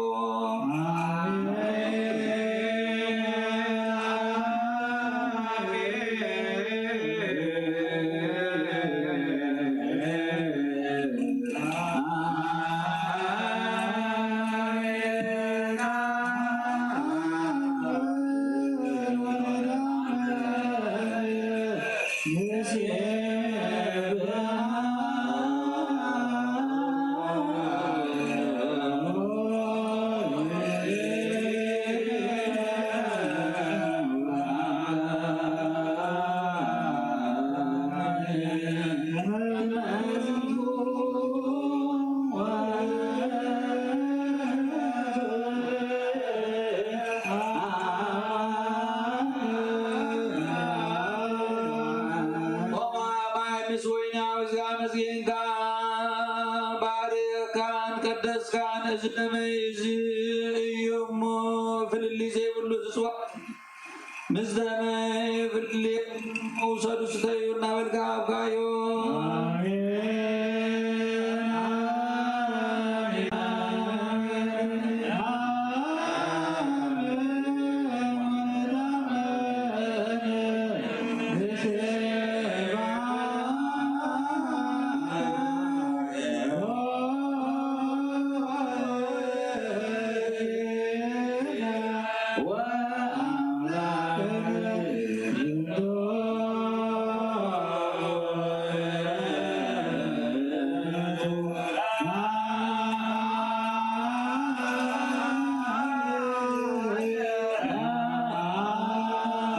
ቆማማይ ምስ ወይኒ ኣውዚኣ መስጊንካ ባርካን ቀደስካን፣ እዚ ደመይ እዚ እዩ እሞ ፍልልይ ዘይብሉ ዝጽዋዕ ምስ ደመይ ፍልልይ ውሰዱ ስተዩ እናበልካ ኣብካዮ።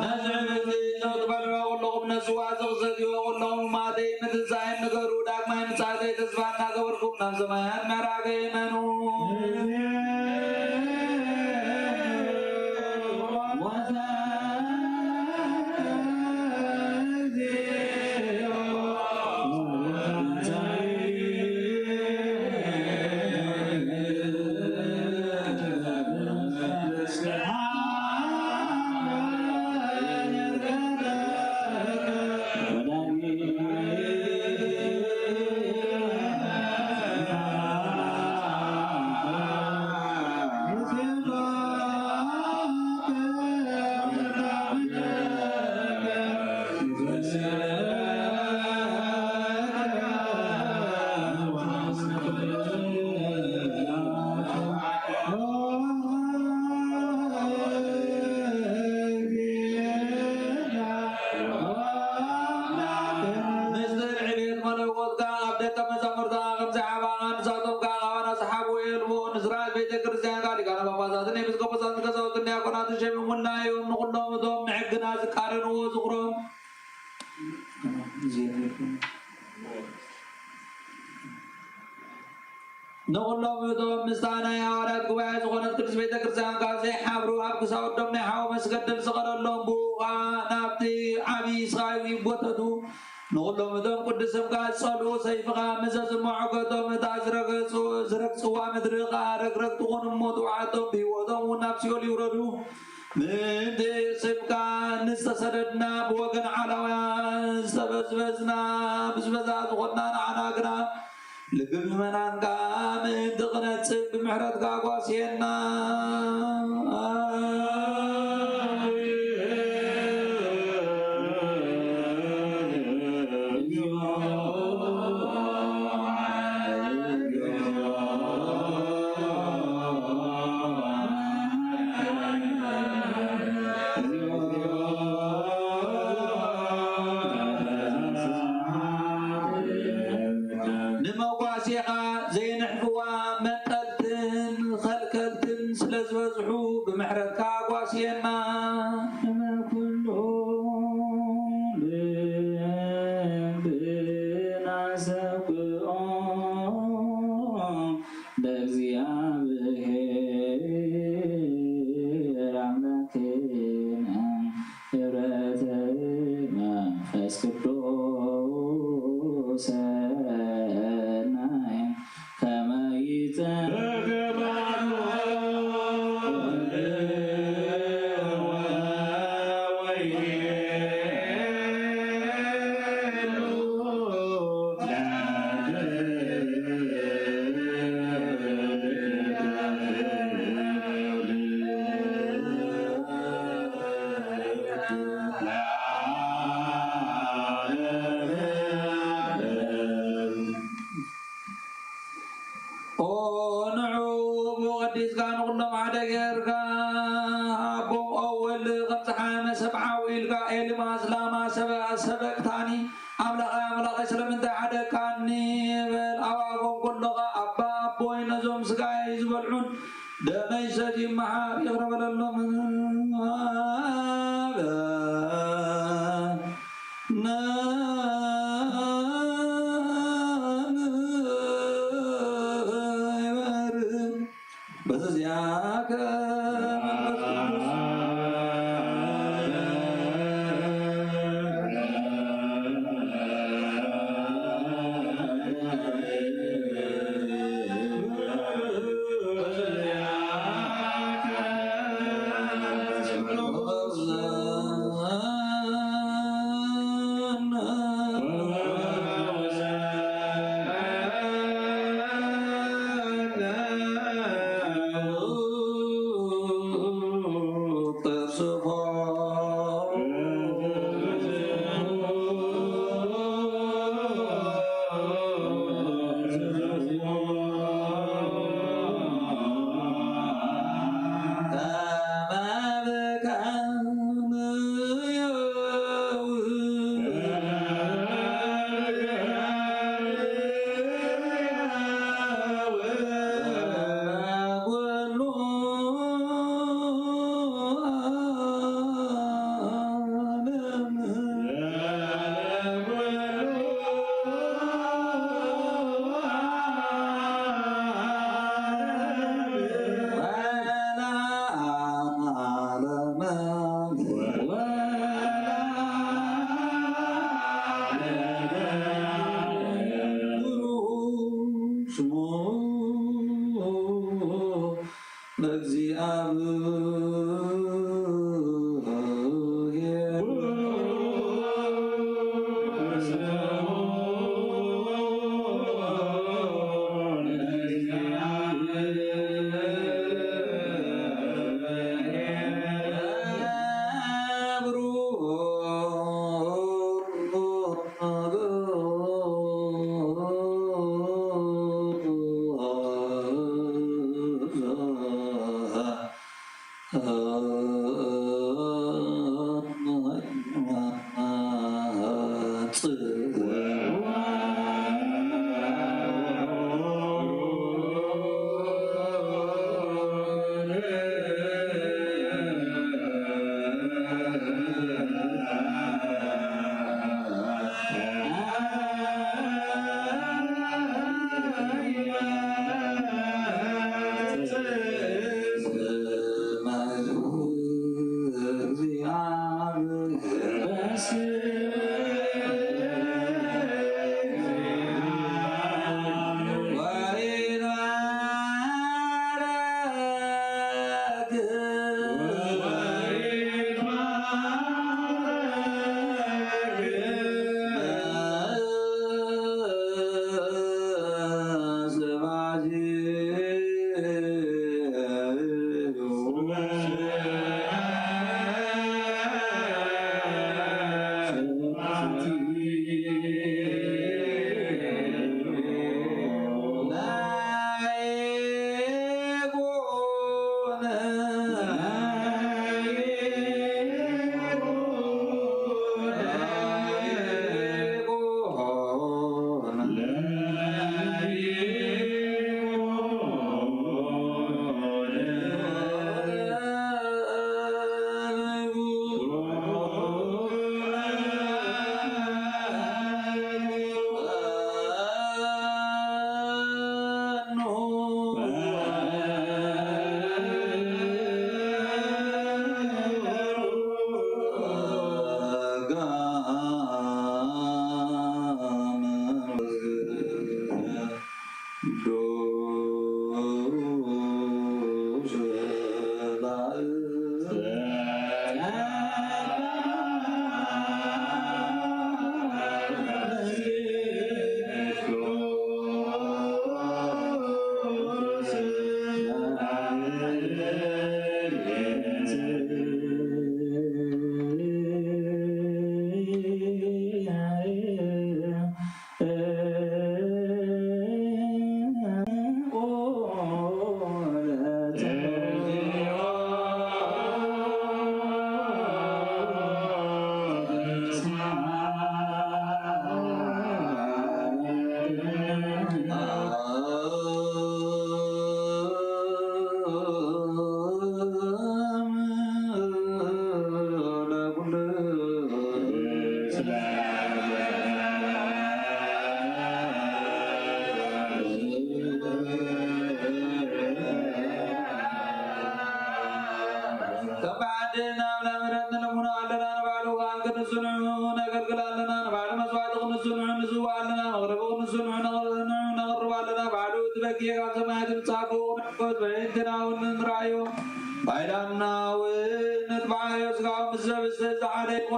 ነዚ ዕብቲ ትበልዑ ኩለኹም ነስዋ ዝኽሰት እዩ። ኩሎም ማተይ ምትንሳኤን ንገሩ። ዳግማይ ምጽኣተይ ተስፋ እናገበርኩም ናብ ሰማያት ምዕራገይ እመኑ። ቆሞሳትን ቀሳውስትን ዲያቆናትን ሸሚሙልና እዮም። ንኹሎም እቶም ንሕግና ዝቃረንዎ ዝኽሮም ንኹሎም እቶም ምስታ ናይ ሃዋርያት ጉባኤ ዝኾነት ቅድስት ቤተ ክርስቲያን ካብ ዘይሓብሩ ኣብ ክሳወዶም ናይ ሓዊ መስገደል ዝቐለሎም ብኡ ኸኣ ናብቲ ዓብዪ ስቓይ ይጎተቱ። ንኹሎም እቶም ቅዱስ ስምካ ዝጸልኡ ሰይፍኻ ምዘዝ እሞ ዕገቶም። እታ ዝረገጹ-፣ ዝረግጽዋ ምድሪ ኸኣ ረግረግ ትኹን እሞ ትውዓቶም። ብህይወቶም እውን ናብ ሲኦል ይውረዱ። ምእንቲ ስምካ ንዝተሰደድና ብወገን ዓላውያን ዝተበዝበዝና ብዝበዛ ዝኾንና ንዓና ግና ልቢ ምእመናንካ ምእንቲ ክነጽብ ብምሕረትካ ጓስየና። ንመጓሴኻ ዘይንሕፍዋ መንጠልትን ኸልከልትን ስለ ዝበዝሑ ብምሕረትካ ጓስየና። እመ ኩሉ ልብና ሰብኦ በእግዚኣብሔር ኣምላክነ ህብረተ መንፈስ ቅዱስ ሰናይ ከመ ይጸ- ኦ ንዑ ብኡ ቀዲስካ ንኹሎም ሓደ ጌርካ፣ ኣቦ፣ ኦ ወልድ፣ ከም ጸሓይ መሰብሓዊ ኢልካ፣ ኤልማስ ላማ ሰበ-፣ ሰበቅታኒ፣ ኣምላኸይ ኣምላኸይ ስለምንታይ ሓደግካኒ በል። ኣብ ኣፎም ከሎ ኸኣ ኣባ ኣቦይ ነዞም ስጋይ ዝበልዑን ደመይ ዝሰትዩ መሓር ይቕረ በለሎም። በዚያከ መንፈስ ቅዱስ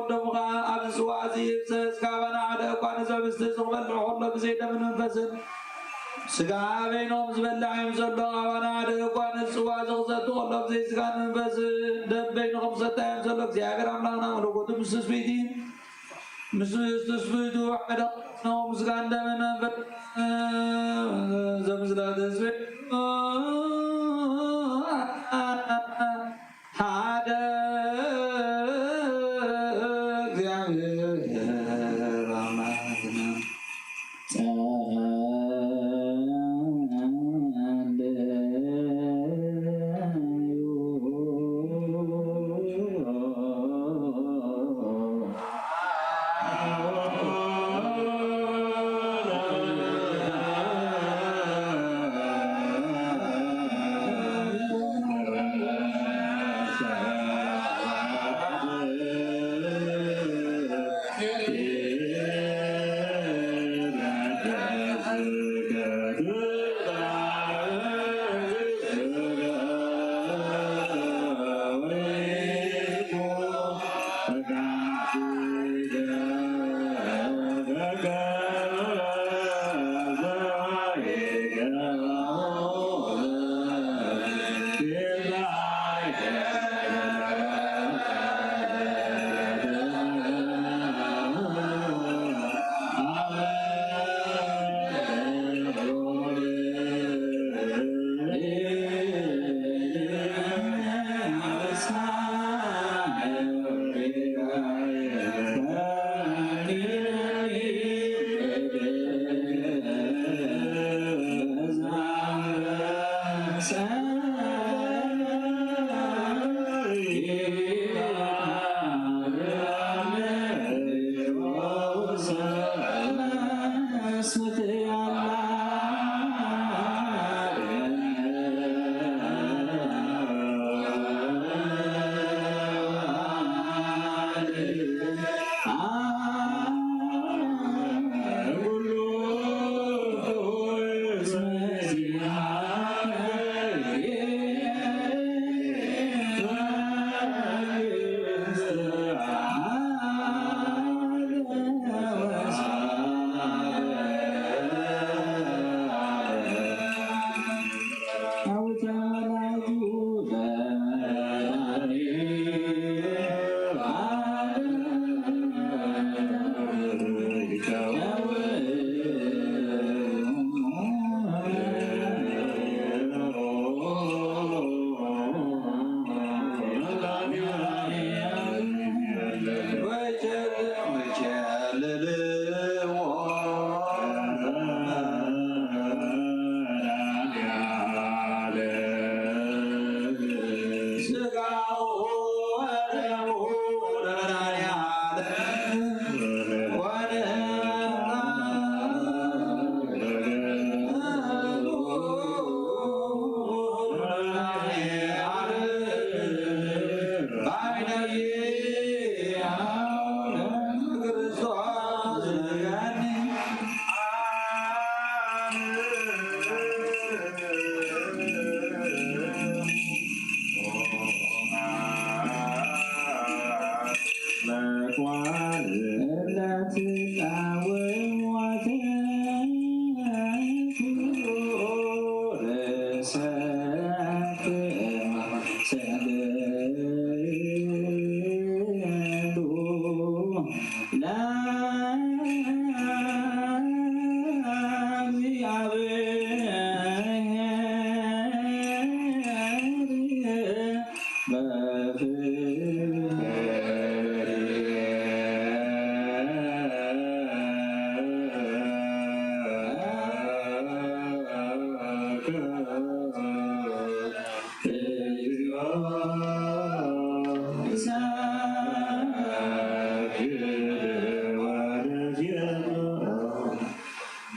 ደሙ ኸኣ ኣብዚ ጽዋእ እዚ ይፍሰስ። ካባና ሓደ እኳ ነዚ ህብስቲ እዚ ክበልዕ ከሎ ብዘይ ደምን መንፈስን ስጋ በይኖም ዝበልዕ ኣይምሰሎ። ካባና ሓደ እኳ ነዚ ጽዋእ እዚ ክሰቲ ከሎ ብዘይ ስጋን መንፈስን ደም በይኑ ክምሰቲ ኣይምሰሎ። እግዚኣብሔር ኣምላኽና መለኮቱ ምስ ትስብእቲ፣ ምስ ትስብእቱ ሓደ ነው። ምስጋን ደምን መንፈስ ዘምስለ ትስብእቱ ሓደ እግዚኣብሔር ኣምላኽና።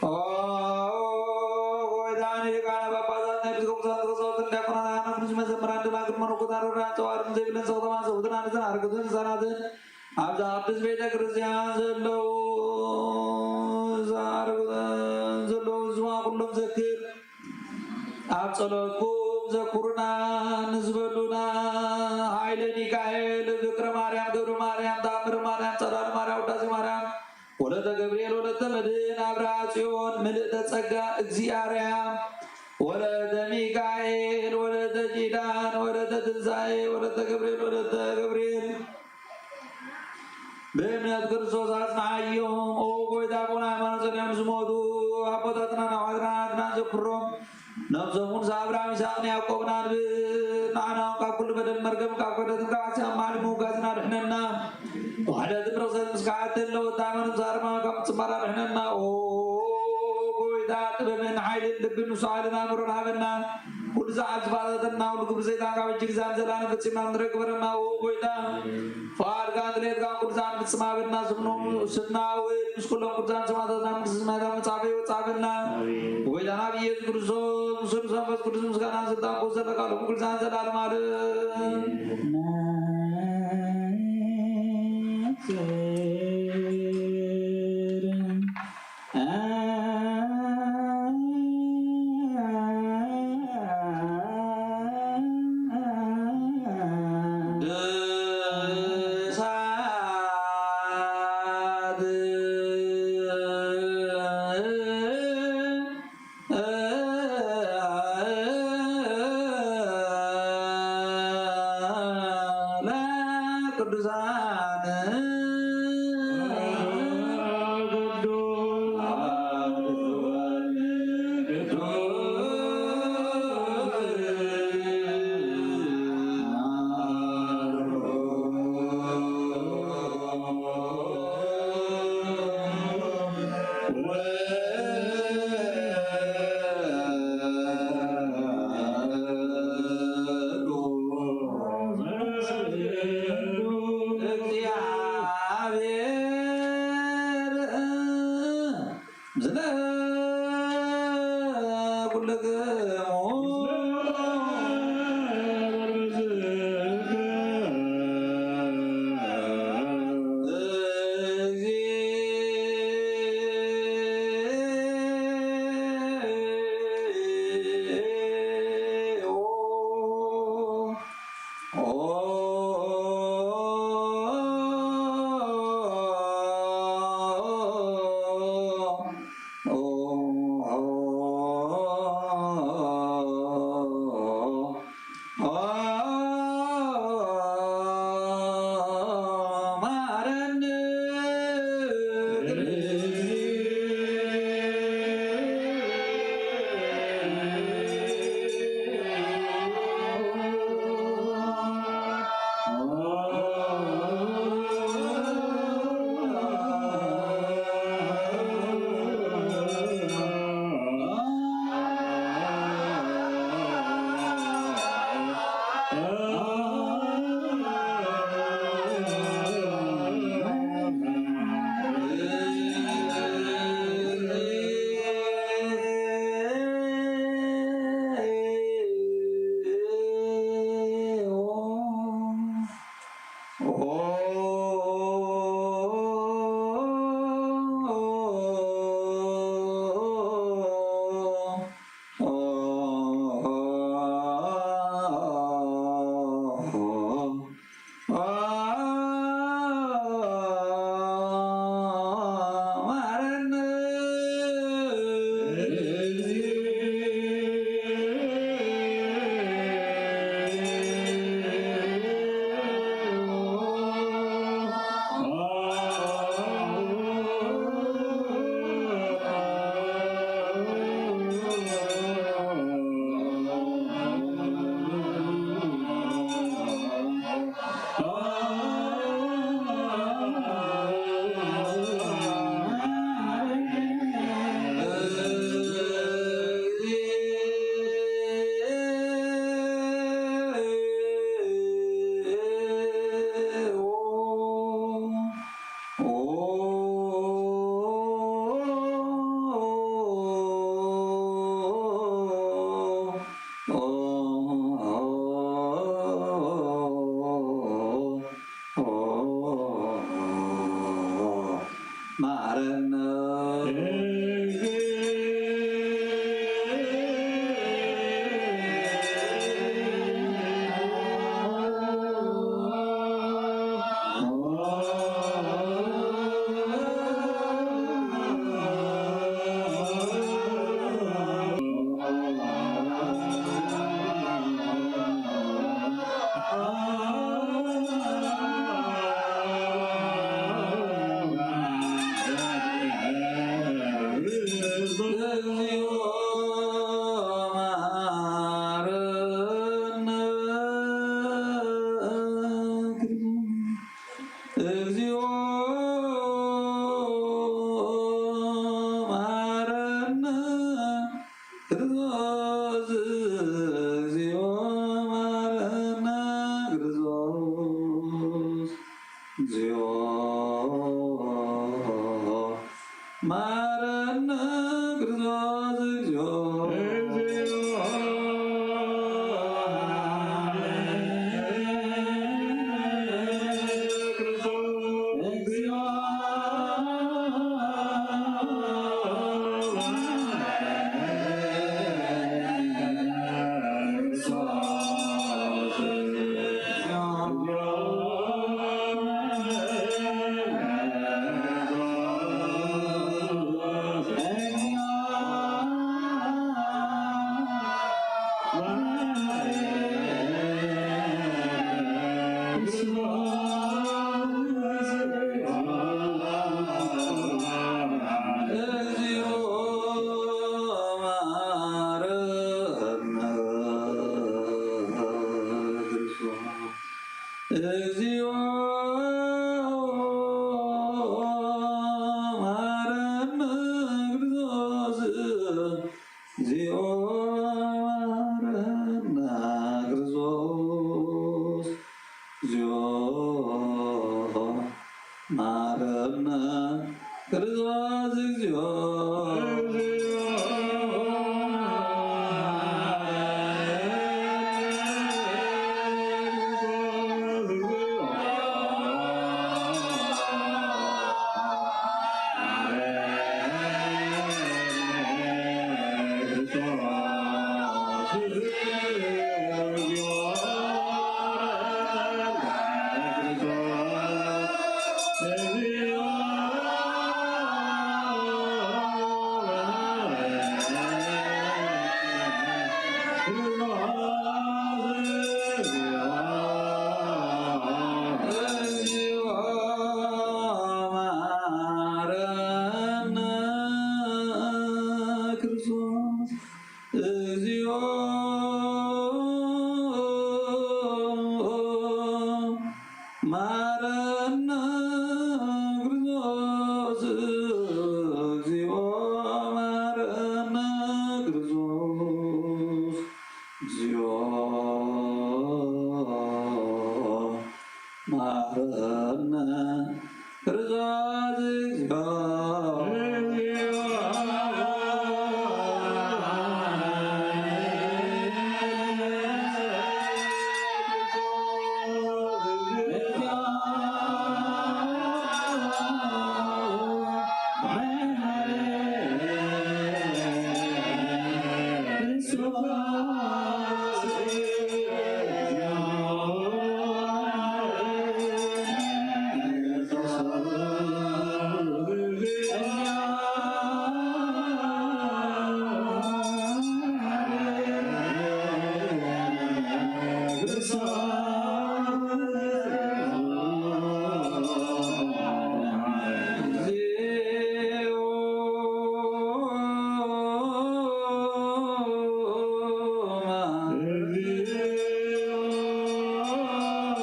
ኦ ጎይታ፣ ንሊቃነ ጳጳሳት፣ ኤጲስቆጶሳት፣ ቀሳውስትን ዲያቆናት፣ ካህናት፣ መዘምራን፣ ደናግል፣ መነኮሳት፣ ኣረጋውያን፣ ጸዋርን ዘይብለን ሰክተማን ሰብኡትን ኣንስትን ኣረግቶትን ህጻናትን ኣብዛ ቅድስት ቤተ ክርስቲያን ዘለዉ ዘለዉ ህዝባ ኩሎም ዘክር። ኣብ ጸሎትኩም ዘኩሩና ንዝበሉና ሚካኤል፣ ፍቅረ ማርያም፣ ገብረ ማርያም፣ ተኣምረ ማርያም፣ ጸዳለ ማርያም፣ ውዳሴ ማርያም፣ ወለተ ገብርኤል፣ ወለተ መድህን፣ ኣብርሃ ጽዮን፣ ምልእተ ጸጋ፣ እግዚእ ኣርያም፣ ወለተ ሚካኤል፣ ወለተ ኪዳን፣ ወለተ ትንሳኤ፣ ወለተ ገብርኤል፣ ወለተ ገብርኤል። ብእምነት ክርስቶስ ኣጽንዓዮም። ኦ ጎይታ፣ ብእውነት ሃይማኖት ጸኒዖም ዝሞቱ ኣቦታትና፣ ኣሕዋትና፣ ኣሓትና ዘክሮም። ነብሶም እውን ኣብርሃም፣ ይስሐቅን ያዕቆብን ኣንብር። ንዓና እውን ካብ ኩሉ በደል መርገም፣ ካብ ክሕደትን ካብ ዓስያን መዓልቲ ምውጋዝና ድሕነና። ውሕደትን ርኽሰትን ምስ ከዓት ተለወት ሃይማኖት ኣርማ ካብ ምጽማር ኣድሕነና። ኦ ጎይታ፣ ጥበብን ሓይልን ልብን ምስትውዓልን ኣእምሮን ሃበና። ኩሉ ዝዓብ ዝባታተና፣ ኩሉ ግብሪ ሰይጣን ካብ እጅ ግዛን ዘላለም ፈጺምና ንረክበረና። ኦ ጎይታ፣ ፍቓድካን ድሌትካን ኩሉ ዝዓብ ፍጽም ሃበና። ስምኖም ስምና እውን ምስ ኩሎም ቅዱሳን ሰማዕታትና መንግስቲ ሰማያት ኣብ መጽሓፈ ይወጽእ ሃበና። ኣሜን። ጎይታና ብኢየሱስ ክርስቶስ፣ ምስ መንፈስ ቅዱስ ምስጋናን ስልጣን ክወሰድ ለቃሎም ኩሉ ግዛን ዘላለም ዓለም። ቅዱሳን እግዚአብሔር ምስለ ኩልክሙ። እግዚኦ መሐረነ። እግዚኦ መሐረነ። ክርስቶስ። እግዚኦ መሐረነ። ክርስቶስ። እግዚኦ መሐረነ። ክርስቶስ። እግዚኦ። እግዚኦ መሐረነ ክርስቶስ። እግዚኦ መሐረነ ክርስቶስ። እግዚኦ መሐረነ ክርስቶስ። እግዚኦ። እግዚኦ መሐረነ ክርስቶስ። እግዚኦ መሐረነ ክርስቶስ። እግዚኦ መሐረነ ክርስቶስ።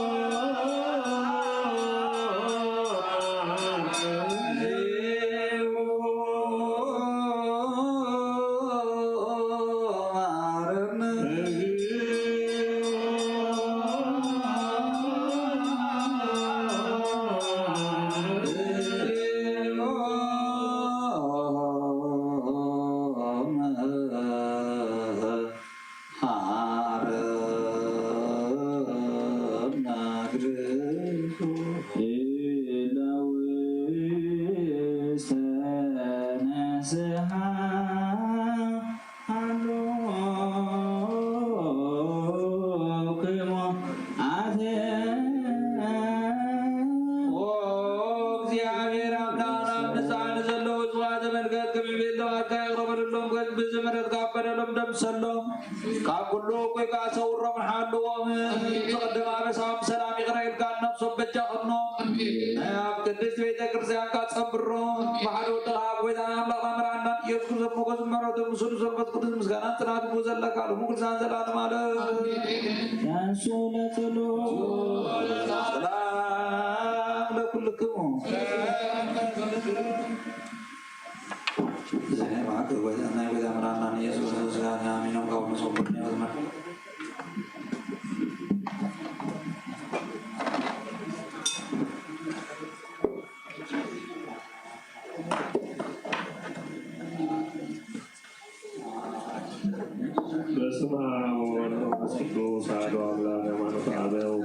እግዚኦ። ኦ እግዚኣብሔር ኣምላኽና፣ ኣብ ንስሓ ንዘለዉ ጽዋዕ ተመልከት፣ ክምዕብል ተባካ ይቕረበልሎም፣ ገጽ ብዝምረት ካብ በደሎም ደምሰሎም፣ ካብ ኩሉ እኩይ ከኣ ሰውሮም ሓልዎም። ዝቐደም ኣበሳኦም ሰላም ይቕረ ኢልካ ነብሶም በጃ ኸድኖም። ኣብ ቅድስት ቤተ ክርስቲያንካ ጸንብሮም። ብሓደ ወድኻ ኣብ ጎይታና ኣምላኽና መርዓና ኢየሱስ ክርስቶስ ሞገስ መረቱ ምስሉ መንፈስ ቅዱስ ምስጋናን ጽናት ይኹን ዘለካ ሎሙ ቅዱሳን ዘላለም ዓለም። ተንሱ ለጸሎት። ሰላም ለኩልክሙ። ናይ ጎይታና ኢየሱስ ክርስቶስ ስጋና አሚኖም ካብ መስዋዕት በስመ አብ ወወልድ ወመንፈስ ቅዱስ አሐዱ አምላክ። ሃይማኖተ አበው።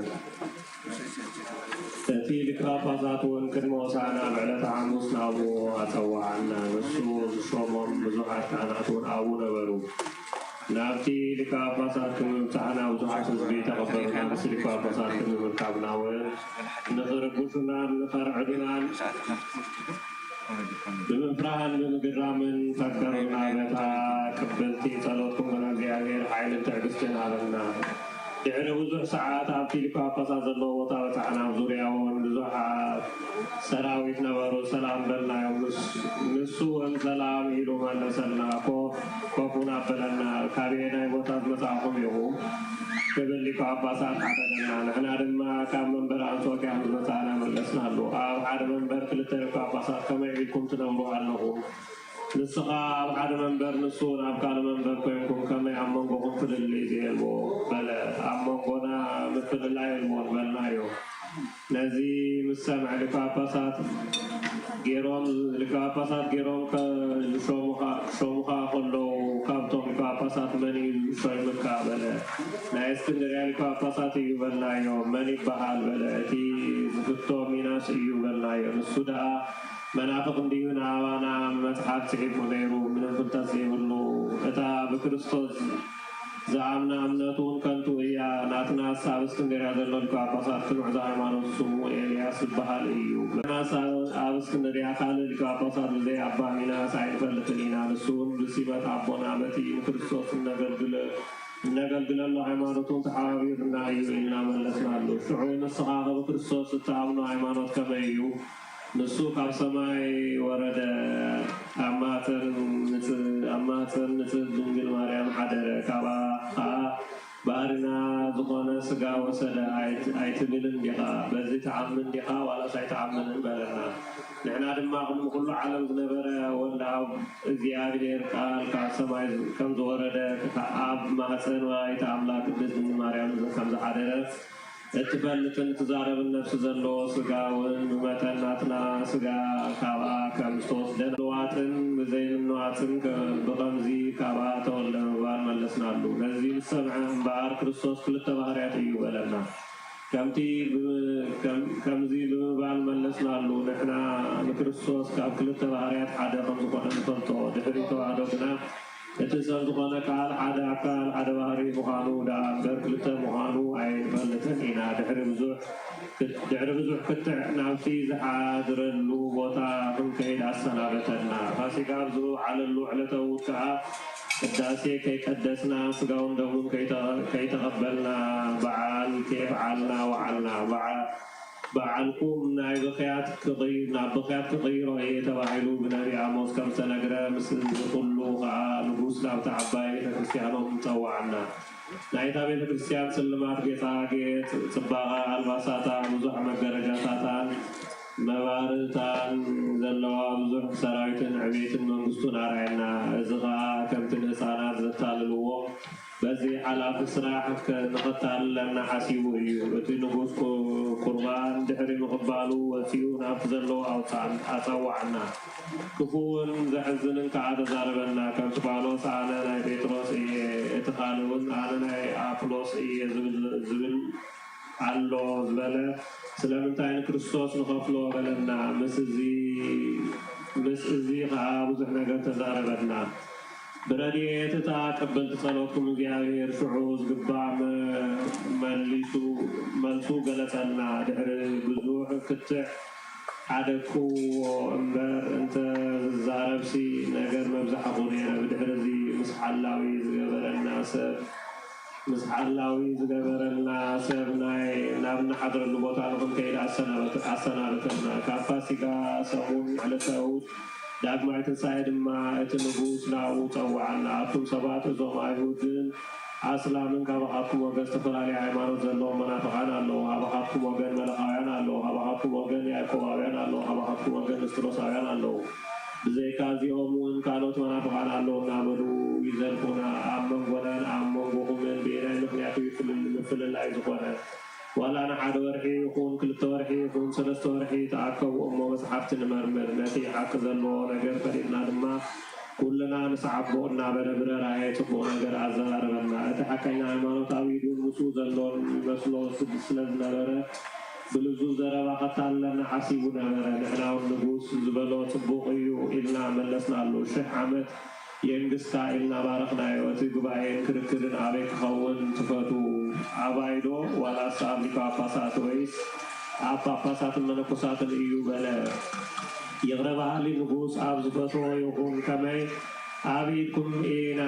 እቲ ሊቀ ጳጳሳት እውን ቅድመ ሆሳዕና ብዕለተ ሐሙስ ናብኡ ኣጸውዓና። ንሱ ዝሾሞም ብዙሓት ካህናት እውን ኣብኡ ነበሩ። ናብቲ ሊቀ ጳጳሳት ክምብጻሕና ብዙሓት ህዝቢ ተቐበሉና። ምስ ሊቀ ጳጳሳት ክምምርካብና እውን ንኽርጉሱናን ንኸርዕዱናን ብምፍራህን ብምግራምን ፈከሩና። በታ ቅብልቲ ጸሎትኩም ግና እግዚኣብሔር ሓይልን ትዕግስትን ሃበና። ድሕሪ ብዙሕ ሰዓት ኣብቲ ሊቀ ጳጳሳት ዘለዎ ቦታ በጻሕና። ኣብ ዙርያውን ብዙሓት ሰራዊት ነበሩ። ሰላም በልናዮም። ንስ- ንሱ እውን ሰላም ኢሉ መለሰልና። ኮፍ ኮፍ እውን ኣበለና። ካበየናይ ቦታ ዝመጻእኹም ኢኹም? ክብል ሊቀ ጳጳሳት ሓተተና። ንሕና ድማ ካብ መንበር ኣንጾክያ ከም ዝመጻእና መለስናሉ። ኣብ ሓደ መንበር ክልተ ሊቀ ጳጳሳት ከመይ ኢልኩም ትነብሩ ኣለኹም? ንስኻ ኣብ ሓደ መንበር ንሱ እውን ኣብ ካልእ መንበር ኮይንኩም ከመይ ኣብ መንጎኹም ፍልልይ ዝየልቦ? በለ። ኣብ መንጎና ምፍልላይ የልቦን በልናዮ። ነዚ ምስ ሰምዐ ሊቀ ጳጳሳት ገይሮም ሊቀ ጳጳሳት ገይሮም ከ- ዝሾሙኻ ክሾሙኻ ከለዉ ካብቶም ሊቀ ጳጳሳት መን እዩ ዝሾይምካ? በለ። ናይ እስክንድርያ ሊቀ ጳጳሳት እዩ በልናዮ። መን ይበሃል? በለ። እቲ ዝፍቶ ሚናስ እዩ በልናዮ። ንሱ ደኣ መናፍቕ እንድዩ ንኣባና መጽሓፍ ጽሒፉ ነይሩ ምንም ፍልጠት ዘይብሉ እታ ብክርስቶስ ዝኣምና እምነቱ እውን ከንቱ እያ። ናትናስ ኣብ እስክንድርያ ዘሎ ሊቀ ጳጳሳት ክንዑ ዘሃይማኖት ስሙ ኤልያስ ዝበሃል እዩ። ናትናስ ኣብ እስክንድርያ ካልእ ሊቀ ጳጳሳት ብዘይ ኣባ ሚናስ ኣይንፈልጥን ኢና። ንሱ እውን ብሲመት ኣቦና በቲ ንክርስቶስ እነገልግለ እነገልግለሉ ሃይማኖት እውን ተሓባቢሩና እዩ ኢልና መለስናሉ። ሽዑ ንስኻ ብክርስቶስ እትኣምኖ ሃይማኖት ከመይ እዩ? ንሱ ካብ ሰማይ ወረደ፣ ኣብ ማህፀን ንጽ- ኣብ ማህፀን ንጽሕት ድንግል ማርያም ሓደረ፣ ካብኣ ኸኣ ባህርና ዝኾነ ስጋ ወሰደ ኣይት- ኣይትብልን ዲኻ? በዚ ትኣምን ዲኻ ዋላስ ኣይትኣምንን? በለና። ንሕና ድማ ቅድሚ ኩሉ ዓለም ዝነበረ ወልደ ኣብ እግዚኣብሔር ቃል ካብ ሰማይ ከም ዝወረደ ኣብ ማህፀን ወላዲተ ኣምላክ ቅድስት ድንግል ማርያም ከም ዝሓደረ እትፈልጥን እትዛረብን ነፍሲ ዘለዎ ስጋ እውን ብመጠን ናትና ስጋ ካብኣ ከም ዝተወስደ ምንዋትን ብዘይምንዋትን ብኸምዚ ካብኣ ተወልደ ምባል መለስናሉ። ነዚ ምስ ሰምዐ እምበኣር ክርስቶስ ክልተ ባህርያት እዩ በለና። ከምቲ ከምዚ ብምባል መለስናሉ። ንሕና ንክርስቶስ ካብ ክልተ ባህርያት ሓደ ከም ዝኾነ ንፈልጦ። ድሕሪ ተዋህዶ ግና እቲ ሰብ ዝኾነ ቃል ሓደ ኣካል ሓደ ባህሪ ምዃኑ ደኣ እምበር ክልተ ምዃኑ ኣይንፈልጥን ኢና። ድሕሪ ብዙሕ ድሕሪ ብዙሕ ክትዕ ናብቲ ዝሓድረሉ ቦታ ክንከይድ ኣሰናበተና። ፋሲካ ኣብ ዝውዓለሉ ዕለተ እሑድ ከኣ ቅዳሴ ከይቀደስና ስጋውን ደሙን ከይተ- ከይተቐበልና በዓል ከየብዓልና ወዓልና። በዓ- በዓልኩም ናይ ብኽያት ክቕይ- ናብ ብኽያት ክቕይሮ እየ ተባሂሉ ብነቢ ኣሞስ ከም ዝተነግረ፣ ምስ እዚ ኩሉ ኸኣ ንጉስ ናብታ ዓባይ ቤተ ክርስቲያኖም ጸውዓና። ናይታ ቤተ ክርስቲያን ስልማት፣ ጌጻጌጽ፣ ጽባቐ ኣልባሳታ፣ ብዙሕ መጋረጃታታን መባርታን ዘለዋ ብዙሕ ሰራዊትን ዕቤትን መንግስቱን ኣርኣየና። እዚ ኸኣ ከምቲ ንህጻናት ዘታልልዎ በዚ ሓላፊ ስራሕ ከ- ንኸታልለና ሓሲቡ እዩ። እቲ ንጉስ ቁ- ቁርባን ድሕሪ ምቕባሉ ወጺኡ ናብቲ ዘለዎ ኣውጽኣን- ኣጸውዓና። ክፉእን ዘሕዝንን ከኣ ተዛረበና። ከምቲ ጳውሎስ ኣነ ናይ ጴጥሮስ እየ፣ እቲ ካልእ እውን ኣነ ናይ ኣጵሎስ እየ ዝብል ዝብል ኣሎ ዝበለ ስለምንታይ ንክርስቶስ ንኸፍሎ በለና። ምስ እዚ ምስ እዚ ኸኣ ብዙሕ ነገር ተዛረበና። ብረድኤት እታ ቅብልቲ ጸሎትኩም እግዚኣብሔር ሽዑ ዝግባእ መ- መሊሱ መልሱ ገለጸልና። ድሕሪ ብዙሕ ክትዕ ሓደግክዎ እምበር እንተ ዝዛረብሲ ነገር መብዛሕኹ ነይረ። ብድሕርዚ ምስ ሓላዊ ዝገበረና ሰብ ምስ ሓላዊ ዝገበረና ሰብ ናይ ናብ ንሓድረሉ ቦታ ንኽንከይድ ኣሰናበት- ኣሰናበተና። ካብ ፋሲካ ሰሙን ዕለተ እሑድ ዳግማይ ትንሳኤ ድማ እቲ ንጉስ ናብኡ ጸውዓና። ኣቱም ሰባት፣ እዞም ኣይሁድን ኣስላምን ካባኻትኩም ወገን ዝተፈላለየ ሃይማኖት ዘለዎም መናፍቓን ኣለዉ። ካባኻትኩም ወገን መለኻውያን ኣለዉ። ካባኻትኩም ወገን ያዕቆባውያን ኣለዉ። ካባኻትኩም ወገን ንስጥሮሳውያን ኣለዉ። ብዘይካ እዚኦም እውን ካልኦት መናፍቓን ኣለዉ እናበሉ ይዘልፉና። ኣብ መንጎናን ኣብ መንጎኹምን ብየናይ ምኽንያት እዩ ፍልል-፣ ምፍልላይ ዝኾነ? ዋላ ንሓደ ወርሒ ይኹን ክልተ ወርሒ ይኹን ሰለስተ ወርሒ ተኣከቡ እሞ መጽሓፍቲ ንመርምር፣ ነቲ ሓቂ ዘለዎ ነገር ፈሊጥና ድማ ኩልና ንስዓቦ እናበለ ብርህራሄ ጽቡቕ ነገር ኣዘራረበና። እቲ ሓቀኛ ሃይማኖት ኣብ ኢዱን ምስኡ ዘሎን ይመስሎ ስለ ዝነበረ ብልዙብ ዘረባ ከታልለና ሓሲቡ ነበረ። ንሕና እውን ንጉስ ዝበሎ ጽቡቕ እዩ ኢልና መለስናሉ። ሽሕ ዓመት የንግስካ ኢልና ባረኽናዮ። እቲ ጉባኤን ክርክርን ኣበይ ክኸውን ትፈትዉ? ኣባይዶ ዋላስ ኣብ ሊቀ ጳጳሳት ወይስ ኣብ ጳጳሳትን መነኮሳትን እዩ? በለ። ይቕረ በሃሊ ንጉስ ኣብ ዝፈትዎ ይኹን ከመይ ኣብ ኢድኩም ኢና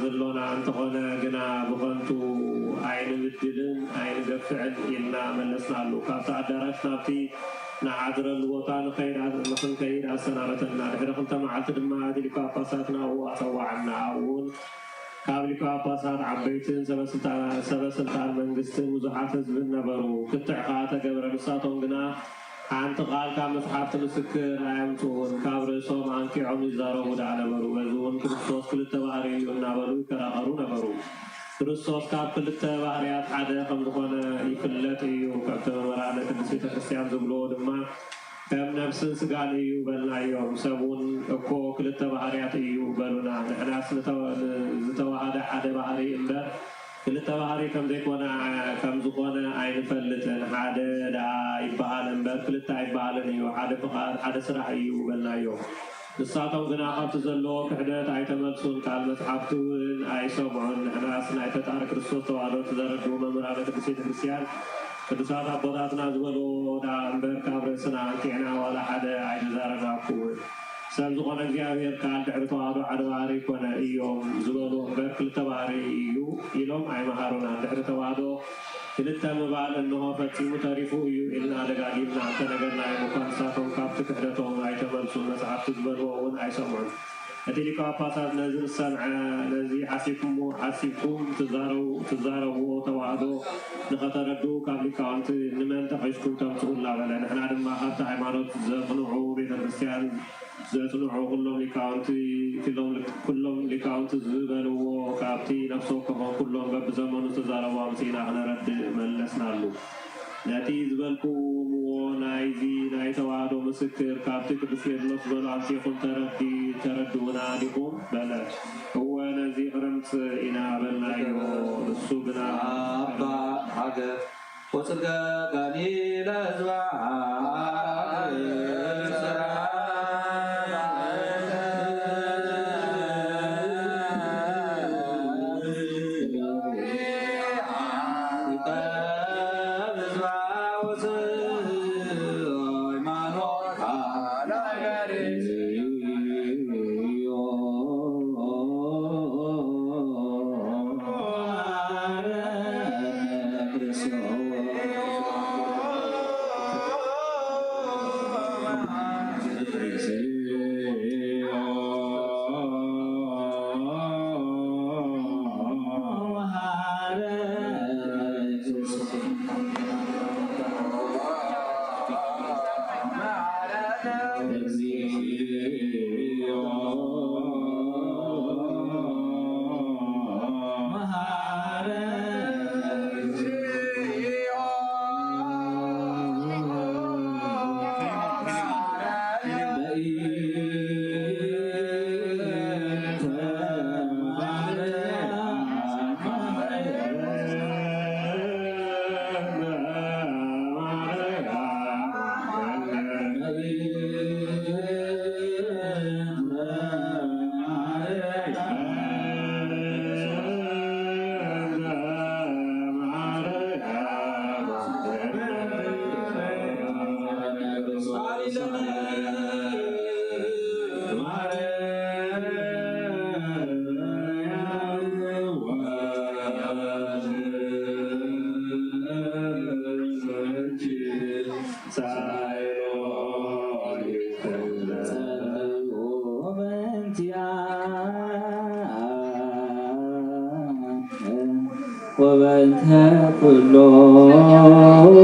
ዘሎና፣ እንተኾነ ግና ብኸንቱ ኣይንብድልን ኣይንገፍዕን ኢልና መለስናሉ። ካብቲ ኣዳራሽ ናብቲ ንዓድረሉ ቦታ ንኸይድ-፣ ንኽንከይድ ኣሰናበተና። ድሕሪ ክልተ መዓልቲ ድማ እቲ ሊቀ ጳጳሳት ናብኡ ኣጸዋዓና። ኣብኡ እውን ካብ ሊቀ ጳጳሳት ዓበይትን ሰበ ስልጣ-፣ ሰበ ስልጣን መንግስትን ብዙሓት ህዝብን ነበሩ። ክትዕ ከኣ ተገብረ። ንሳቶም ግና ሓንቲ ቃል ካብ መጽሓፍቲ ምስክር ኣየምጽኡን። ካብ ርእሶም ኣንቂዖም ይዛረቡ ደኣ ነበሩ። በዚ እውን ክርስቶስ ክልተ ባህሪ እዩ እናበሉ ይከራኸሩ ነበሩ። ክርስቶስ ካብ ክልተ ባህርያት ሓደ ከም ዝኾነ ይፍለጥ እዩ። ከምቲ መምህራነ ቅድስት ቤተ ክርስቲያን ዝብልዎ ድማ ከም ነፍስን ስጋን እዩ በልናዮም። ሰብ እውን እኮ ክልተ ባህርያት እዩ በሉና። ንሕናስ ንተ-፣ ዝተዋሃደ ሓደ ባህሪ እምበር ክልተ ባህሪ ከም ዘይኮነ፣ ከም ዝኾነ ኣይንፈልጥን። ሓደ ደኣ ይበሃል እምበር ክልተ ኣይበሃልን እዩ። ሓደ ፍቓድ፣ ሓደ ስራሕ እዩ በልናዮም። ንሳቶም ግና ካብቲ ዘለዎ ክሕደት ኣይተመልሱን፣ ቃል መጽሓፍቲ እውን ኣይሰምዑን። ንሕናስ ናይ ፈጣሪ ክርስቶስ ተዋህዶ እቲ ዘረድኡ መምህራነ ቅድስት ቤተ ክርስቲያን ቅዱሳት ኣቦታትና ዝበልዎ ደኣ እምበር ካብ ርእስና ኣንቂዕና ዋላ ሓደ ኣይተዛረብናኩምን። ሰብ ዝኾነ እግዚኣብሔር ቃል ድሕሪ ተዋህዶ ሓደ ባህሪ ኮነ እዮም ዝበሉ እምበር ክልተ ባህሪ እዩ ኢሎም ኣይመሃሩናን። ድሕሪ ተዋህዶ ክልተ ምባል እንሆ ፈጺሙ ተሪፉ እዩ ኢልና ደጋጊምና እንተነገርናዮም እኳ ንሳቶም ካብቲ ክሕደቶም ኣይተመልሱን። መጽሓፍቲ ዝበልዎ እውን ኣይሰምዑን። እቲ ሊቀ ጳጳሳት ነዚ ምስ ሰምዐ፣ ነዚ ሓሲብኩሞ-፣ ሓሲብኩም ትዛረቡ-፣ ትዛረብዎ ተዋህዶ ንኸተረድኡ ካብ ሊቃውንቲ ንመን ጠቒስኩም ተምጽኡ እናበለ፣ ንሕና ድማ ካብቲ ሃይማኖት ዘቕንዑ ቤተ ክርስቲያን ዘጽንዑ ኩሎም ሊቃውንቲ፣ ኩሎም፣ ኩሎም ሊቃውንቲ ዝበልዎ ካብቲ ነፍሲ ወከፎም ኩሎም በብዘመኑ ዝተዛረቡ ኣምጺእና ክነረድእ መለስናሉ። ነቲ ዝበልኩምዎ ናይዚ ናይ ተዋህዶ ምስክር ካብቲ ቅዱስ ቄርሎስ ዝበሎ ኣምጺእኹም ተረዲ-፣ ተረድኡና ዲኹም? በለ። እወ፣ ነዚ ክነምጽእ ኢና በልናዮ። እሱ ግና ኣባ ሃገር ወጽድቀ ጋኒለ ህዝባ ወበእንተ ኩሎሙ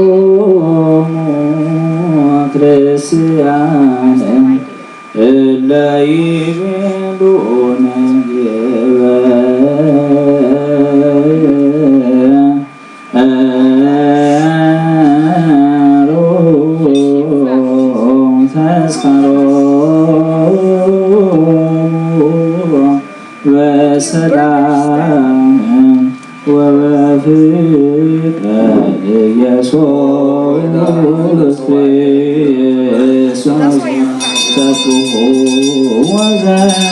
ክርስቲያን እለ ይቤሉ ንግበር ተስካሮሙ በሰላም ወበፍቅር ኢየሱስ ክርስቶስ ሰብሑ ወዘመ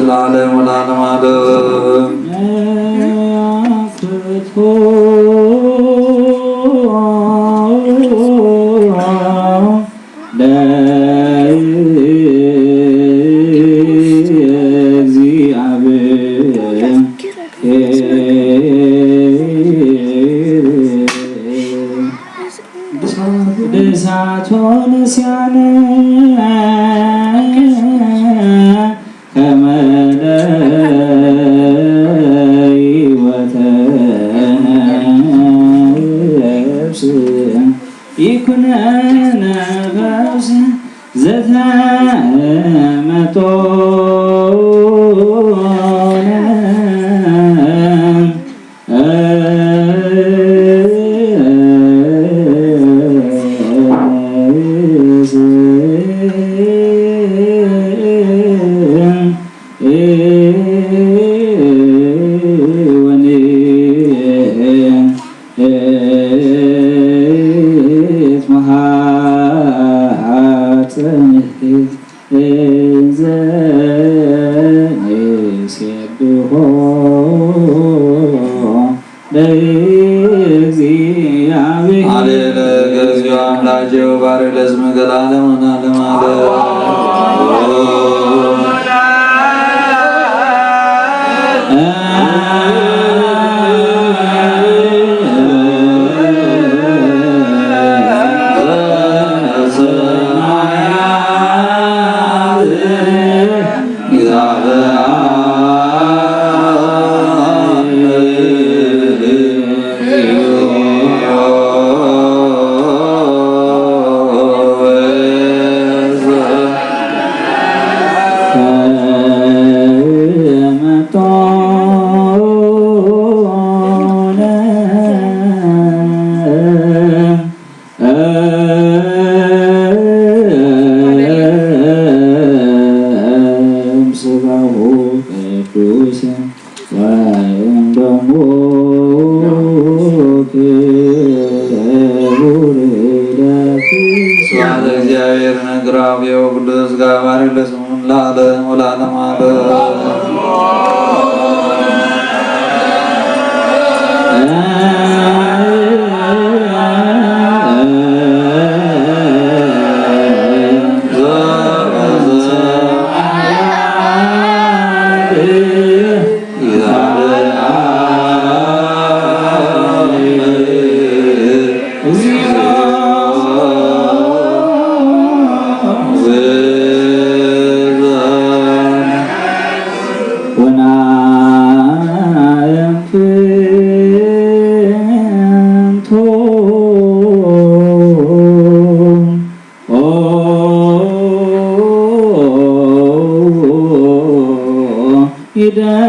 ለዓለም ወለዓለመ ዓለም። ቅዱሳት ወንስያን ከመ ለህይወተ ነፍስ ይኩነነ ፈውስ ዘተመጦነ። እንዘ ንሴብሖ ለእግዚኣብሔር። ሃሌሉያ። እግዚኦ አምላኬ ወባርክ ለስምከ ለዓለመ ለዓለም አለ። ስጋሁ ቅዱስ ወእምደሙ ክቡር ለኪ። ስብሐት ለእግዚአብሔር ነግር አብዮ ቅዱስ ጋባሪ ለስሙ ለዓለም ወለዓለም ዓለም። ወናየንፍንቶ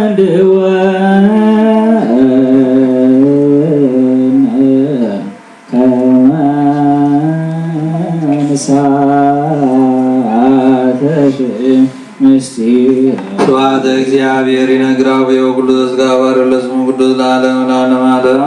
ይደልወነ ከመ ንሳተፍ ምስጢር። ስብሐት እግዚአብሔር ይነግር አብዮ ቅዱስ ጋባር ለስሙ ቅዱስ ለዓለም ለዓለም ዓለም።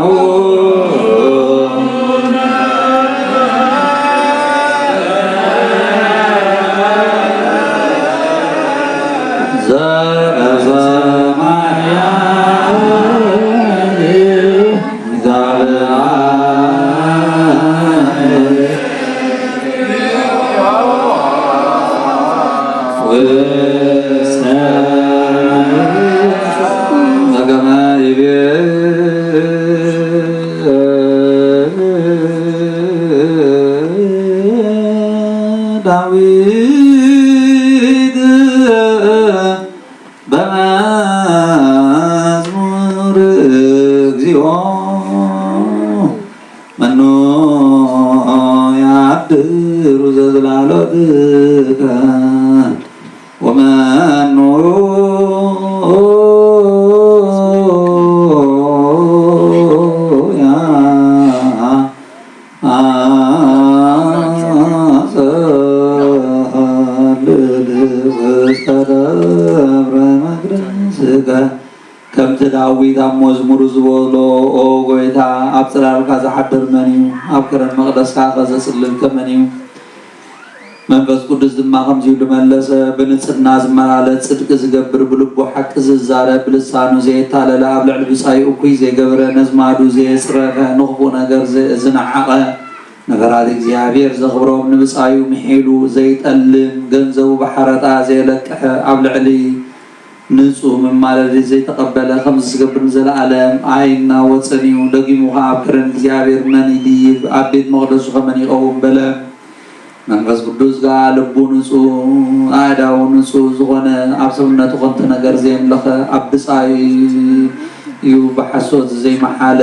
ዳዊት በመዝሙር እግዚኦ መኑ ያድሩ ዘዝላሎትከ ወመኑ ያ ኣጸልል ውስተ ደብረ መቅደስከ። ከምቲ ዳዊት ኣብ መዝሙሩ ዝበሎ፣ ኦ ጎይታ፣ ኣብ ጽላልካ ዝሓድር መን እዩ? ኣብ ከረን መቕደስካኸ ዘጽልልከ መን እዩ? መንፈስ ቅዱስ ድማ ከምዚ ኢሉ መለሰ፣ ብንጽህና ዝመላለስ፣ ጽድቂ ዝገብር፣ ብልቡ ሓቂ ዝዛረብ፣ ብልሳኑ ዘየታለለ፣ ኣብ ልዕሊ ብጻዩ እኩይ ዘይገበረ፣ ነዝማዱ ዘየጽረፈ፣ ንኽፉእ ነገር ዘ-፣ ዝነዓቐ፣ ነገራት እግዚኣብሔር ዘኽብሮም ንብጻዩ ምሒሉ ዘይጠልም፣ ገንዘቡ ብሓረጣ ዘየለቅሐ፣ ኣብ ልዕሊ ንጹህ መማለዲ ዘይተቐበለ፣ ከምዚ ዝገብር ንዘለኣለም ኣይናወጽን እዩ። ደጊሙ ኸኣ ኣብ ከረን እግዚኣብሔር መን ይድይብ? ኣብ ቤት መቕደሱ ኸመን ይቐውም? በለ። መንፈስ ቅዱስ ከኣ ልቡ ንጹህ፣ ኣእዳዉ ንጹህ ዝኾነ፣ ኣብ ሰብነቱ ኸንቱ ነገር ዘየምለኸ፣ ኣብ ብጻዩ እዩ ብሓሶት ዘይመሓለ።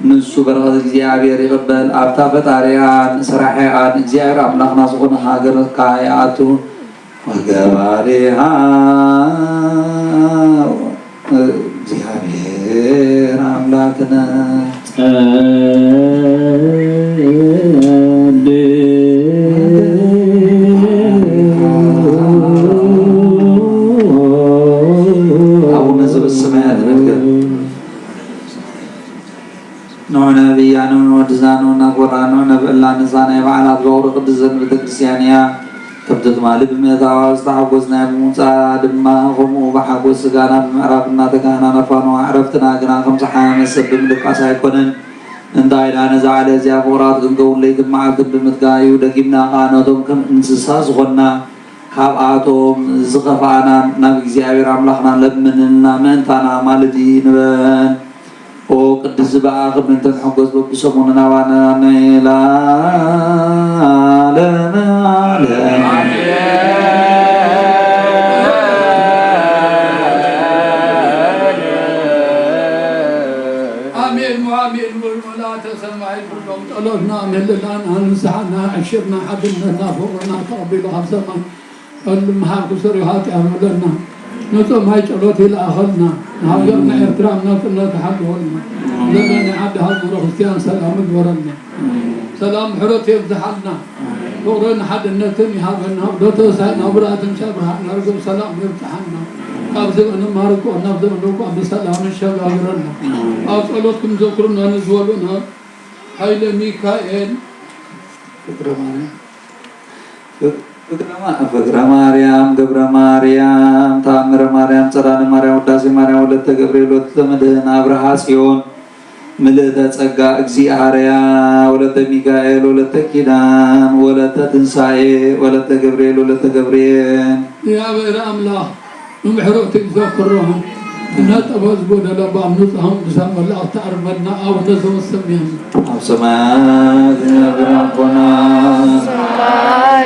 ንሱ በረኸት እግዚኣብሔር ይቕበል፣ ኣብታ ፈጣሪኣን ሰራሒኣን እግዚኣብሔር ኣምላኽና ዝኾነ ሃገር ከኣ ይኣቱ። ወገባሪሃ እግዚኣብሔር ኣምላክነ። ጸልዩ። አቡነ ዘበሰማያት ንግደል። ንዑነ ብያኑ ንወድዛኑ ነጎራኑ ነብዕላ ንዛ ናይ በዓላት በቑሪ ቅድስት ቤተክርስትያን እያ። ትማሊ ብምእታዋ ዝተሓጎስና፣ ብምውፃኣ ድማ ከምኡ ብሓጎስ ስጋና ብምዕራፍና ተጋህና ነፋንዋ። ዕረፍትና ግና ከም ዝሓመ ሰብ ብምድቃስ ኣይኮነን። እንታይ ደኣ ነዛ ዓለ እዚኣ ፍቑራት ክንከውን ለይትን መዓልትን ብምትጋህ እዩ። ደጊምና ኸዓ ነቶም ከም እንስሳ ዝኾንና ካብኣቶም ዝኸፍኣናን ናብ እግዚኣብሔር ኣምላኽና ለምንና ምእንታና ማለት እዩ ንበል። ኦ ቅድስ ዝብኣኽ ምእንተ ንሕጎስ በብሰሙኑ ናባና ንዓለመ ዓለም። ኣሜን ወኣሜን። ወልድ ወላተ ሰማይ ኩሎም ጸሎትና ምህልላና ንስሓና ዕሽርና ሓድነትና ፍቕርና ተቐቢሉ ካብ ሰማይ ጸሉ መሓር ክሰር ይሃጥ ያመለና ንጾም ማይ ጸሎት ይልኣኸልና ንሃገርና ኤርትራ ናጽነት ይሓልወልና ዘለኒ ዓዲ ሃገረ ክርስቲያን ሰላም ይግበረልና ሰላም ሕረት የብዝሓልና ፍቕርን ሓድነትን ይሃበና ወደተ ሳይ ናብ ብርሃትን ሸብርሃ ናርግብ ሰላም የብዝሓልና ካብ ዘበነ ማርቆ ናብ ዘበነ ሉቃ ብሰላም ይሸጋግረና ኣብ ጸሎትኩም ዘክሩና ንዝበሉና ኃይለ ሚካኤል ፍቅረ ማርያም ፍቅረ ማ- ፍቅረ ማርያም ገብረ ማርያም ተኣምረ ማርያም ጸዳለ ማርያም ውዳሴ ማርያም ወለተ ገብርኤል ወለተ መድህን ኣብርሃ ጽዮን ምልእተ ጸጋ እግዚእ ኣርያ ወለተ ሚካኤል ወለተ ኪዳን ወለተ ትንሳኤ ወለተ ገብርኤል ወለተ ገብርኤል እግዚኣብሔር ኣምላኽ ንምሕረቱ ይዘክሮም እናጠበ ዝጎደለ ባብ ንጹሃን ቅዱሳን መላእኽቲ ኣርመና ኣቡነ ዘበሰማያት ኣብ ሰማያት ዝነብር ኣቦና ስምካ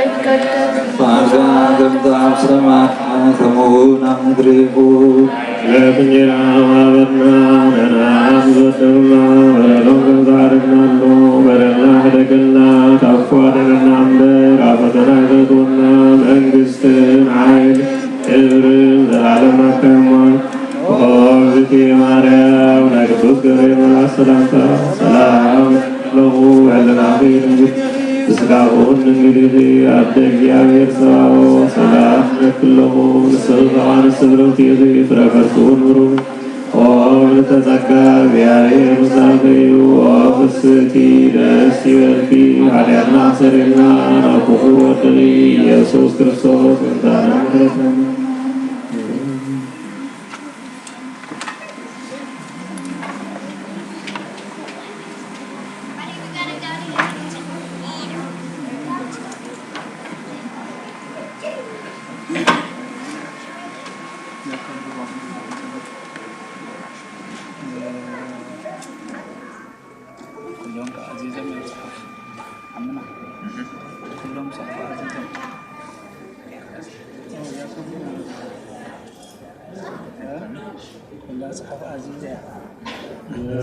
ይትቀደስ ፍቃድካ ከምቲ ኣብ ሰማይ ከምኡ እውን ኣብ ምድሪ ይኹን። ዕለት እንጀራ ሃበና ንሕና ንበደልና በደሎም ከም ዝዓደግናሉ በደልና ሕደገልና ካብ ክፉ ኣድሕነና እምበር ኣብ ፈተና ኣይተእትወና መንግስትን ሓይልን ክብርን ዘላለም ናትካ እሞ ኦዝቲ ማርያም ናይ ቅዱስ ገብርኤል መልኣክ ሰላምታ ሰላም ኣለኹ ሕልናኺ ድንግል ብስጋኹን ድንግል ኢኺ ኣደ እግዚኣብሔር ሰባኦ ሰላም ለክለኹ ንስኺ ከማን ስብርኽቲ ኢኺ ፍረ ከርስኹን ብሩኽ ኦ ምልዕተ ጸጋ እግዚኣብሔር ምሳኺ እዩ። ኦ ፍስሕቲ ደስ ይበልኪ፣ ኃጢአትና ኣሰሪልና ናብ ክፉ ወድኺ ኢየሱስ ክርስቶስ ምምጻእና ምሕረትና ኩሎም ከዓ ኣዚዞም እዮም ጽሑፍ ዓምና ኩሎም ጽሑፍ ኣዚዞም ኩላ ጽሑፍ ኣዚዘ እያ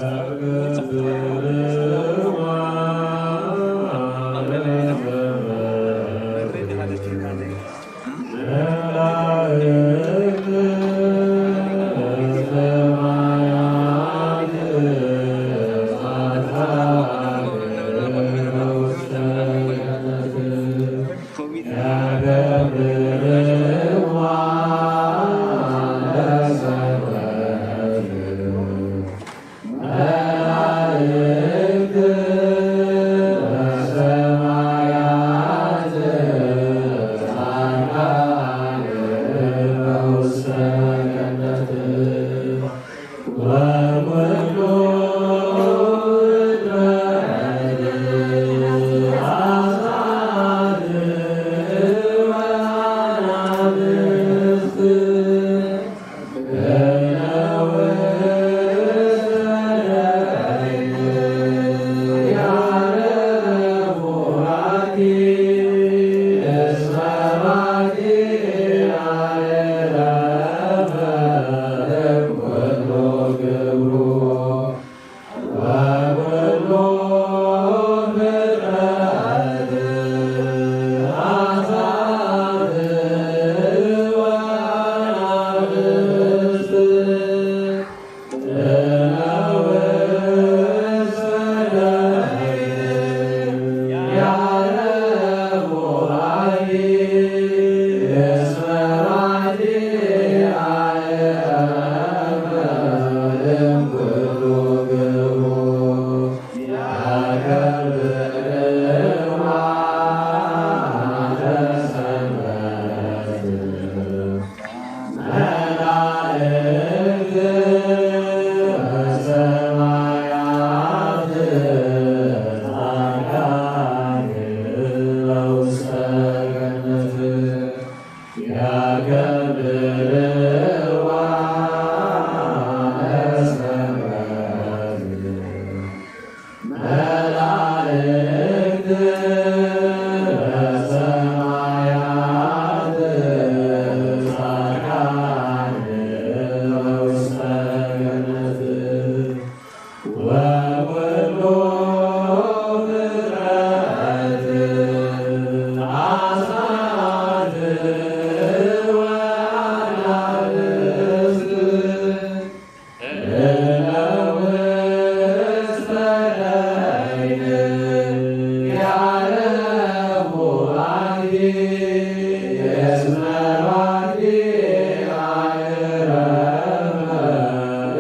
ያከብርዋ ለሰንበት መላእክት በሰማያት ጻድቃን ውስተ ገነት። ወኩሉ ፍጥረት አስራት ወአናብስት እለ ውስተ ደይን ያረፉ ባቲ እስመ ባቲ አዕረፈ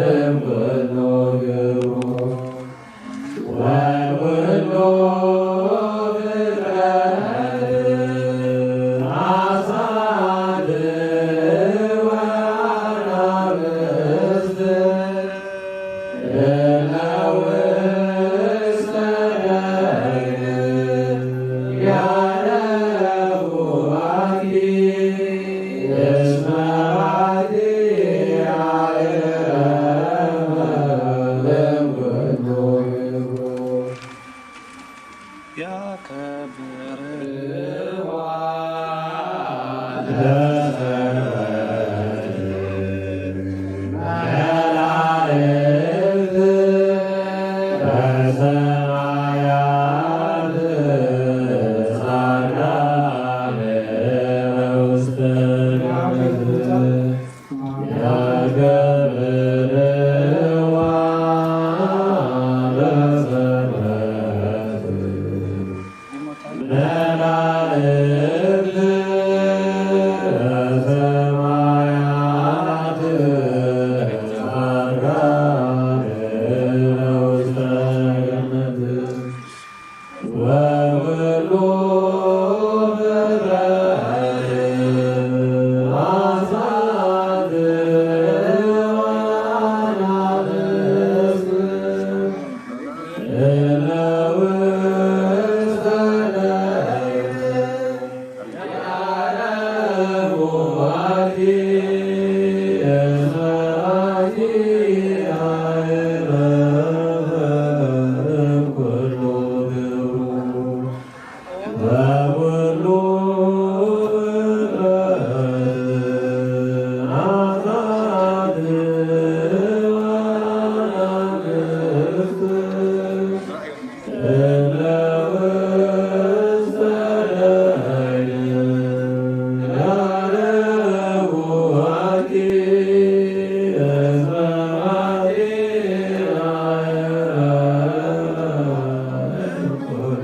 እምኩሉ ግብሩ። ወኩሉ ፍጥረት አሳት ወአናብስት እለ ውስተ ደይን ያረፉ ባቲ እስመ ባቲ አዕረፈ እምኩሉ ግብሩ። ያከብርዋ ለሰንበት መላእክት በሰማያት ጻድቃን ውስተ ገነት። ያከብርዋ ለሰንበት መላእክት በሰማያት ጻድቃን ውስተ ገነት። ወኩሉ ፍጥረት አሳት ወአናብስት እለ ውስተ ደይን ያረፉ ባቲ እስመ ባቲ አዕረፈ እምኩሉ ግብሩ። ወኩሉ ፍጥረት አሳት ወአናብስት እለ ውስተ ደይን ያረፉ ባቲ እስመ ባቲ አዕረፈ እምኩሉ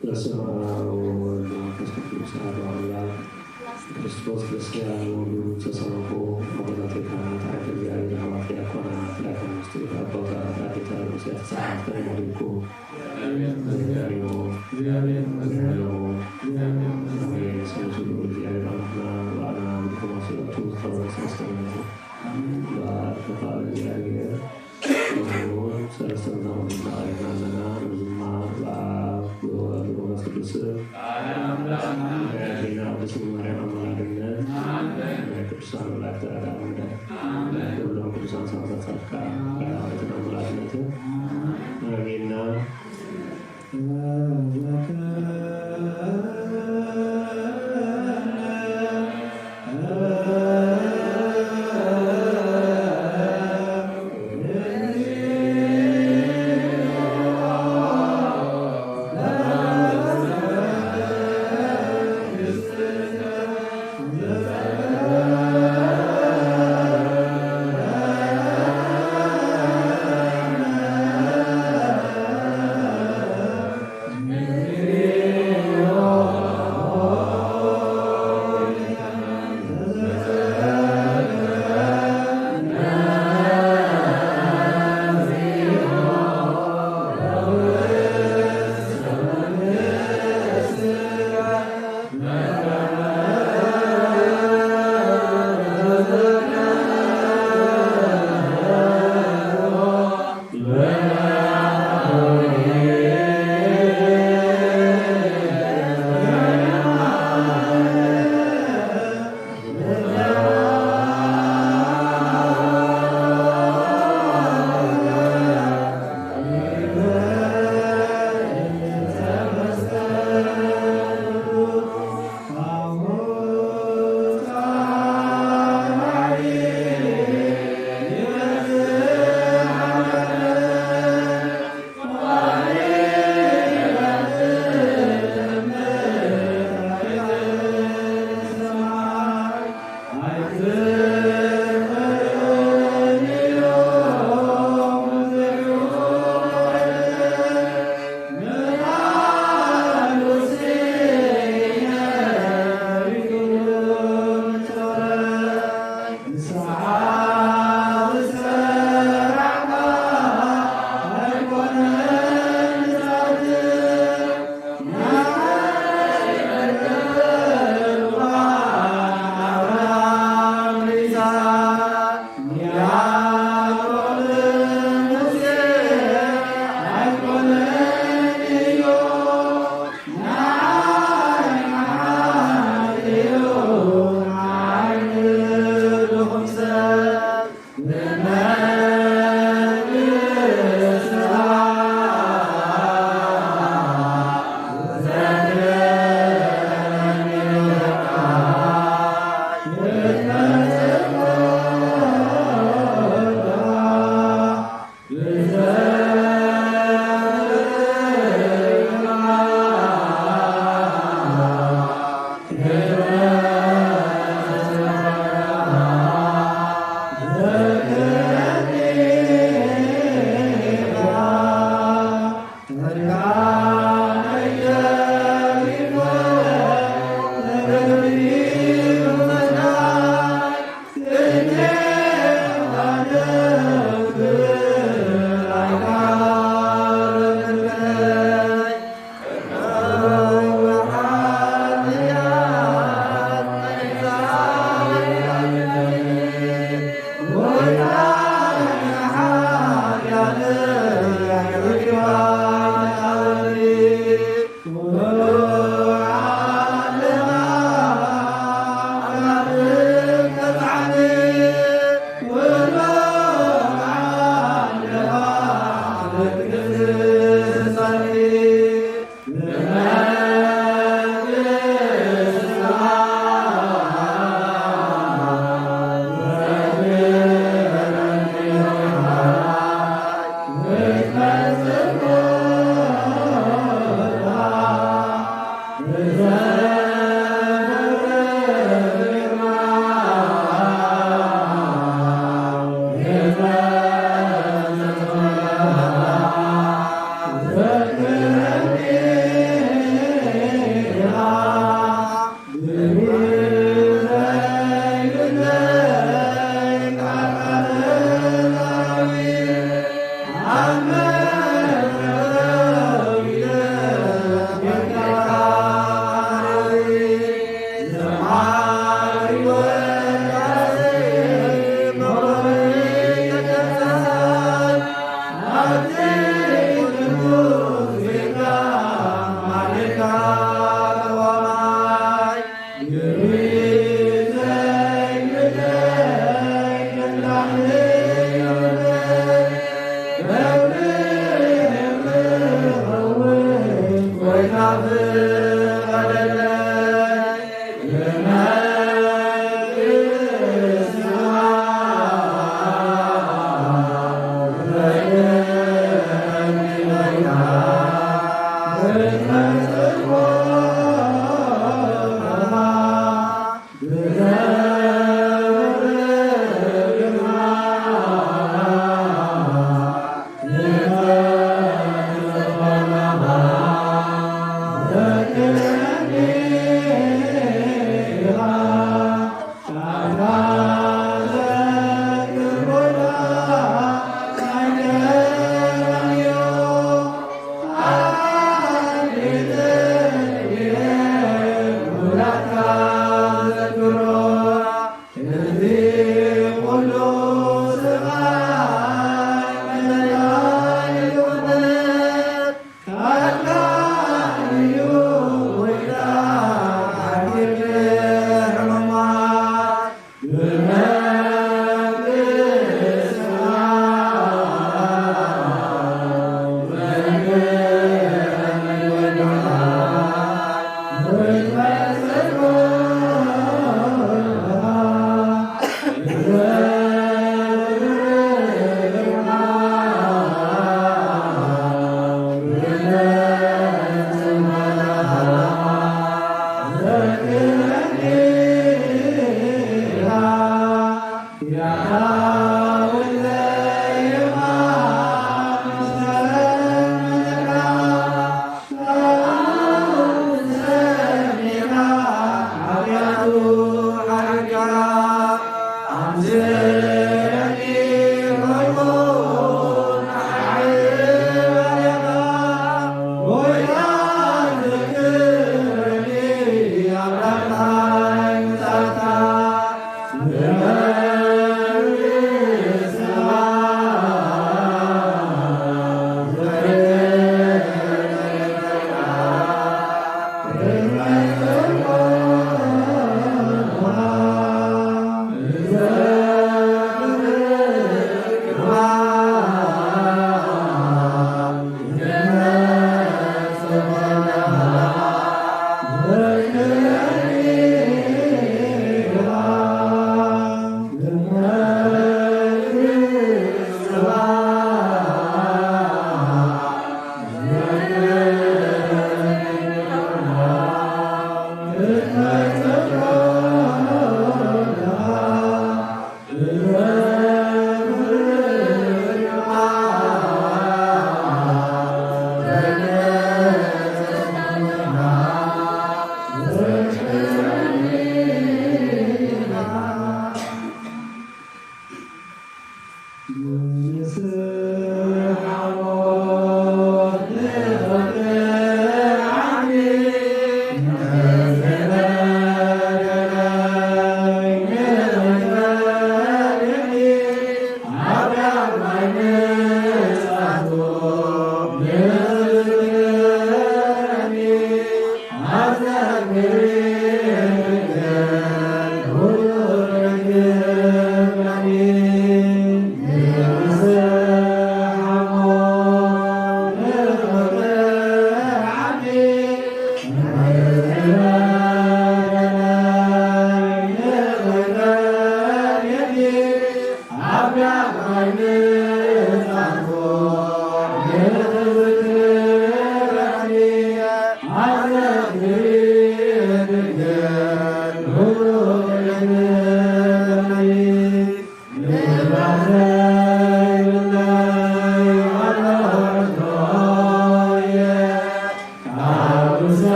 በስመ አብ ወወልድ ወመንፈስ ቅዱስ አሐዱ አምላክ። ክርስቶስ ክርስቲያን ወልዱ ተሰብኮ። አባታተ ካህናት፣ አርክየ እግዚአብሔር፣ አባተ ዲያቆናት፣ ዲያቆን ውስጥ አባታ አባታ ቤተ ክርስቲያን ተሳትፈን ያድርጉ። እግዚአብሔር ይመስገን። እግዚአብሔር ይመስገን። እግዚአብሔር ይመስገን። አሜን። ስለ ሁሉ እግዚአብሔር አምላክና በዓለም አምልኮ ማስረቱ ተወሰስተነ በዓል ከፋለ እግዚአብሔር ሰለስተኛ ሁኔታ አይናለና ርዝማ በአብ በወልድ በመንፈስ ቅዱስ ዜና ቅድስት ማርያም አማላጅነት ቅዱሳን መላእክት ተራዳኢነት ሁሉም ቅዱሳን ሰማዕታት ጻድቃን መላእክት አማላጅነት አሜንና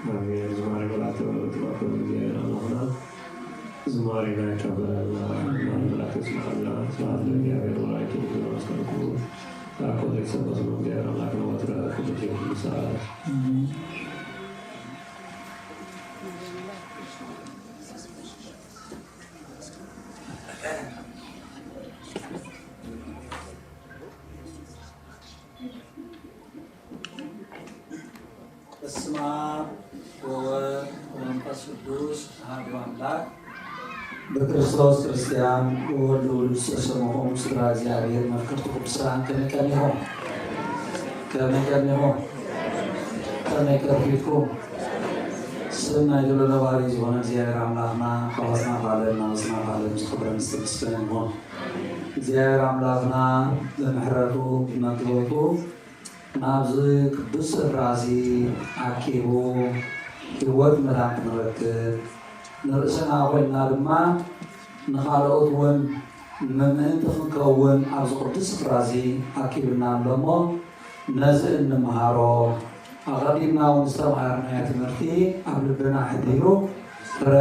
ኣሜን። ዝማሬ መላእክት በረከት በረከት እግዚአብሔር አምላክና ዝማሬና ይቀበለልና። ዝማሬ መላእክት ይስማዕልና። ስብሐት ለእግዚአብሔር ወለወላዲቱ ድንግል ወለመስቀሉ ክቡር። አኮ ዘይሰበስኖ እግዚአብሔር አምላክና ወትረ ክቡር ይሁን። ሰዓት በስመ አብ ወወልድ ወመንፈስ ቅዱስ አሐዱ አምላክ። በክርስቶስ ክርስቲያን ወወልድ ውሉድ ዝተሰመኹም ስድራ እግዚኣብሔር መፍቅርቲ ቅዱሳን ከመይ ቀኒኹም? ከመይ ቀኒኹም? ከመይ ከርፊትኩም? ስም ናይ ልዑል ነባሪ ዝኾነ እግዚኣብሔር ኣምላኽና ካብ ኣጽናፈ ዓለም ናብ ኣጽናፈ ዓለም ዝኽበርን ዝተመስገነ ይኹን። እግዚኣብሔር ኣምላኽና ብምሕረቱ ብመግቦቱ ናብዚ ቅዱስ ስፍራ እዚ ኣኪቡ ህይወት መዳን ክንረክብ ንርእስና ኮይንና ድማ ንኻልኦት እውን ምእንቲ ክንከውን ኣብዚ ቅዱስ ስፍራ እዚ ኣኪብና ኣሎ እሞ ነዚ እንምሃሮ ኣቐዲምና እውን ዝተምሃርናዮ ትምህርቲ ኣብ ልብና ሕዲሩ ፍረ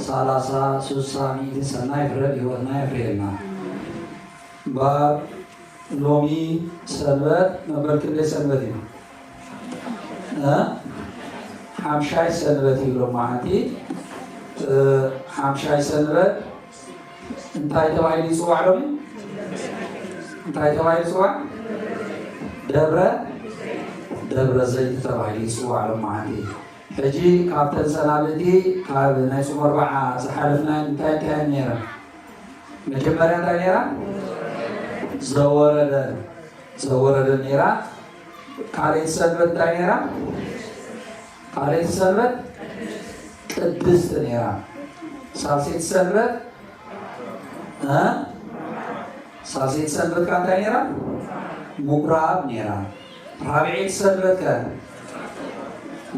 ሰላሳ፣ ስሳ፣ ሚእቲ ሰናይ ፍረ ብህይወትና የፍርየልና። እምበኣር ሎሚ ሰንበት መበል ክንደይ ሰንበት እዩ? እ? ሓምሻይ ሰንበት እዩ ሎማዓንቲ። እ፣ ሓምሻይ ሰንበት እንታይ ተባሂሉ ይፅዋዕ ሎሚ? እንታይ ተባሂሉ ይፅዋዕ? ደብረ፣ ደብረ ዘይት ተባሂሉ ይፅዋዕ ሎማዓንቲ። ሕጂ ካብተን ሰናብቲ ካብ ናይ ጾም ኣርብዓ ዝሓለፍናየን እንታይ እንታይ ነይረን? መጀመርያ እንታይ ነይራ? ዘወረደ፣ ዘወረደ ነይራ። ካልኣይቲ ሰንበት እንታይ ነይራ? ካልኣይቲ ሰንበት ቅድስት ነይራ። ሳልሰይቲ ሰንበት እ? ሳልሰይቲ ሰንበት ከ እንታይ ነይራ? ምኩራብ ነይራ። ራብዐይቲ ሰንበት ከ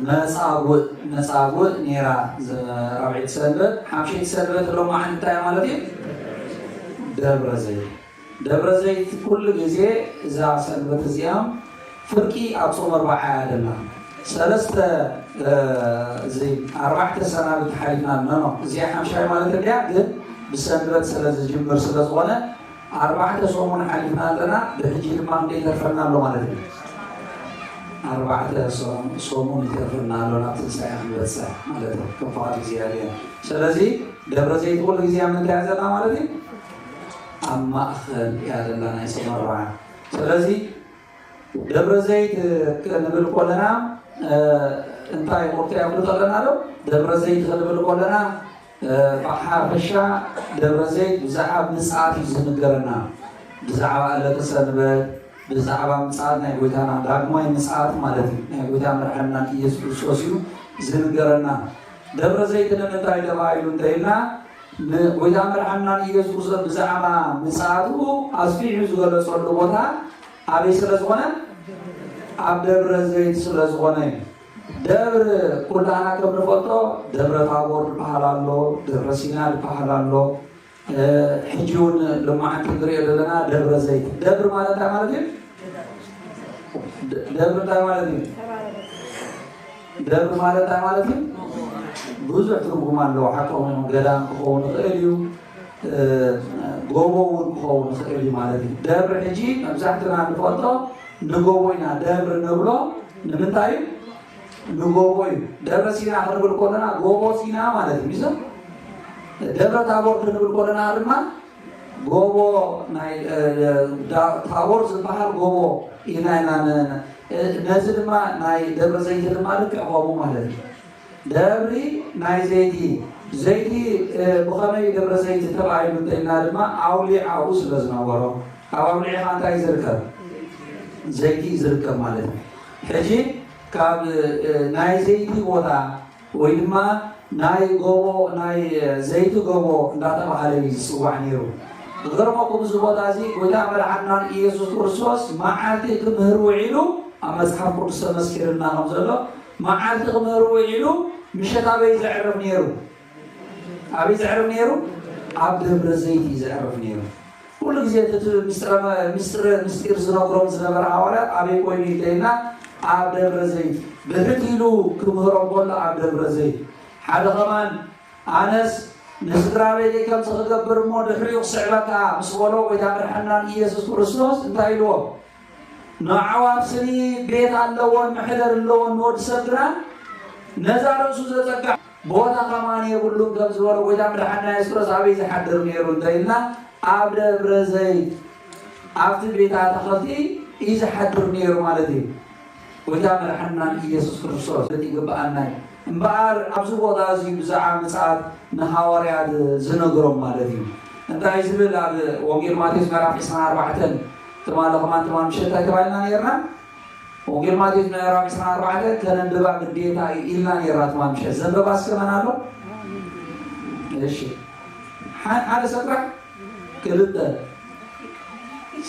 መጻጉዕ፣ መጻጉዕ ነይራ። ዘ-፣ ራብዐይቲ ሰንበት፣ ሓምሸይቲ ሰንበት ሎማዓንቲ እንታይ ማለት እዩ? ደብረ ዘይት። ደብረ ዘይት ኩሉ ግዜ እዛ ሰንበት እዚኣ ፍርቂ ኣብ ጾም ኣርብዓ እያ ደላ። ሰለስተ፣ እ፣ እዚ ኣርባዕተ ሰናብቲ ሓሊፍና ኣለና። እዚኣ ሓምሻይ ማለት እንድያ፣ ግን ብሰንበት ስለ ዝጅምር ስለ ዝኾነ ኣርባዕተ ሰሙን ሓሊፍና ኣለና። ብሕጂ ድማ ክንደይ ይተርፈና ኣሎ ማለት እዩ? ኣርባዕተ ሰ-፣ ሰሙን ይተርፈና ኣሎ ናብ ትንሳኤ ክንበጽሕ ማለት እዩ። ከም ፍቓድ እግዚኣብሔር። ስለዚ ደብረ ዘይት ኩሉ ግዜ ኣብ ምንታይ እያ ዘላ ማለት እዩ? ኣብ ማእከል እያ ዘላ ናይ ጾም ኣርብዓ። ስለዚ ደብረ ዘይት ክንብል ከለና እንታይ ቁርተ ያብሉ ከለና ዶ ደብረ ዘይት ክንብል ከለና ብሓፈሻ ደብረ ዘይት ብዛዕባ ምጽኣት እዩ ዝንገረና። ብዛዕባ ዕለተ ሰንበት፣ ብዛዕባ ምጽኣት ናይ ጎይታና ዳግማይ ምጽኣት ማለት እዩ። ናይ ጎይታ መድሓንና ኢየሱስ ክርስቶስ እዩ ዝንገረና። ደብረ ዘይት ንምንታይ ተባሂሉ እንተኢልና ንጎይታ መድሓንና ኢየሱስ ክርስቶስ ብዛዕባ ምጽኣቱ ኣስፊሑ ዝገለጸሉ ቦታ ኣበይ ስለ ዝኾነ፣ ኣብ ደብረ ዘይት ስለ ዝኾነ እዩ። ደብር ኩላና ከም ንፈልጦ ደብረ ታቦር ዝበሃል ኣሎ፣ ደብረ ሲና ዝበሃል ኣሎ። ሕጂ እውን ልማዓንቲ ንሪኦ ዘለና ደብረ ዘይት። ደብር ማለት እንታይ ማለት እዩ? ደብር እንታይ ማለት እዩ? ደብር ማለት እንታይ ማለት እዩ? ብዙሕ ትርጉም ኣለዎ። ሓቆም እዮም። ገዳም ክኸውን ይኽእል እዩ፣ ጎቦ እውን ክኸውን ይኽእል እዩ ማለት እዩ። ደብር ሕጂ መብዛሕትና ንፈልጦ ንጎቦ ኢና ደብር ንብሎ። ንምንታይ እዩ? ንጎቦ እዩ። ደብረ ሲና ክንብል ከለና ጎቦ ሲና ማለት እዩ። ሚዞ ደብረ ታቦር ክንብል ከለና ድማ ጎቦ ናይ ታቦር ዝበሃል ጎቦ ኢና ኢና ነዚ ድማ ናይ ደብረ ዘይት ድማ ልክዕ ከምኡ ማለት እዩ። ደብሪ ናይ ዘይቲ ዘይቲ ብኸመይ ደብረ ዘይቲ ተባሂሉ እንተኢልና ድማ ኣውሊዕ ኣብኡ ስለ ዝነበሮ ኣብ ኣውሊዕ ኸዓ እንታይ ዝርከብ ዘይቲ እዩ ዝርከብ ማለት እዩ። ሕጂ ካብ ናይ ዘይቲ ቦታ ወይ ድማ ናይ ጎቦ ናይ ዘይቲ ጎቦ እንዳተባሃለ እዩ ዝፅዋዕ ነይሩ። ዝገርመኩም እዚ ቦታ እዚ ጎይታ መድሓንናን ኢየሱስ ክርስቶስ መዓልቲ ክምህር ውዒሉ ኣብ መፅሓፍ ቅዱስ ተመስኪርልና ከም ዘሎ መዓልቲ ክምህር ውዒሉ ምሸት ኣበይ ዘዕርፍ ነይሩ? ኣበይ ዘዕርፍ ነይሩ? ኣብ ደብረ ዘይት እዩ ዘዕርፍ ነይሩ። ኩሉ ግዜ እቲ ምስጢር ምስጢር ዝነግሮም ዝነበረ ሃዋርያት ኣበይ ኮይኑ ኢልና ኣብ ደብረ ዘይት ብሕት ኢሉ ክምህሮም ከሎ ኣብ ደብረ ዘይት ሓደ ከማን ኣነስ ንስድራ ቤተይ ከምዚ ክገብር እሞ ድሕሪኡ ክስዕበካ ምስ በሎ ጎይታ መድሓንናን ኢየሱስ ክርስቶስ እንታይ ኢልዎ? ንኣዕዋፍ ስኒ ቤት ኣለዎን መሕደር ኣለዎን ንወዲ ሰብ ግና ነዛ ርእሱ ዘጸግዕ ቦታ ከማን የብሉን ከም ዝበሎ ጎይታ መድሓንና የሱስ ኣበይ ዝሓድር ነይሩ እንተኢልና ኣብ ደብረ ዘይት ኣብቲ ቤት ኣታኽልቲ እዩ ዝሓድር ነይሩ ማለት እዩ። ጎይታ መድሓንና ኢየሱስ ክርስቶስ በቲ ይግብኣና እዩ። እምበኣር ኣብዚ ቦታ እዚ ብዛዕባ ምጽኣት ንሃዋርያት ዝነግሮም ማለት እዩ። እንታይ ዝብል ኣብ ወንጌል ማቴዎስ ምዕራፍ ዕስራን ኣርባዕተን ትማሊ ከማን ትማል ምሸት እንታይ ተባሂልና ነይርና? ወንጌል ማቴዎስ ምዕራፍ ዕስራን ኣርባዕተን ከነንብባ ግዴታ እዩ ኢልና ነይርና ትማል ምሸት። ዘንበባ እስከ መን ኣሎ? እሺ። ሓ- ሓደ ሰብ ጥራሕ ክልተ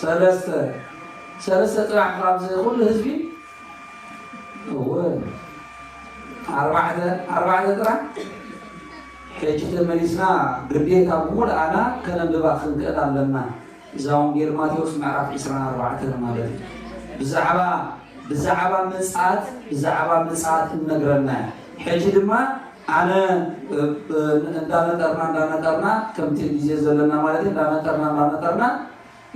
ሰለስተ ሰለስተ ጥራሕ ካብዚ ኩሉ ህዝቢ እወ ኣርባዕተ ኣርባዕተ ጥራሕ ሕጂ ተመሊስና ግዴታ ብምሉኣና ከነንብባ ክንክእል ኣለና። እዛ ወንጌል ማቴዎስ ምዕራፍ ዕስራን ኣርባዕተን ማለት እዩ። ብዛዕባ ብዛዕባ ምጽኣት ብዛዕባ ምጽኣት እነግረና እያ። ሕጂ ድማ ኣነ እንዳነጠርና እንዳነጠርና ከምቲ ግዜ ዘለና ማለት እዩ እንዳነጠርና እንዳነጠርና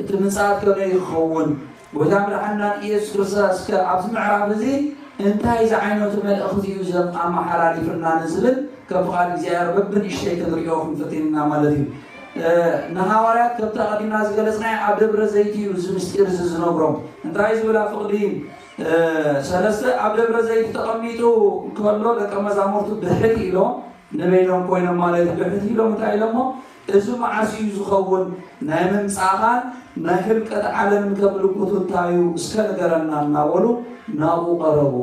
እቲ ምጽኣት ከመይ ክኸውን ጎይታ መድሓንናን ኢየሱስ ክርስቶስ እስከ ኣብዚ ምዕራፍ እዚ እንታይ ዝዓይነቱ መልእኽቲ እዩ ዘም ኣመሓላሊፍልና ንዝብል ከም ፍቓድ እግዚኣብሔር በብንእሽተይ ክንሪኦ ክንፍትን ኢና ማለት እዩ። ንሃዋርያት ከምቲ ኣቐዲምና ዝገለጽናዮ ኣብ ደብረ ዘይት እዩ እዚ ምስጢር እዚ ዝነግሮም። እንታይ ዝብል ኣብ ፍቕዲ ሰለስተ ኣብ ደብረ ዘይት ተቐሚጡ እንከሎ ደቀ መዛሙርቱ ብሕት ኢሎም ንበይኖም ኮይኖም ማለት ብሕት ኢሎም እንታይ ኢሎሞ እዚ መዓስ እዩ ዝኸውን ናይ ምምፃኻን ናይ ህልቀት ዓለምን ከም ምልክቱ እንታይ እዩ እስከ ንገረና እናበሉ ናብኡ ቀረቡ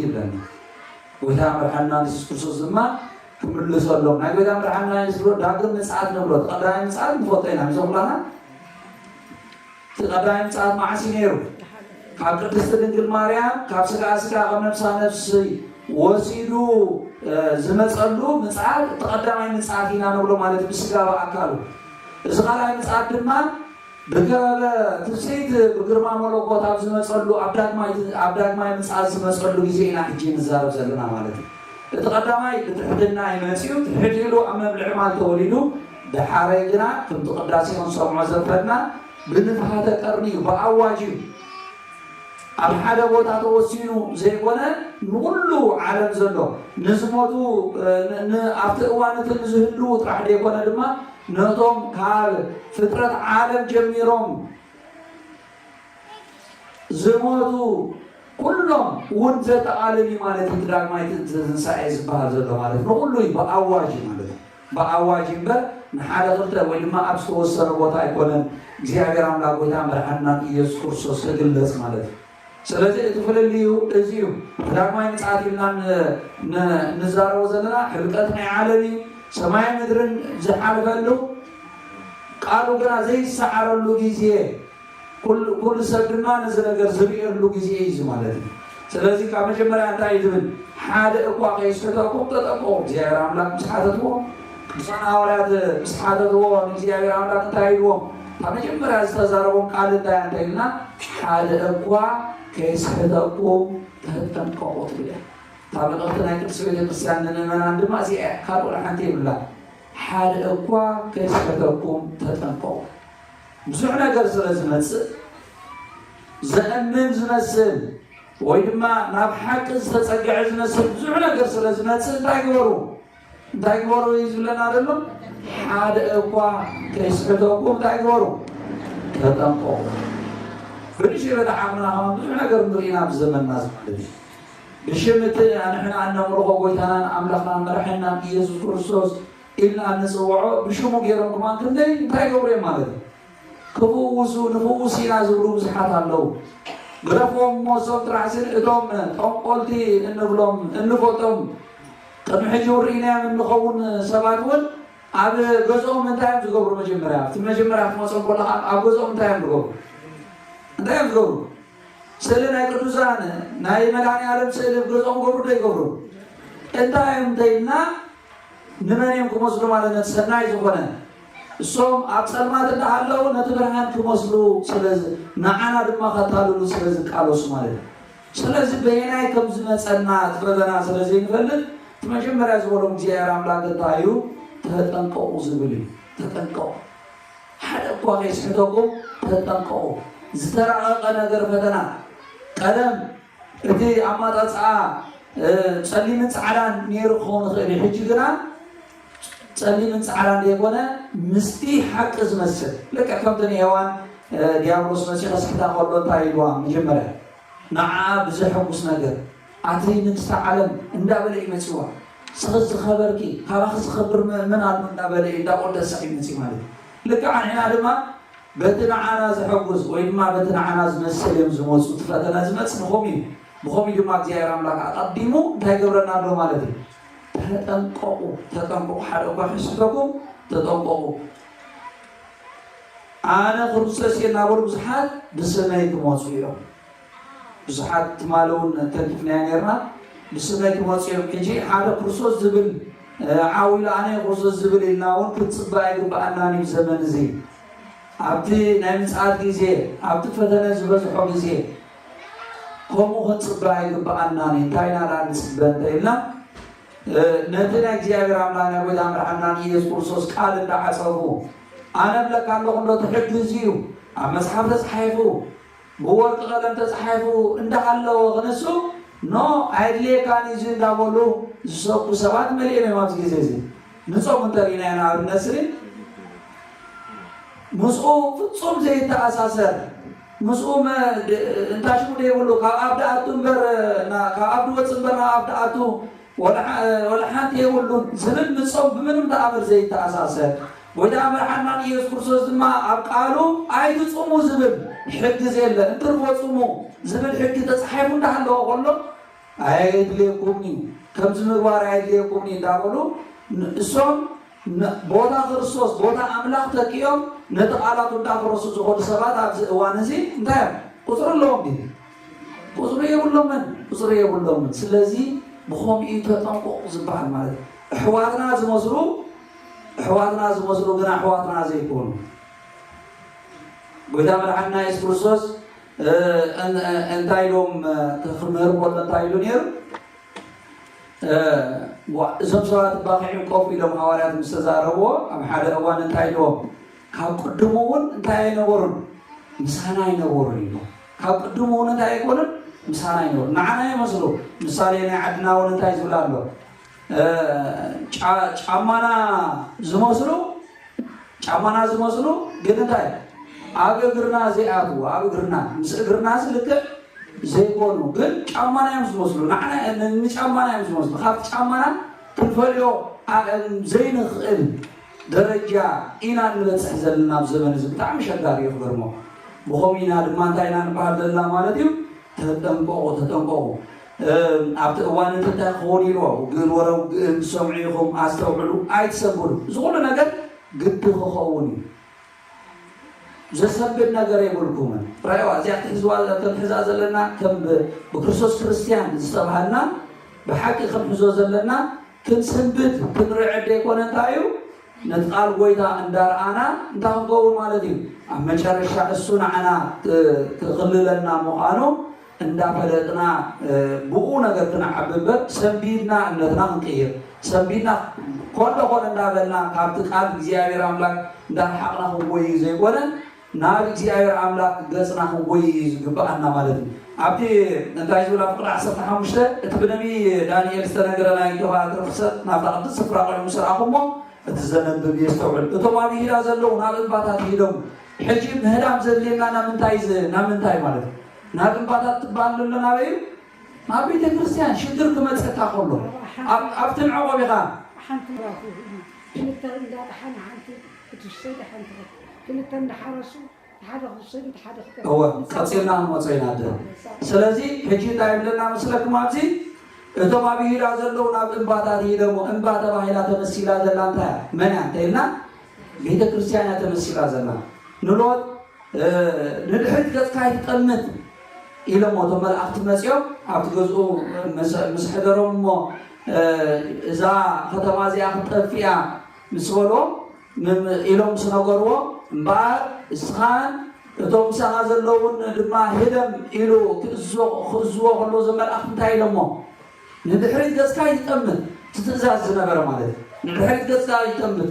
ይብለና። ጎይታ መድሓንና የሱስ ክርስቶስ ድማ ክምልሰሎም ናይ ጎይታ መድሓንና የሱስ ዳግም ምፅኣት ንብሎ ቀዳማይ ምፅኣት ንፈልጦ ኢና ምዞም ኩላና እቲ ቀዳማይ ምጽኣት መዓስ እዩ ነይሩ? ካብ ቅድስቲ ድንግል ማርያም ካብ ስጋ ስጋ ካብ ነፍሳ ነፍሲ ወሲዱ ዝመጸሉ ምጽኣት እቲ ቀዳማይ ምጽኣት ኢና ንብሎ ማለት ብስጋ ብኣካሉ። እዚ ካልኣይ ምጽኣት ድማ ብከበበ ትስብእቲ ብግርማ መለኮት ኣብ ዝመጸሉ ኣብ ዳግማይ ኣብ ዳግማይ ምጽኣት ዝመጸሉ ግዜ ኢና ሕጂ ንዛረብ ዘለና ማለት እዩ። እቲ ቀዳማይ ብትሕትና እዩ መጺኡ፣ ትሕት ኢሉ ኣብ መብልዒ ማል ተወሊዱ፣ ደሓራይ ግና ከምቲ ቅዳሴ ክንሰምዖ ዘፈና ብንፍሃተ ቀርኒ እዩ፣ ብኣዋጅ እዩ። ኣብ ሓደ ቦታ ተወሲኑ ዘይኮነ ንኹሉ ዓለም ዘሎ ንዝሞቱ ኣብቲ እዋን እቲ ንዝህልዉ ጥራሕ ዘይኮነ ድማ ነቶም ካብ ፍጥረት ዓለም ጀሚሮም ዝሞቱ ኩሎም እውን ዘጠቓልል እዩ ማለት እዩ። እቲ ዳግማይ ትንሳኤ ዝበሃል ዘሎ ማለት ንኹሉ እዩ፣ ብኣዋጅ እዩ ማለት እዩ። ብኣዋጅ እምበር ንሓደ ክልተ ወይ ድማ ኣብ ዝተወሰነ ቦታ ኣይኮነን እግዚኣብሔር ኣምላኽ ጎይታ መድሓንናን ኢየሱስ ክርስቶስ ክግለጽ ማለት እዩ። ስለዚ እቲ ፍልልዩ እዚ እዩ። እቲ ዳግማይ ምጽኣት ኢልና ን- ን- ንዛረቦ ዘለና ሕልቀት ናይ ዓለም እዩ። ሰማይ ምድርን ዝሓልፈሉ ቃሉ ግና ዘይሰዓረሉ ግዜ ኩሉ ሰብ ድማ ነዚ ነገር ዝርእየሉ ግዜ እዩ እዚ ማለት እዩ። ስለዚ ካብ መጀመርያ እንታይ እዩ ዝብል? ሓደ እኳ ከይስሕተኩም ተጠንቀቑ። እግዚኣብሔር ኣምላክ ምስ ሓተትዎ፣ ቅዱሳን ሃዋርያት ምስ ሓተትዎ ንእግዚኣብሔር ኣምላክ እንታይ ኢልዎም? ካብ መጀመርያ ዝተዛረቦም ቃል እንታይ እንተ ኢልና፣ ሓደ እኳ ከይስሕተኩም ተጠንቀቑ ትብል እያ። እታ መልእኽቲ ናይ ቅድስቲ ቤተክርስትያን ንምእመናን ድማ እዚኣ እያ፣ ካልእ ሓንቲ የብላ። ሓደ እኳ ከይስሕተኩም ተጠንቀቑ። ብዙሕ ነገር ስለ ዝመጽእ፣ ዘእምን ዝመስል ወይ ድማ ናብ ሓቂ ዝተጸግዐ ዝመስል ብዙሕ ነገር ስለ ዝመጽእ እንታይ ግበሩ? እንታይ ግበሩ እዩ ዝብለና ዘሎ? ሓደ እኳ ከይስሕተኩም እንታይ ግበሩ? ተጠንቀቑ። ብንሽበታ ዓቕምና ከማን ብዙሕ ነገር ንርኢና ብዘመንና ማለት እዩ። ብሽም እቲ ንሕና እነምልኾ ጎይታናን ኣምላኽናን መራሒናን ኢየሱስ ክርስቶስ ኢልና እንጽውዖ ብሽሙ ገይሮም ከማን ክንደይ እንታይ ይገብሩ እዮም ማለት እዩ። ክፍውሱ ንፍውስ ኢና ዝብሉ ብዙሓት ኣለዉ። ግረፎም እሞ እሶም ጥራሕ ስል እቶም ጠንቆልቲ እንብሎም እንፈልጦም ቅድሚ ሕጂ እውን ርኢናዮም እንኸውን ሰባት እውን ኣብ ገዝኦም እንታይ እዮም ዝገብሩ? መጀመርያ እቲ መጀመርያ ክመፅኦም ከለካ ኣብ ገዝኦም እንታይ እዮም ዝገብሩ? እንታይ እዮም ዝገብሩ? ስእሊ ናይ ቅዱሳን ናይ መድኃኔ ዓለም ስእሊ ኣብ ገዝኦም ገብሩ ዶ ይገብሩ? እንታይ እዮም እንተይልና ንመን እዮም ክመስሉ ማለት ነቲ ሰናይ ዝኾነ እሶም ኣብ ጸልማት እንዳሃለዉ ነቲ ብርሃን ክመስሉ ስለ ዝ- ንዓና ድማ ከታልሉ ስለ ዝቃለሱ ማለት እዩ። ስለዚ በየናይ ከም ዝመጸና እቲ ፈተና ስለ ዘይንፈልጥ እቲ መጀመርያ ዝበሎም እግዚኣብሔር ኣምላክ እንታይ እዩ? ተጠንቀቑ ዝብል እዩ። ተጠንቀቑ፣ ሓደ እኳ ከይስሕተኩም ተጠንቀቑ። ዝተራቐቐ ነገር ፈተና ቀደም እቲ ኣማጣፅኣ እ፣ ጸሊምን ጻዕዳን ነይሩ ክኸውን ይኽእል እዩ። ሕጂ ግና ጸሊምን ጻዕዳን ዘይኮነ ምስቲ ሓቂ ዝመስል ልክዕ ከምቲ ንሄዋን እ፣ ዲያብሎስ መሲሑ ከስሕታ ከሎ እንታይ ኢልዋ? መጀመርያ ንዓኣ ብዘሐጉስ ነገር ኣቲ ንግስቲ ዓለም እንዳበለ እዩ መጺዋ። ስኺ ዝኸበርኪ ካባኺ ዝኸብር መ- መን ኣሎ እንዳበለ እዩ እንዳቆደሳ እዩ መጺ ማለት እዩ። ልክዕ ንሕና ድማ በቲ ንዓና ዘሐጉስ ወይ ድማ በቲ ንዓና ዝመስል እዮም ዝመፁ። እቲ ፈተና ዝመፅ ንኸምኡ እዩ። ብኸምኡ ድማ እግዚኣብሔር ኣምላክ ኣቐዲሙ እንታይ ይገብረና ኣሎ ማለት እዩ? ተጠንቀቑ፣ ተጠንቀቑ፣ ሓደ እኳ ከይስሕተኩም ተጠንቀቑ። ኣነ ክርስቶስ እየ እናበሉ ብዙሓት ብስመይ ክመፁ እዮም። ብዙሓት ትማሊ እውን ተንኪፍናዮ ነርና። ብስመይ ክመፁ እዮም። ሕጂ ሓደ ክርስቶስ ዝብል ዓው ኢሉ ኣነ ክርስቶስ ዝብል ኢልና እውን ክንፅበ ኣይግበኣናን እዩ። ዘመን እዚ ኣብቲ ናይ ምፅኣት ግዜ ኣብቲ ፈተነ ዝበዝሖ ግዜ ከምኡ ክንፅበ ኣይግበኣናን እዩ። እንታይ ኢና ደኣ ንፅበ እንተ ኢልና ነቲ ናይ እግዚኣብሔር ኣምላክ ናይ ጎይታ መድሓንና ንኢየሱስ ክርስቶስ ቃል እንዳዓፀፉ ኣነ እብለካ ኣለኹ እንዶ እቲ ሕጊ እዚ እዩ ኣብ መፅሓፍ ተፃሒፉ ብወርቂ ቀለም ተፃሒፉ እንዳሃለወ ክንሱ ኖ ኣየድልየካን እዩ እንዳበሉ ዝሰብኩ ሰባት መሊኦም እዮም ኣብዚ ግዜ እዚ። ንፆም እንተሪኢና ኢና ኣብነት ስሪ ምስኡ ፍፁም ዘይተኣሳሰር ምስኡ እንታሽሙ ዘይብሉ ካብ ኣብ ደኣቱ እምበር ካብ ኣብ ድወፅ እምበር ናብ ኣብ ደኣቱ ወላ ሓንቲ የብሉን ዝብል ንጾም ብምንም ተኣምር ዘይተኣሳሰር። ጎይታ መድሓንናን ኢየሱስ ክርስቶስ ድማ ኣብ ቃሉ ኣይትጹሙ ዝብል ሕጊ ዘየለ እንትርፎ ጽሙ ዝብል ሕጊ ተጻሒፉ እንዳሃለወ ከሎ ኣየድልየኩምኒ ከምዚ ምግባር ኣየድልየኩምኒ እንዳበሉ እሶም ቦታ ክርስቶስ ቦታ ኣምላኽ ተኪኦም ነቲ ቃላቱ እንዳፈረሱ ዝኾኑ ሰባት ኣብዚ እዋን እዚ እንታይ እዮም ቁፅሪ ኣለዎም ድዩ? ቁፅሪ የብሎምን፣ ቁፅሪ የብሎምን። ስለዚ ብኸምኡ ተጠንቀቑ ዝበሃል ማለት እዩ። ኣሕዋትና ዝመስሉ ኣሕዋትና ዝመስሉ ግን ኣሕዋትና ዘይኮኑ ጎይታ መድሓንና የሱስ ክርስቶስ እንታይ ኢሎም ክምህር ከሎ እንታይ ኢሉ ነይሩ? እዞም ሰባት ባኺዕም ኮፍ ኢሎም ሃዋርያት ምስ ተዛረብዎ ኣብ ሓደ እዋን እንታይ ኢልዎም? ካብ ቅድሙ እውን እንታይ ኣይነበሩን ምሳና ኣይነበሩን ኢሉ ካብ ቅድሙ እውን እንታይ ኣይኮኑን ምሳና ኣይነበሩ ንዓና ይመስሉ ምሳሌ ናይ ዓድና እውን እንታይ ዝብል ኣሎ ጫማና ዝመስሉ ጫማና ዝመስሉ ግን እንታይ ኣብ እግርና ዘይኣትዉ፣ ኣብ እግርና፣ ምስ እግርና ዝልክዕ ዘይኮኑ፣ ግን ጫማና እዮም ዝመስሉ። ንዓና፣ ንጫማና እዮም ዝመስሉ። ካብቲ ጫማና ክንፈልዮ ኣ-፣ ዘይንኽእል ደረጃ ኢና እንበፅሕ ዘለና ኣብዚ ዘመን እዚ። ብጣዕሚ ሸጋሪ እዩ ክገርሞ። ብኸምኡ ኢና ድማ እንታይ ኢና ንበሃል ዘለና ማለት እዩ? ተጠንቀቑ፣ ተጠንቀቑ። እም፣ ኣብቲ እዋን እቲ እንታይ ክኸውን ኢልዎ? ውግእን ወረ ውግእን ትሰምዑ ኢኹም፣ ኣስተውዕሉ፣ ኣይትሰንብዱ። እዚ ኩሉ ነገር ግዲ ክኸውን እዩ። ዘሰንብድ ነገር የብልኩምን። ራእዋ እዚኣ ክትሕዝዋ፣ ክንሕዛ ዘለና ከም ብ-፣ ብክርስቶስ ክርስትያን ዝተባሃልና ብሓቂ ክንሕዞ ዘለና ክንስንብድ ክንርዕድ ዘይኮነ እንታይ እዩ? ነቲ ቃል ጎይታ እንዳረኣና እንታይ ክንከውን ማለት እዩ? ኣብ መጨረሻ እሱ ንዓና ክ-፣ ክኽልለና ምዃኑ እንዳፈለጥና፣ እ፣ ብኡ ነገር ክንዓቢ እምበር ሰንቢድና እምነትና ክንቅይር፣ ሰንቢድና ኮሎ ኮሎ እንዳበልና ካብቲ ቃል እግዚኣብሔር ኣምላክ እንዳረሓቕና ክንጎይ ዘይኮነ ናብ እግዚኣብሔር ኣምላክ ገጽና ክንጎይ እዩ ዝግብኣና ማለት እዩ። ኣብቲ እንታይ ዝብል ኣብ ፍቅሪ ዓሰርተ ሓሙሽተ እቲ ብነቢ ዳንኤል ዝተነገረ ናይ ጆሃ ርክሰት ናብታ ቅድስቲ ስፍራ ቆይሙ ስርኣኹሞ እቲ ዘነብብ የስተውዕል። እቶም ኣብ ይሁዳ ዘለዉ ናብ እምባታት ይሂደሙ። ሕጂ ምህዳም ዘድልየና ናብ ምንታይ ዝ-፣ ናብ ምንታይ ማለት እዩ? ናብ እምባታት ትበሃል ዘሎ ናበይ እዩ? ናብ ቤተ ክርስቲያን ሽግር ክመፀካ ከሎ ኣብ-፣ ኣብቲ ንዕቆብ ኢኻ ሓንቲ ራሱ ክልተ እንዳጠሓነ ሓንቲ ክትሰይ ሓንቲ ክልተ እንዳሓረሱ ሓደ ክሰይ ሓደ ክጠ-፣ እወ፣ ቀፂልና ክንመፆ ኢና ኣደ። ስለዚ ሕጂ እንታይ ይብለና መስለኩም ኣብዚ? እቶም ኣብ ይሁዳ ዘለዉ ናብ እምባታት ይሂደሙ። እምባ ተባሂላ ተመሲላ ዘላ እንታይ እያ? መን እያ እንተኢልና ቤተ ክርስቲያን እያ ተመሲላ ዘላ። ንሎጥ፣ እ፣ ንድሕሪት ገጽካ ኣይትጠምት ኢሎሞ እቶም መላእኽቲ መጺኦም ኣብቲ ገዝኡ ምስ፣ ምስ ሕደሮም እሞ፣ እ፣ እዛ ከተማ እዚኣ ክትጠፍእ እያ ምስ በልዎ፣ ም-፣ ም-፣ ኢሎም ምስ ነገርዎ፣ እምበኣር እስኻን እቶም ምሳኻ ዘለዉን ድማ ህደም ኢሉ ክእዝዞ-፣ ክእዝዝዎ ከሎ እዞም መላእኽቲ እንታይ ኢሎሞ? ንድሕሪት ገጽካ ኣይትጠምት፣ እቲ ትእዛዝ ዝነበረ ማለት እዩ። ንድሕሪት ገጽካ ኣይትጠምት፣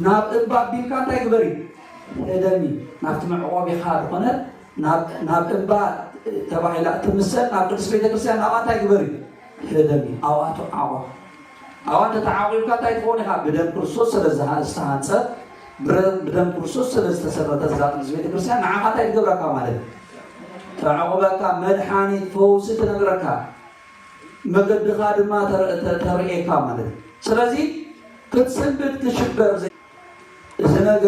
ናብ እምባ ኣቢልካ እንታይ ግበሪ? ህደሚ፣ ናብቲ መዕቆቢኻ ዝኾነ ናብ፣ ናብ እምባ ተባሂላ እትምሰል ናብ ቅድስት ቤተክርስትያን ናብኣ እንታይ ግበሪ? ህደሚ፣ ኣብኣ ተዓቆ። ኣብኣ እንተተዓቂብካ እንታይ ትኸውን ኢኻ? ብደም ክርስቶስ ስለ ዝሃ-፣ ዝተሃንጸት፣ ብረ-፣ ብደም ክርስቶስ ስለ ዝተሰረተት እዛ ቅድስት ቤተክርስትያን ንዓኻ እንታይ ትገብረካ ማለት እዩ? ተዕቁበካ፣ መድሓኒት፣ ፈውሲ ትነግረካ። መገድኻ ድማ ተር-፣ ተ-፣ ተርእየካ ማለት እዩ። ስለዚ ክትስንብድ ክሽበር ዘ-፣ እዚ ነገር